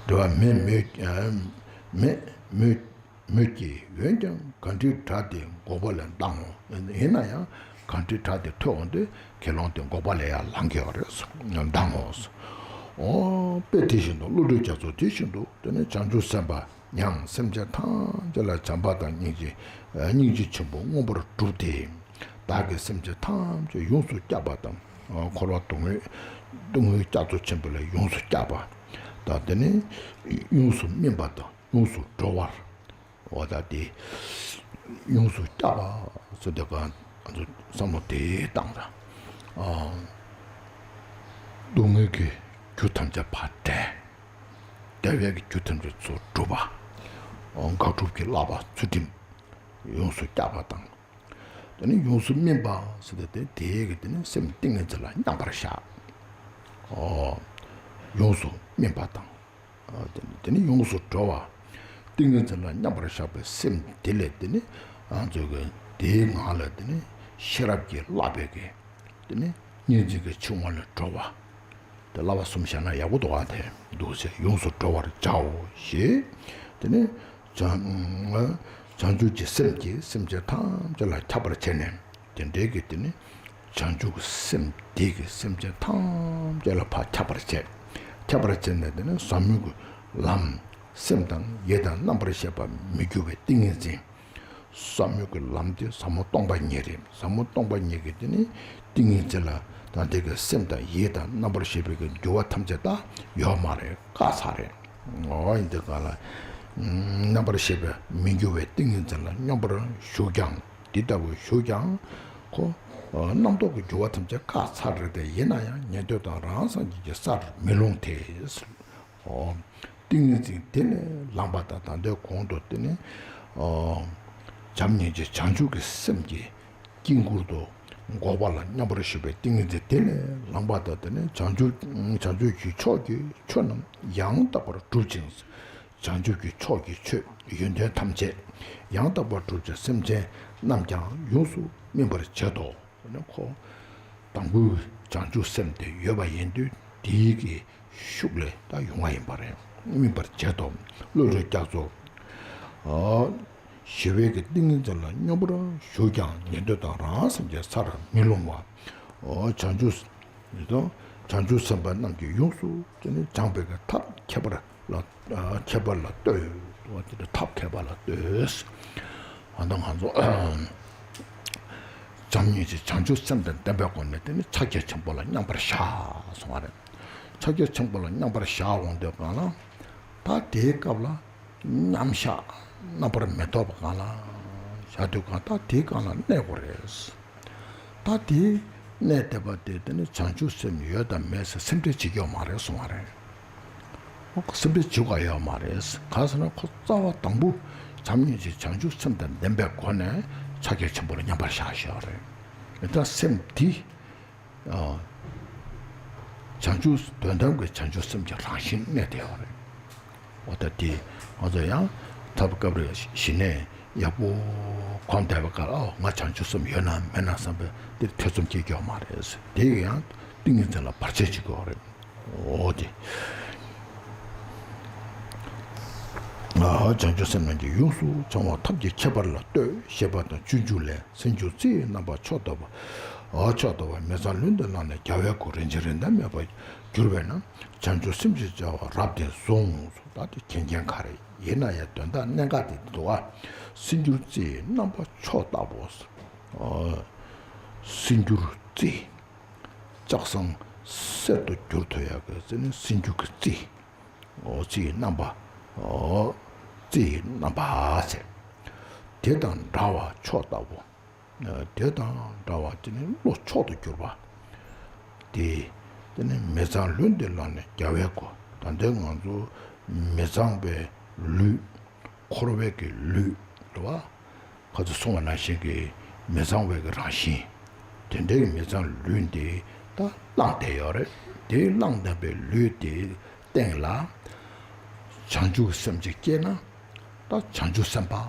འབྲེལ་བ་མེད་མོད། མེད་མོད། མོད་ཀྱི། འོན་ཀྱང་གང་འདྲའི་དགྲ་དེ་འགོག་པ་ལས་ལྡང་ངོ་། ཡིན་ན་ཡང་གང་འདྲའི་དགྲ་དེ་ཐོས་འོང་དུས་དགེ་སློང་དེ་འགོག་པ་ལས་ཡར་ལངས་ཀྱི་ཡོད་རེད། ལྡང་ངོ་། འོ་དཔེ་དེ་བཞིན་དུ་བློ་གྲོས་རྒྱ་མཚོ་དེ་བཞིན་དུ་དེ་ནས་བྱང་ཆུབ་སེམས་དཔའ་ཡང་སེམས་ཅན་ཐམས་ཅད་ལ་བྱམས་པ་དང་སྙིང་རྗེ་སྙིང་རྗེ་ཆེན་པོ་མངོན་པར་བསྒྲུབས་ཏེ། བདག་གིས་སེམས་ཅན་ཐམས་ཅད་ཡོངས་སུ་བསྐྱབ་པ་དང་། འཁོར་བ་སྡུག་བསྔལ་སྡུག་བསྔལ་རྒྱ་མཚོ་ཆེན་པོ་ལས་ཡོངས་སུ་བསྐྱབ་པ་དང་། དེ་ནས་ཡོངས་སུ་སྨིན་པ་དང་ཡོངས་སུ་གྲོལ་བར། འོ་ད་དེ་ཡོངས་སུ་བསྐྱབ་པ་ཟེར་དུས་ག་ང་ཚོ་བསམ་བློ་དེ་བཏང་དང་། ཨ། སྡུག་བསྔལ་གྱི་རྒྱུ་ཐམས་ཅད་ཕར་བསལ། བདེ་བའི་གི་རྒྱུ་ཐམས་ཅད་ཚུར་སྒྲུབ་པ། ཨ། དགག་སྒྲུབ་ཀྱི་བསླབ་པ་ཚུལ་ཁྲིམས་ཡོངས་སུ་བསྐྱབ་པ་དང་། དེ་ནས་ཡོངས་སུ་སྨིན་པ་ཟེར་ཏེ་དེ་དེའི་གི་དེ་ནས་སེམས་ཏིང་ངེ་འཛིན་ལ་མཉམ་པར་བཞག། ཨོ། ཡོངས་སུ་སྨིན་པ་དང་། ཨ། དེ་ནས་དེ་ནས་ཡོངས་སུ་གྲོལ་བ། ཏིང་ངེ་འཛིན་ལ་མཉམ་པར་བཞག་པའི་སེམས་དེ་ལས་དེ་ནས་ང་ཚོས་གི་དེའི་ངང་ལ་དེ་ནས་ཤེས་རབ་ཀྱི་བསླབ་པའི་གི་དེ་ནས་གཉིས་འཛིན་གྱི་ཆུ་ངོགས་ལ་གྲོལ་བ། དེ་བསླབ་པ་གསུམ་བཤད་ན་ཡག་པོ་འདུག་ཨ། དེ་འདུག་ཟེར། ཡོངས་སུ་གྲོལ་བར་བྱའོ་ཞེས། དེ་ནས་བྱང་བྱང་ཆུབ་ཀྱི་སེམས་ཀྱིས་སེམས་ཅན་ཐམས་ཅད་ལ་ཁྱབ་པར་བྱས་ནས། དེ་འདྲའི་གི་དེ་ནི་བྱང་ཆུབ་ཀྱི་སེམས་དེ་གིས་སེམས་ཅན་ཐམས་ཅད་ལ་ཕར་ཁྱབ་པར་བྱས། ཁྱབ་པར་བྱས་ནས་དེ་ནི་ཟབ་མོའི་གི་ལམ། སེམས་དང་ཡིད་དང་རྣམ་པར་ཤེས་པ་མི་འགྱུར་བའི་ཏིང་ངེ་འཛིན། ཟབ་མོའི་གི་ལམ་དེ་ཟབ་མོ་སྟོང་པ་ཉིད་རེད། ཟབ་མོ་སྟོང་པ་ཉིད་ཀྱི་དེ་ནི་ཏིང་ངེ་འཛིན་ལ་ད་དེ་གི་སེམས་དང་ཡིད་དང་རྣམ་པར་ཤེས་པའི་གི་འགྱུར་བ་ཐམས་ཅད་ད་ཡོད་མ་རེད། བཀག་ཚར་རེད། འོ་ཡིན་དུས་ག་ལ། རྣམ་པར་ཤེས་པའི་མི་འགྱུར་བའི་ཏིང་ངེ་འཛིན་ལ་སྙོམས་པར་ཞུགས་ཀྱང་། དེ་ལྟ་བུ་ཞུགས་ཀྱང་ཁོ། རྣམ་རྟོག་གི་འགྱུར་བ་ཐམས་ཅད་བཀག་ཚར་རེད་དེ། ཡིན་ན་ཡང་ཉན་ཐོས་དང་རང་སངས་རྒྱས་ཀྱི་སར་མི་ལྷུང་སྟེ། འོ། ཏིང་ངེ་འཛིན་དེ་ལས་ལངས་པ་དང་། ད་ལྟའི་གོང་དུ་དེ་ནི། ཨོ། བྱམས་སྙིང་རྗེ་བྱང་ཆུབ་ཀྱི་སེམས་ཀྱི་དཀྱིལ་འཁོར་དུ་འགོག་པ་ལ་མཉམ་པར་ཞུགས་པའི་ཏིང་ངེ་འཛིན་དེ་ལས་ལངས་པ་དང་། དེ་ནི་བྱང་ཆུབ་བྱང་ཆུབ་ཀྱི་ཕྱོགས་ཀྱི་ཆོས་རྣམས་ཡང་དག་པར་སྒྲུབ་ཅིང་། བྱང་ཆུབ་ཀྱི་ཕྱོགས་ཀྱི་ཆོས་ཡོན་ཏན་ཐམས་ཅད་ཡང་དག་པར་སྒྲུབ་ཅིང་། སེམས་ཅན་རྣམས་ཀྱང་ཡོངས་སུ་སྨིན་པར་བྱེད་དོ། ཁོ་དང་པོའི་བྱང་ཆུབ་སེམས་དེ་ཡོད་པ་ཡིན་དུས། དེའི་གི་ཤུགས་ལས་ད་ཡོང་བ་ཡིན་པ་རེད། སྨིན་པར་བྱེད་དོ། བློ་གྲོས་རྒྱ་མཚོ། ཨ། ཞི་བའི་གི་ཏིང་ངེ་འཛིན་ལ་སྙོམས་པར་ཞུགས་ཀྱང་། ཉན་ཐོས་དང་རང་སངས་རྒྱས་སར་མི་ལྷུང་བ། ཨོ། བྱང་ཆུབ་དང་བྱང་ཆུབ་སེམས་དཔའ་རྣམས་ཀྱིས་ཡོངས་སུ་དེ་ནི་སྦྱངས་པའི་གི་ཐབས་ཁྱད་པར་ལ། ཨ། ཁྱད་པར་ལ་ལྟོས། དེ་ནི་ཐབས་མཁས་པ་ལ་ལྟོས། ཨ། ད་ང་ཚོ་བྱམས་སྙིང་རྗེ་བྱང་ཆུབ་སེམས་དང་ལྡན་པའི་སྒོ་ནས་དེ་ནི་ཕྱག་རྒྱ་ཆེན་པོ་ལ་མཉམ་པར་བཞག་གསུང་བ་རེད། ཕྱག་རྒྱ་ཆེན་པོ་ལ་མཉམ་པར་བཞག་འོང་དུས་གང་ལ། ད་དེའི་སྐབས་ལ་མཉམ་བཞག་རྣམ་པར་མི་རྟོག་པ་སྒང་ལ་བཞག་དུས་གང་། ད་དེའི་སྒང་ལ་གནས་དགོས་རེད། ད་དེའི་གནས་བསྡད་པ་དེ་དེ་ནི་བྱང་ཆུབ་སེམས་ཡོད་དམ་མེད་ཟེར་སེམས་ཁྲལ་བྱེད་ཀྱི་ཡོད་མ་རེད་གསུང་བ་རེད། ཁོ་སེམས་ཁྲལ་བྱེད་དགོས་ཡོད་མ་རེད། གང་ཟེར་ན་ཁོ་རྩ་བ་དང་པོ་བྱམས་སྙིང་རྗེ་བྱང་ཆུབ་སེམས་དང་ལྡན་པའི་སྒོ་ནས་ཕྱག་རྒྱ་ཆེན་པོ་ལ་མཉམ་པར་བཞག་བཞག་རེད། ད་སེམས་དེ། ཨ། བྱང་ཆུབ་དོན་དམ་གྱི་བྱང་ཆུབ་སེམས་ཀྱི་རང་བཞིན་གནས་བསྡད་ཡོད་རེད། འོ་ད་དེ་ང་ཚོ་ཡང་ཐབས་སྐབས་རེ་གཞི་ནས་ཡག་པོ་གོམས་བསྡད་པ་ག་ལ། ཨོ། ང་བྱང་ཆུབ་སེམས་ཡོད་ན་མེད་ན་བསམ་པའི་དེར་ཐེ་ཚོམ་སྐྱེ་རྒྱུ་མ་རེད། དེ་ཡང་ཏིང་ངེ་འཛིན་ལ་བར་ཆད་བྱེད་ཀྱི་ཡོད་རེད། འོ་དེ། ཨ། བྱང་ཆུབ་སེམས་རྣམས་ཀྱིས་ཡོངས་སུ་བྱང་བ་ཐབས་ཀྱི་ཁྱད་པར་ལ་ལྟོས། ཞེས་པ་དང་སྤྱོད་འཇུག་ལས། སེམས་སྒྱུར་རྩི་ཡི་རྣམ་པ་མཆོག་ལྟ་བུ། ཨ། མཆོག་ལྟ་བུ་མི་གཙང་ལུས་འདི་བླངས་ནས། རྒྱལ་བའི་སྐུ་རིན་ཆེན་རིན་ཐང་མེད་པར་གྱུར་པས་ན། བྱང་ཆུབ་སེམས་ཀྱི་བྱ་བ་རབ་དེ་བཟུང་། ད་དེ་མཁྱེན་མཁན་ག་རེ་ཡིན་ན་ཡང་དོན་དག་གནད་འགག་དེ་འདུག་ཨ། སེམས་སྒྱུར་རྩི་ཡི་རྣམ་པ་མཆོག་ལྟ་བུ། ཨ། སེམས་སྒྱུར་རྩི། ལྕགས་སྲང་གསེར་དུ་བསྒྱུར་ཐུབ་ཡག་གི་རྩི་ནི་སེམས་སྒྱུར་གྱི་རྩི། ཨོ། རྩི་ཡི་རྣམ་པ། ཨོ། རྩི་ཡི་རྣམ་པ་ཟེར། དེ་དང་འདྲ་བ་མཆོག་ལྟ་བུ། ཨ། དེ་དང་འདྲ་བ་དེ་ནི་བློ་མཆོག་ཏུ་གྱུར་པ། དེ། དེ་ནི་མི་གཙང་ལུས་འདི་བླངས་ནས། རྒྱལ་བའི་སྐུ། ད་ལྟའི་ང་ཚོ་མི་གཙང་བའི་ལུས། འཁོར་བའི་གི་ལུས་རེད་བ། ཁ་ཚོ་གསུངས་པ་ནང་བཞིན་གྱི་མི་གཙང་བའི་གི་རང་བཞིན། དེ་འདྲའི་མི་གཙང་ལུས་འདི་ད་བླངས་བསྡད་ཡོད་རེད། དེ་བླངས་བསྡད་པའི་ལུས་དེ་སྟེང་ལ་བྱང་ཆུབ་སེམས་ཅིག་སྐྱེས་ན། ད་བྱང་ཆུབ་སེམས་དཔའ་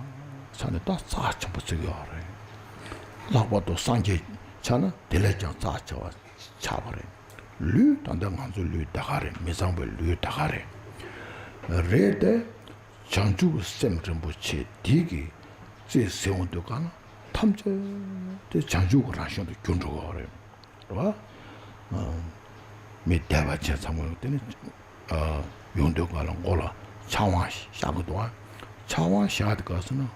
ཆགས་ནས་ད་རྩ་ཆེན་པོ་བརྩི་གི་ཡོད་རེད། ལྷག་པར་དུ་སངས་རྒྱས་ཆགས་ན་དེ་ལས་ཀྱང་རྩ་ཆེ་བ་ཆགས་པ་རེད། ལུས་ད་ལྟ་ང་ཚོ་ལུས་ད་ག་རེད། མི་གཙང་བའི་ལུས་ད་ག་རེད། རེད་དེ། བྱང་ཆུབ་སེམས་རིན་པོ་ཆེ་འདི་གི་རྩིས་ཟིན་འོང་དུས་ག་ལ་ཐམས་ཅད་དེ་བྱང་ཆུབ་ཀྱི་རང་བཞིན་དུ་གྱུར་འགྲོ་གི་ཡོད་རེད། རེད་བ། ཨ། མི་དད་པ་ཅན་ཚང་མ་དེ་ནི། ཨ། ཡོང་དུས་ག་ལ་མགོ་ལ་ཕྱག་དབང་བཞག་གི་འདུག་ཨ། ཕྱག་དབང་བཞག་དུས་ག་ཟེར་ན་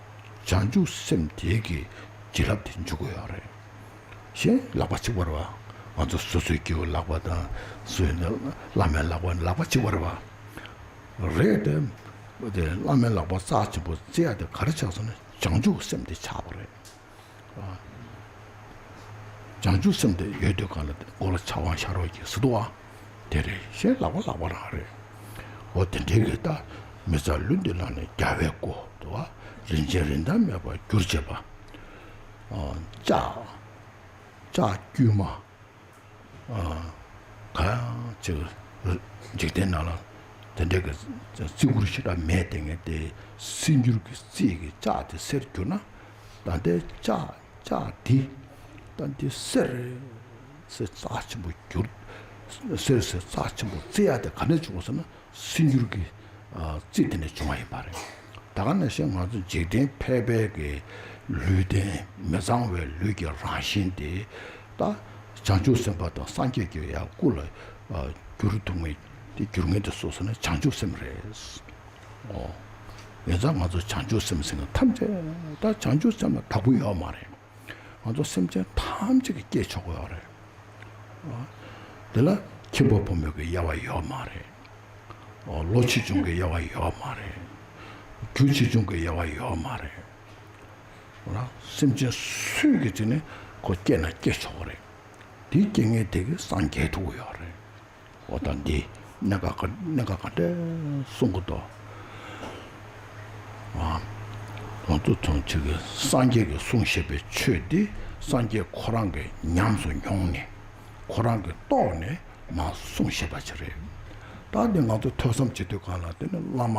བྱང་ཆུབ་སེམས་དེ་གི་བྱིན་རླབས་དེ་འཇུག་གི་ཡོད་རེད། གཞན་ལག་པ་གཅིག་པ་རེད་བ། ང་ཚོ་སོ་སོའི་སྐྱེ་བོའི་ལག་པ་དང་སུ་ཡིན་ན་བླ་མའི་ལག་པ་ནི་ལག་པ་གཅིག་པ་རེད་བ། རེད་དེ། དེ་བླ་མའི་ལག་པ་རྩ་ཆེན་པོ་བརྩི་ཡ་དེ་ག་རེ་ཆགས་སོང་ན་བྱང་ཆུབ་སེམས་དེ་ཆགས་པ་རེད། བྱང་ཆུབ་སེམས་དེ་ཡོད་དུས་གང་ལ་དེ་མགོ་ལ་ཕྱག་དབང་ཤ་རོགས་ཀྱི་ཟེར་འདུག་བ། དེ་རེད་ཤེས་ལག་པ་ལག་པ་རང་རེད། འོ་དེ་འདྲའི་གི་ད་མི་ཚེ་ལུས་འདི་ལ་ནི་རྒྱལ་བའི་སྐུ་འདུག་བ། རིན་ཆེན་རིན་ཐང་མེད་པར་བསྒྱུར་བྱེད་པ། ལྕགས་ལྕགས་དཀྱུས་མ། གང་ཅིག་འཇིག་རྟེན་ནང་ལ་དེ་འདྲའི་གི་བརྩི་བཀུར་ཞེ་དྲག་མེད་དེ་ངས་དེ་སྲིད་འགྱུར་གྱི་རྩིས་ཀྱི་ལྕགས་དེ་གསེར་གྱུར་ན། ད་ལྟའི་ལྕགས་ལྕགས་འདི་ད་འདི་གསེར་གསེར་རྩ་ཆེན་པོ་གྱུར། གསེར་གསེར་རྩ་ཆེན་པོ་བརྩི་ཡ་དེ་ག་ནས་བྱུང་བ་ཟེར་ན། སྲིད་འགྱུར་གྱི་ཨ་རྩིས་དེ་ནས་བྱུང་བ་ཡིན་པ་རེད། ད་ག་ནང་བཞིན་ང་ཚོ་འཇིག་རྟེན་ཕལ་པའི་གི་ལུས་རྟེན་མི་གཙང་བའི་ལུས་ཀྱི་རང་བཞིན་དེ་ད་བྱང་ཆུབ་སེམས་དཔའ་དང་སངས་རྒྱས་ཀྱི་ཡང་སྐུ་ལ་ཨ་བསྒྱུར་ཐུབ་མཁན་དེ་བསྒྱུར་མཁན་དེ་སུ་ཟེར་ན་བྱང་ཆུབ་སེམས་རེད། ཨོ། ཡིན་ཙང་ང་ཚོ་བྱང་ཆུབ་སེམས་ཟེར་མཁན་ཐམས་ཅད་ད་བྱང་ཆུབ་སེམས་ལ་བདག་པོ་ཡོད་མ་རེད། ང་ཚོ་སེམས་ཅན་ཐམས་ཅད་ཀྱི་སྐྱེས་ཆོག་གི་ཡོད་རེད། དེ་ལ་ཁྱིམ་པ་བུ་མོ་གི་དབྱེ་བ་ཡོད་མ་རེད། ལོ་ཆེ་ཆུང་གི་དབྱེ་བ་ཡོད་མ་རེད། རྒྱུ་ཆེ་ཆུང་གི་དབྱེ་བ་ཡོད་མ་རེད། སེམས་ཅན་སུས་ཀྱི་ཚེ་ནས་ཁོ་སྐྱེས་ན་སྐྱེས་ཆོག་གི་རེད། དེ་སྐྱེ་མཁན་དེ་གི་སངས་རྒྱས་ཐུབ་ཀྱི་ཡོད་རེད། འོ་ད་འདི་གནད་འགག་ག་གནད་འགག་ག་འདྲ་གསུང་གི་འདུག་ཨ། ང་ཚོ་ཚང་ཆེ་གི་སངས་རྒྱས་ཀྱིས་གསུངས་བཞག་པའི་ཆོས་འདི་སངས་རྒྱས་ཁོ་རང་གིས་ཉམས་སུ་མྱོང་ནས་ཁོ་རང་གིས་རྟོགས་ནས་མར་གསུངས་བཞག་པ་ཅིག་རེད། ད་འདི་ང་ཚོ་ཐོས་བསམ་བྱེད་དུས་གང་ལ་དེ་ནི་བླ་མ་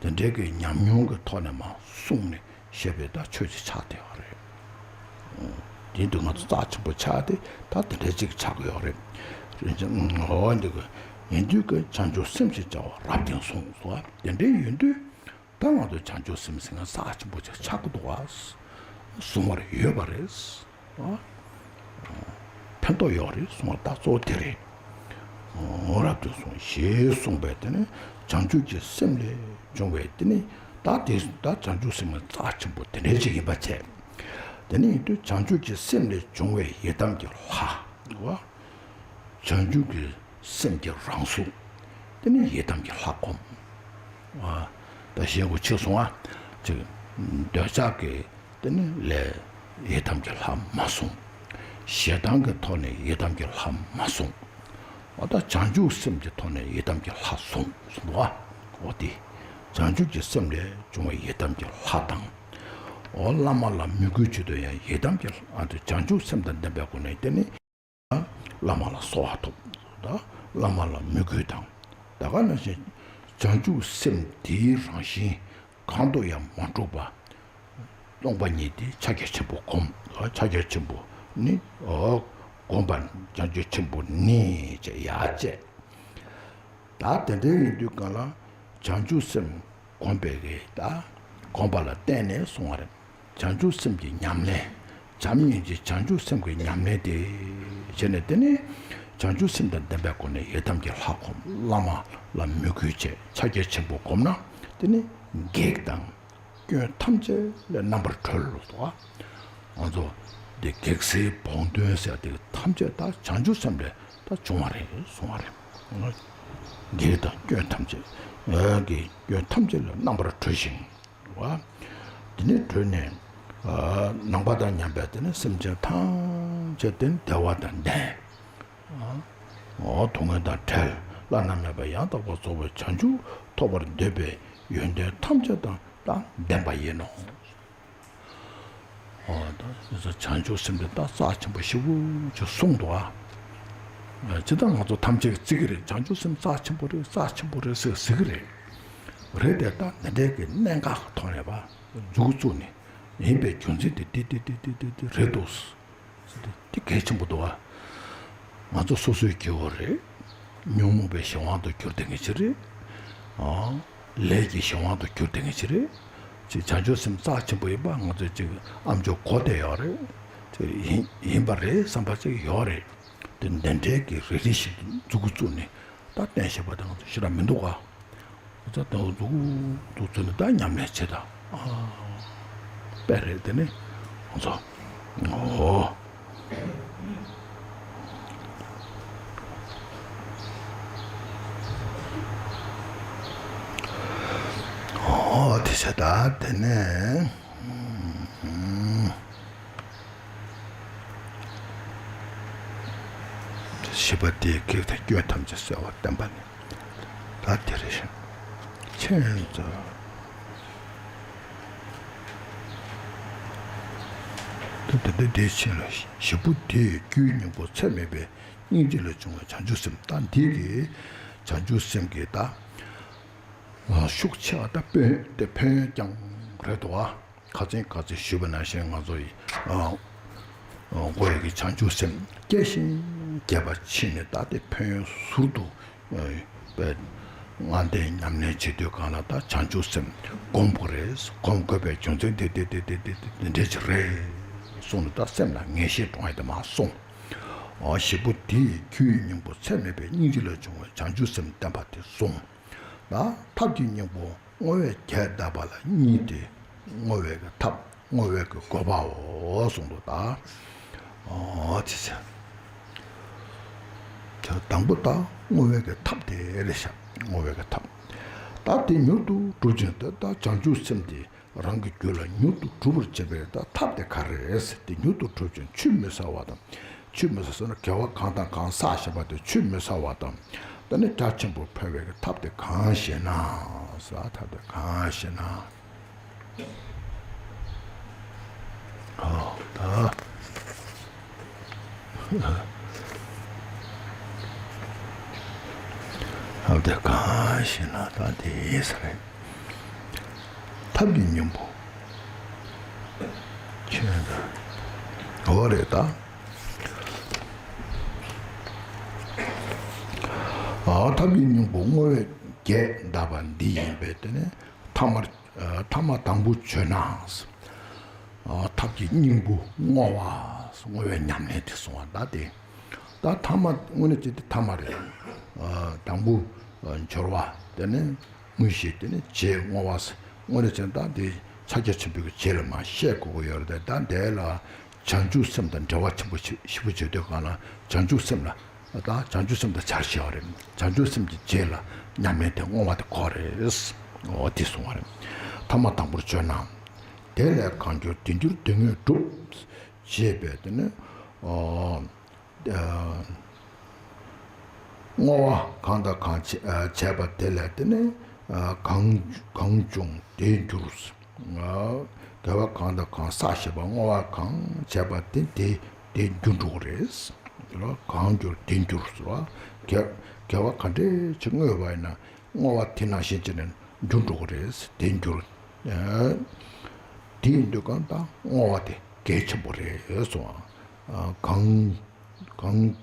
དེ་འདྲའི་གི་ཉམས་མྱོང་གི་ཐོག་ནས་མར་གསུངས་ནས། ཞེས་པའི་ད་ཆོས་ཅིག་ཆགས་བསྡད་ཡོད་རེད། དེ་དུས་ང་ཚོ་རྩ་ཆེན་པོ་ཆགས་ཏེ་ད་དེ་འདྲའི་ཅིག་ཆགས་ཀྱི་ཡོད་རེད། རིན་ཆེན་འོ་འདི་གི་ཡིན་དུས་ཀྱི་བྱང་ཆུབ་སེམས་ཞེས་བྱ་བ་རབ་བརྟན་གསུངས་སོ། དེ་འདྲའི་ཡིན་དུས་ད་ང་ཚོ་བྱང་ཆུབ་སེམས་ཟེར་མཁན་རྩ་ཆེན་པོ་ཅིག་ཆགས་ཀྱི་འདུག་ག་གསུང་བར་ཡོད་པ་རེད། ཨ། ཕན་ཐོགས་ཡོད་རེད་གསུང་བ་ད་གཙོ་བོ་དེ་རེད། འོ་རབ་ཏུ་གསུངས་ཞེས་གསུངས་པས་དེ་ནི་བྱང་ཆུབ་ཀྱི་སེམས་ལས་བྱུང་བའི་དེ་ནི་ད་དེ་ད་བྱང་ཆུབ་སེམས་ནི་རྩ་ཆེན་པོ་དེ་འདྲའི་ཅིག་ཡིན་པ་བྱས། དེ་ནི་ཡིན་དུས་བྱང་ཆུབ་ཀྱི་སེམས་ལས་བྱུང་བའི་ཡི་དམ་གྱི་ལྷ། བྱང་ཆུབ་ཀྱི་སེམས་ཀྱི་རང་གཟུགས། དེ་ནི་ཡི་དམ་གྱི་ལྷ་བསྒོམ། ཨ། ད་གཞན་གྱིས་ཕྱིས་སོང་ཨ། ཅིག་འདོད་ཆགས་ཀྱི་དེ་ནི་ལས་ཡི་དམ་གྱི་ལྷ་མ་གསུངས། ཞེ་སྡང་གི་ཐོག་ནས་ཡི་དམ་གྱི་ལྷ་མ་གསུངས། འོ་ད་བྱང་ཆུབ་སེམས་ཀྱི་ཐོག་ནས་ཡི་དམ་གྱི་ལྷ་གསུངས་གསུངས་འདུག་ཨ། འོ་དེ་བྱང་ཆུབ་ཀྱི་སེམས་ལས་བྱུང་བའི་ཡི་དམ་གྱི་ལྷ་དང་། འོ་བླ་མ་ལ་མོས་གུས་བྱེད་དུས་ཡང་ཡི་དམ་གྱི་ལྷ་དེ་བྱང་ཆུབ་སེམས་དང་ལྡན་པའི་སྒོ་ནས་དེ་ནི། བླ་མ་ལ་གསོལ་བ་ཐོབ། ད་བླ་མ་ལ་མོས་གུས་དང་། ད་ག་ནང་བཞིན་བྱང་ཆུབ་སེམས་དེའི་རང་བཞིན་གང་དུ་ཡང་མ་གྲུབ་པ། སྟོང་པ་ཉིད་དེ་ཕྱག་རྒྱ་ཆེན་པོ་བསྒོམ། ཕྱག་རྒྱ་ཆེན་པོ་ནི་བསྒོམ་པ་བྱང་ཆུབ་ཆེན་པོ་ནི་ཅེས་ཡར་བཅད། ད་དེ་འདྲའི་ཡིན་དུས་གང་ལ་བྱང་ཆུབ་སེམས་བསྒོམ་པའི་གི་ད་བསྒོམ་པ་ལ་བརྟེན་ནས་གསུང་བ་རེད། བྱང་ཆུབ་སེམས་ཀྱི་ཉམས་ལེན། བྱམས་སྙིང་རྗེ་བྱང་ཆུབ་སེམས་ཀྱི་ཉམས་ལེན་དེ་བྱས་ནས་དེ་ནི་བྱང་ཆུབ་སེམས་དང་ལྡན་པའི་སྒོ་ནས་ཡི་དམ་གྱི་ལྷ་བསྒོམ། བླ་མ་ལ་མོས་གུས་བྱས། ཕྱག་རྒྱ་ཆེན་པོ་བསྒོམ་ན་དེ་ནི་གེགས་དང་སྐྱོན་ཐམས་ཅད་ལས་རྣམ་པར་གྲོལ་ལོ་ཏོ། ང་ཚོ་འདི་གེགས་སེལ་བོགས་འདོན་ཟེར་དེ་ཐམས་ཅད་ད་བྱང་ཆུབ་སེམས་ལས་ད་བྱུང་བ་རེད་གསུང་བ་རེད། གེགས་དང་སྐྱོན་ཐམས་ཅད་ཀྱི་སྐྱོན་ཐམས་ཅད་ལས་རྣམ་པར་གྲོལ་ཞིང་། བ། དེ་ནས་གྲོལ་ནས། ནང་པ་དང་མཉམ་པའི་དེ་ནས་སེམས་ཅན་ཐམས་ཅད་དེ་ནི་བདེ་བ་དང་ལྡན། འོ་སྡུག་བསྔལ་དང་བྲལ། བླ་ན་མེད་པ་ཡང་དག་པར་རྫོགས་པའི་བྱང་ཆུབ་ཐོབ་པར་འདོད་པའི་ཡོན་ཏན་ཐམས་ཅད་དང་ད་ལྡན་པ་ཡིན་ནོ། འོ་ད་བྱང་ཆུབ་སེམས་དེ་ད་རྩ་ཆེན་པོ་ཞེ་པོ་ཅིག་གསུངས་འདུག་ཨ། ཇི་ལྟར་ང་ཚོ་ཐམས་ཅད་ཀྱིས་བརྩི་གི་རེད། བྱང་ཆུབ་སེམས་རྩ་ཆེན་པོ་རེད། རྩ་ཆེན་པོ་རེད་ཟེར་ཟེར་གི་རེད། རེད་དེ་ད་འདི་འདྲའི་གི་གནད་འགག་གི་ཐོག་ནས་པ་མཛུབ་གུ་བཙུགས་ནས་ཡིན་པའི་རྒྱུ་མཚན་དེ་དེ་དེ་དེ་རེད་འདུག་ཟེར་ཏེ་དེ་གལ་ཆེན་པོ་འདུག་ཨ། ང་ཚོ་སོ་སོའི་སྐྱེ་བོ་རེད། ཉོན་མོངས་པའི་གཞན་དབང་དུ་གྱུར་བསྡད་མཁན་ཅིག་རེད། ཨ། ལས་ཀྱི་གཞན་དབང་དུ་གྱུར་བསྡད་མཁན་ཅིག་རེད། ཅིག་བྱང་ཆུབ་སེམས་རྩ་ཆེན་པོ་ཡིན་པ་ང་ཚོས་ཅིག་ཨ་མཆོག་གོ་བསྡད་ཡོད་རེད། ཅིག་ཡིན་ཡིན་པ་རེད་བསམ་པ་ཅིག་ཡོད་རེད། དེ་འདི་འདྲའི་གི་རེ་རེ་ཞིག་མཛུབ་གུ་བཙུགས་ནས་ད་བསྟན་བཞག་པ་དེ་ང་ཚོ་ཞེ་དྲག་མི་འདུག་ག། ད་ལྟ་འདུག་འདུག་ཚུལ་ནི་ད་ཉམས་ལེན་བྱེད་དང་། ཨ། དཔེ་རེད་དེ་ནི་ང་ཚོ། འོ། ཟེར། ད་དེ་ནས་བཞི་པ་དེའི་གེགས་དང་སྐྱོན་ཐམས་ཅད་བསལ་བར་བསྟན་པ་ནི། ད་དེ་རེད། ཕྱིན་ཅི། ད་དེ་འདྲ་དེའི་ཕྱིར་བཞི་པོ་དེའི་རྒྱུའི་སྙིང་པོ་ཚད་མེད་པའི་སྙིང་རྗེ་ལས་བྱུང་བའི་བྱང་ཆུབ་སེམས། ད་འདི་གི་བྱང་ཆུབ་སེམས་ཀྱི་ད་ཤུགས་ཆེ་བ་ད་ཕན་དེ་ཕན་ཡོན་ཀྱང་རེད་དོ། ཁ་ཚན་ཁ་ཚན་ཞུས་པ་ནང་བཞིན་ང་ཚོ་ཡི་ཨ་ཨ་འགོ་ཡི་གི་བྱང་ཆུབ་སེམས་སྐྱེ་ཞིང་རྒྱས་པར་ཕྱིན་ནས་ད་དེ་ཕན་ཡོན་ཟུར་དུ་ཨ་པའི་ལྔ་ལྡན་ཉམས་ལེན་བྱེད་དུས་གང་ལ་ད་བྱང་ཆུབ་སེམས་སྒོམ་དགོས་རེད། སྒོམ་དགོས་པའི་རྒྱུ་མཚན་དེ་དེ་དེ་འདྲ་ཅིག་རེད་གསུངས་ནས་ད་སེམས་ལ་ངེས་ཤེས་འདྲོངས་ཡ་དེ་མར་སོང་། ཨ་བཞི་པོ་དེ་ཡི་རྒྱུ་ཡི་སྙིང་པོ་ཚད་མེད་པའི་སྙིང་རྗེ་ལས་བྱུང་བའི་བྱང་ཆུབ་སེམས་བསྟན་པ་དེ་གསུངས། ད་ཐབས་ཀྱི་སྙིང་པོ་བསྔོ་བས་རྒྱས་གདབ་པ་ལ་གཉིས་ཏེ། བསྔོ་བའི་གི་ཐབས། བསྔོ་བའི་གི་དགོས་པའོ་གསུངས་འདུག་ད་ཨོ་ཙི་ཙི། དང་པོ་ད་བསྔོ་བའི་གི་ཐབས་དེ་རེད་ཤག་བསྔོ་བའི་གི་ཐབས། ད་དེ་མྱུར་དུ་འགྲུབ་ཅིང་ད་ད་བྱང་ཆུབ་སེམས་དེ་རང་གི་རྒྱུད་ལ་མྱུར་དུ་འགྲུབ་པར་བྱེད་པའི་ད་ཐབས་དེ་ག་རེ་རེད་ཟེར། དེ་མྱུར་དུ་འགྲུབ་ཅིང་ཆུད་མི་ཟ་བ་དང་། ཆུད་མི་ཟ་ཟེར་ན་དགེ་བ་གང་དང་གང་བསགས་བཞག་པ་དེ་ཆུད་མི་ཟ་བ་དང་། དེ་ནི་རྒྱ་ཆེན་པོར་འཕེལ་བའི་ཐབས་དེ་གང་ཞེ་ན། ཟེར་ཐབས་དེ་གང་ཞེ་ན། ཨོ་ད། ཐབས་དེ་གང་ཞེ་ན་ད་དེ་ཡིན་ས་རེད། ཐབས་ཀྱི་སྙིང་པོ། ཁྱོད་ད། འོ་རེད་ད། ཨ་ཐབས་ཀྱི་སྙིང་པོ་བསྔོ་བས་རྒྱས་གདབ་པ་འདི་ཡིན་པས་དེ་ནི་ཐ་མར་ཐ་མ་དང་པོ་བརྗོད་ན། ཐབས་ཀྱི་སྙིང་པོ་བསྔོ་བ། བསྔོ་བའི་ཉམས་ལེན་དེ་གསུང་བ་ད་དེ། ད་ཐ་མ་དངོས་གནས་བྱས་ཏེ་ཐ་མ་རེད། དང་པོ་སྦྱོར་བ་དེ་ནི་དངོས་གཞི་དེ་ནི་རྗེས་བསྔོ་བ། དངོས་གནས་བྱས་ད་དེ་ཕྱག་རྒྱ་ཆེན་པོའི་རྗེས་ལ་མར་བཤད་དགོས་ཀྱི་ཡོད་རེད་དེ། ད་དེ་ལ་བྱང་ཆུབ་སེམས་དང་འབྲེལ་བ་ཆེན་པོ་ཞེ་པོ་བྱེད་དུས་གང་ལ་བྱང་ཆུབ་སེམས་ལ། ད་བྱང་ཆུབ་སེམས་དང་སྦྱར་བཞག་པ་རེད། བྱང་ཆུབ་སེམས་ཀྱི་རྗེས་ལ་ཉམས་ལེན་དེ་བསྔོ་བ་དེ་དགོས་རེད། འོ་དེ་གསུང་བ་རེད། ཐ་མ་དང་པོར་བརྗོད་ན། དེ་ལས་གང་འགྱུར་དེ་འགྱུར་དེ་དངོས་གྲུབ། ཅེས་པས་དེ་ནི། ཨ་བསྔོ་བ་གང་དང་གང་བྱས་པ་དེ་ལས་དེ་ནི་གང་གང་བྱུང་དེ་འགྱུར། དགེ་བ་གང་དང་གང་བསགས་བཞག་པ་བསྔོ་བ་གང་བྱས་པ་དེ་དེ་དེ་འགྱུར་འགྲོ་གི་རེད། གང་འགྱུར་དེ་འགྱུར་ཟེར་བ། དགེ་དགེ་བ་ག་འདྲས་ཅིག་བསྔོས་པ་ཡིན་ན་བསྔོ་བ་དེ་ནང་བཞིན་བྱས་ནས་འགྱུར་འགྲོ་གི་རེད། དེ་འགྱུར། དེ་ཡིན་དུས་གང་ལྟར་བསྔོ་བ་དེ་གལ་ཆེན་པོ་རེད་གསུངས། གང་གང་།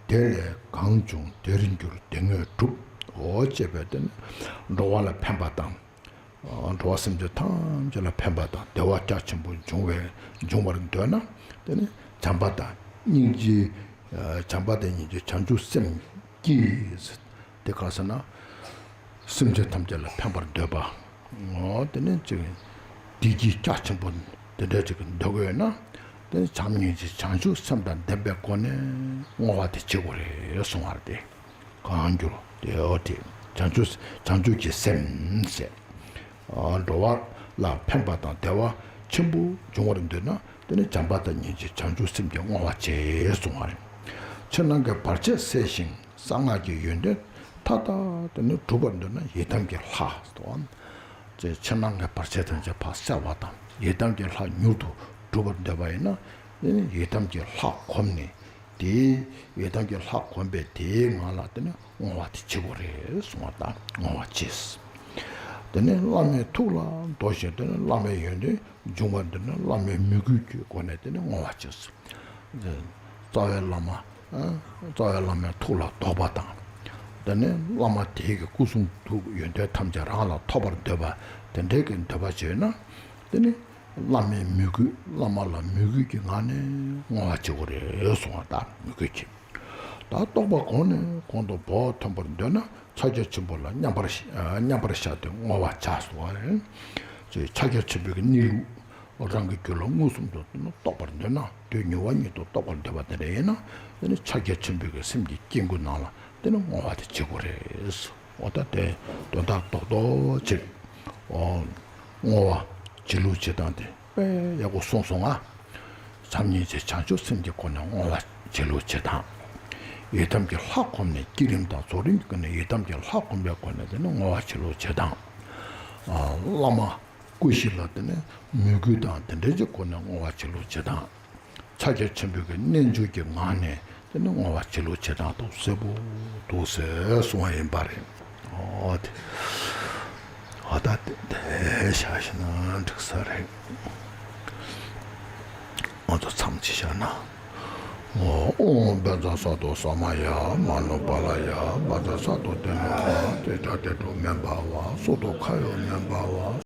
དེ་ལས་གང་བྱུང་དེར་འགྱུར་དེ་དངོས་གྲུབ། འོ་ཅེས་པས་དེ་ནི་འགྲོ་བ་ལ་ཕན་པ་དང་། འགྲོ་བ་སེམས་ཅན་ཐམས་ཅད་ལ་ཕན་པ་དང་བདེ་བ་རྒྱ་ཆེན་པོ་འབྱུང་བའི་འབྱུང་བར་འདོད་ན་དེ་ནི་བྱམས་པ་དང་སྙིང་རྗེ། བྱམས་པ་དང་སྙིང་རྗེ་བྱང་ཆུབ་སེམས་ཀྱིས། དེ་ག་ཟེར་ན། སེམས་ཅན་ཐམས་ཅད་ལ་ཕན་པར་འདོད་པ། འོ་དེ་ནི་ཅིག་བདེ་སྐྱིད་རྒྱ་ཆེན་པོ་དེ་འདྲ་ཅིག་འདོད་དགོས་ན། དེ་ནི་བྱམས་སྙིང་རྗེ་བྱང་ཆུབ་སེམས་དང་ལྡན་པའི་སྒོ་ནས་བསྔོ་བ་དེ་བྱེད་དགོས་རེད་གསུང་བ་རེད་དེ། གང་འགྱུར་དེ་འོ་དེ་བྱང་ཆུབ་བྱང་ཆུབ་ཀྱི་སེམས་ཟེར། འགྲོ་བ་ལ་ཕན་པ་དང་བདེ་བ་ཆེན་པོ་འབྱུང་བར་འདོད་ན་དེ་ནི་བྱམས་པ་དང་སྙིང་རྗེ་བྱང་ཆུབ་སེམས་ཀྱི་བསྔོ་བ་བྱེད་གསུང་བ་རེད། ཕྱི་ནང་གི་བར་ཆད་སེལ་ཞིང་གསང་སྔགས་ཀྱི་ཡོན་ཏན་མཐའ་དག་དེ་ནི་འགྲུབ་པར་འདོད་ན་ཡི་དམ་གྱི་ལྷ་དང་། ཕྱི་ནང་གི་བར་ཆད་ཐམས་ཅད་ཕར་སེལ་བ་དང་ཡི་དམ་གྱི་ལྷ་མྱུར་དུ་འགྲུབ་པར་འདོད་པ་ཡིན་ན་དེ་ནི་ཡི་དམ་གྱི་ལྷ་བསྒོམས་ནས། དེའི་ཡི་དམ་གྱི་ལྷ་བསྒོམས་པས་དེའི་ངང་ལ་དེ་ནི་བསྔོ་བ་དེ་བྱེད་དགོས་རེད་གསུང་བ་དང་བསྔོ་བ་བྱེད། དེ་ནི་བླ་མའི་ཐུགས་ལ་འདོགས་ཤིང་དེ་ནི་བླ་མའི་ཡོན་ཏན་འབྱུང་བར་འདོད་ན་བླ་མའི་མོས་གུས་ཀྱི་སྒོ་ནས་དེ་ནི་བསྔོ་བ་བྱེད། རྩ་བའི་བླ་མ། རྩ་བའི་བླ་མའི་ཐུགས་ལ་འདོགས་པ་དང་། དེ་ནི་བླ་མ་དེའི་གི་སྐུ་གསུང་ཐུགས་ཡོན་ཏན་ཐམས་ཅད་རང་ལ་ཐོབ་པར་འདོད་པ་དེ་འདྲའི་གི་འདོད་པ་བྱས་ན། དེ་ནི། བླ་མའི་མོས་གུས་བླ་མ་ལ་མོས་གུས་ཀྱི་ངང་ནས་བསྔོ་བ་བྱེད་དགོས་རེད་གསུང་བ་དང་མོས་གུས་ཀྱི། ད་རྟོགས་པ་གོང་ནས་གོང་དུ་བོགས་ཐོན་པར་འདོད་ན་ཕྱག་རྒྱ་ཆེན་པོ་ལ་མཉམ་པར་མཉམ་པར་བཞག་སྟེ་བསྔོ་བ་བྱ་གསུང་བ་རེད། ཅེས་ཕྱག་རྒྱ་ཆེན་པོའི་གནས་ལུགས་རང་གི་རྒྱུད་ལ་མངོན་སུམ་དུ་རྟོགས་པར་འདོད་ན་དོན་གཉིས་པ་ཉིད་དུ་རྟོགས་པར་འདོད་པ་དེ་འདྲ་ཡིན་ན་དེ་ནི་ཕྱག་རྒྱ་ཆེན་པོའི་སེམས་ཀྱི་དཀྱིལ་འཁོར་ནང་ལ་དེ་ནི་བསྔོ་བ་དེ་བྱེད་དགོས་རེད། འོ་ད་དེ་དོན་དག་རྡོག་རྡོག་ཅིག་ཨོ། བསྔོ་བ་བྱེད་ལུགས་བྱེད་སྟངས་དེ་དཔེ་ཡག་པོ་གསུངས་སོང་ང་། མཚམས་སྙིང་རྗེ་བྱང་ཆུབ་སེམས་ཀྱི་སྒོ་ནས་བསྔོ་བ་བྱེད་ལུགས་བྱེད་སྟངས། ཡི་དམ་གྱི་ལྷ་བསྒོམས་ནས། བསྐྱེད་རིམ་དང་རྫོགས་རིམ་གྱི་སྒོ་ནས་ཡི་དམ་གྱི་ལྷ་བསྒོམས་པའི་སྒོ་ནས་དེ་ནི་བསྔོ་བ་བྱེད་ལུགས་བྱེད་སྟངས། ཨ། བླ་མ་སྐུ་བཞི་ལ་དེ་ནི་མོས་གུས་དང་དེ་འདྲའི་གི་སྒོ་ནས་བསྔོ་བ་བྱེད་ལུགས་བྱེད་སྟངས། ཕྱག་རྒྱ་ཆེན་པོའི་གི་རྣལ་འབྱོར་གྱི་ངང་ནས་དེ་ནི་བསྔོ་བ་བྱེད་ལུགས་བྱེད་སྟངས་དང་གསལ་པོ་འདུག་ཟེར་གསུང་བ་ཡིན་པ་རེད། ཨོ་དེ། ཨ་ད་དེ་དེ་བྱ་ཞིག་ན་འགྲིག་ས་རེད། ང་ཚོ་མཚམས་ཅིག་བཞག་ན། ཨོ། ཨོཾ་བཛྲ་སཏྭ་ས་མ་ཡ། མ་ནུ་པཱ་ལ་ཡ། བཛྲ་སཏྭ་ཏེ་ནུ་ཕ། ཏེ་ཏྲ་ཏེ་ཏྲོ་མེ་བྷ་ཝ། སོ་ཏོ་ཁ་ཡོ་མེ་བྷ་ཝ།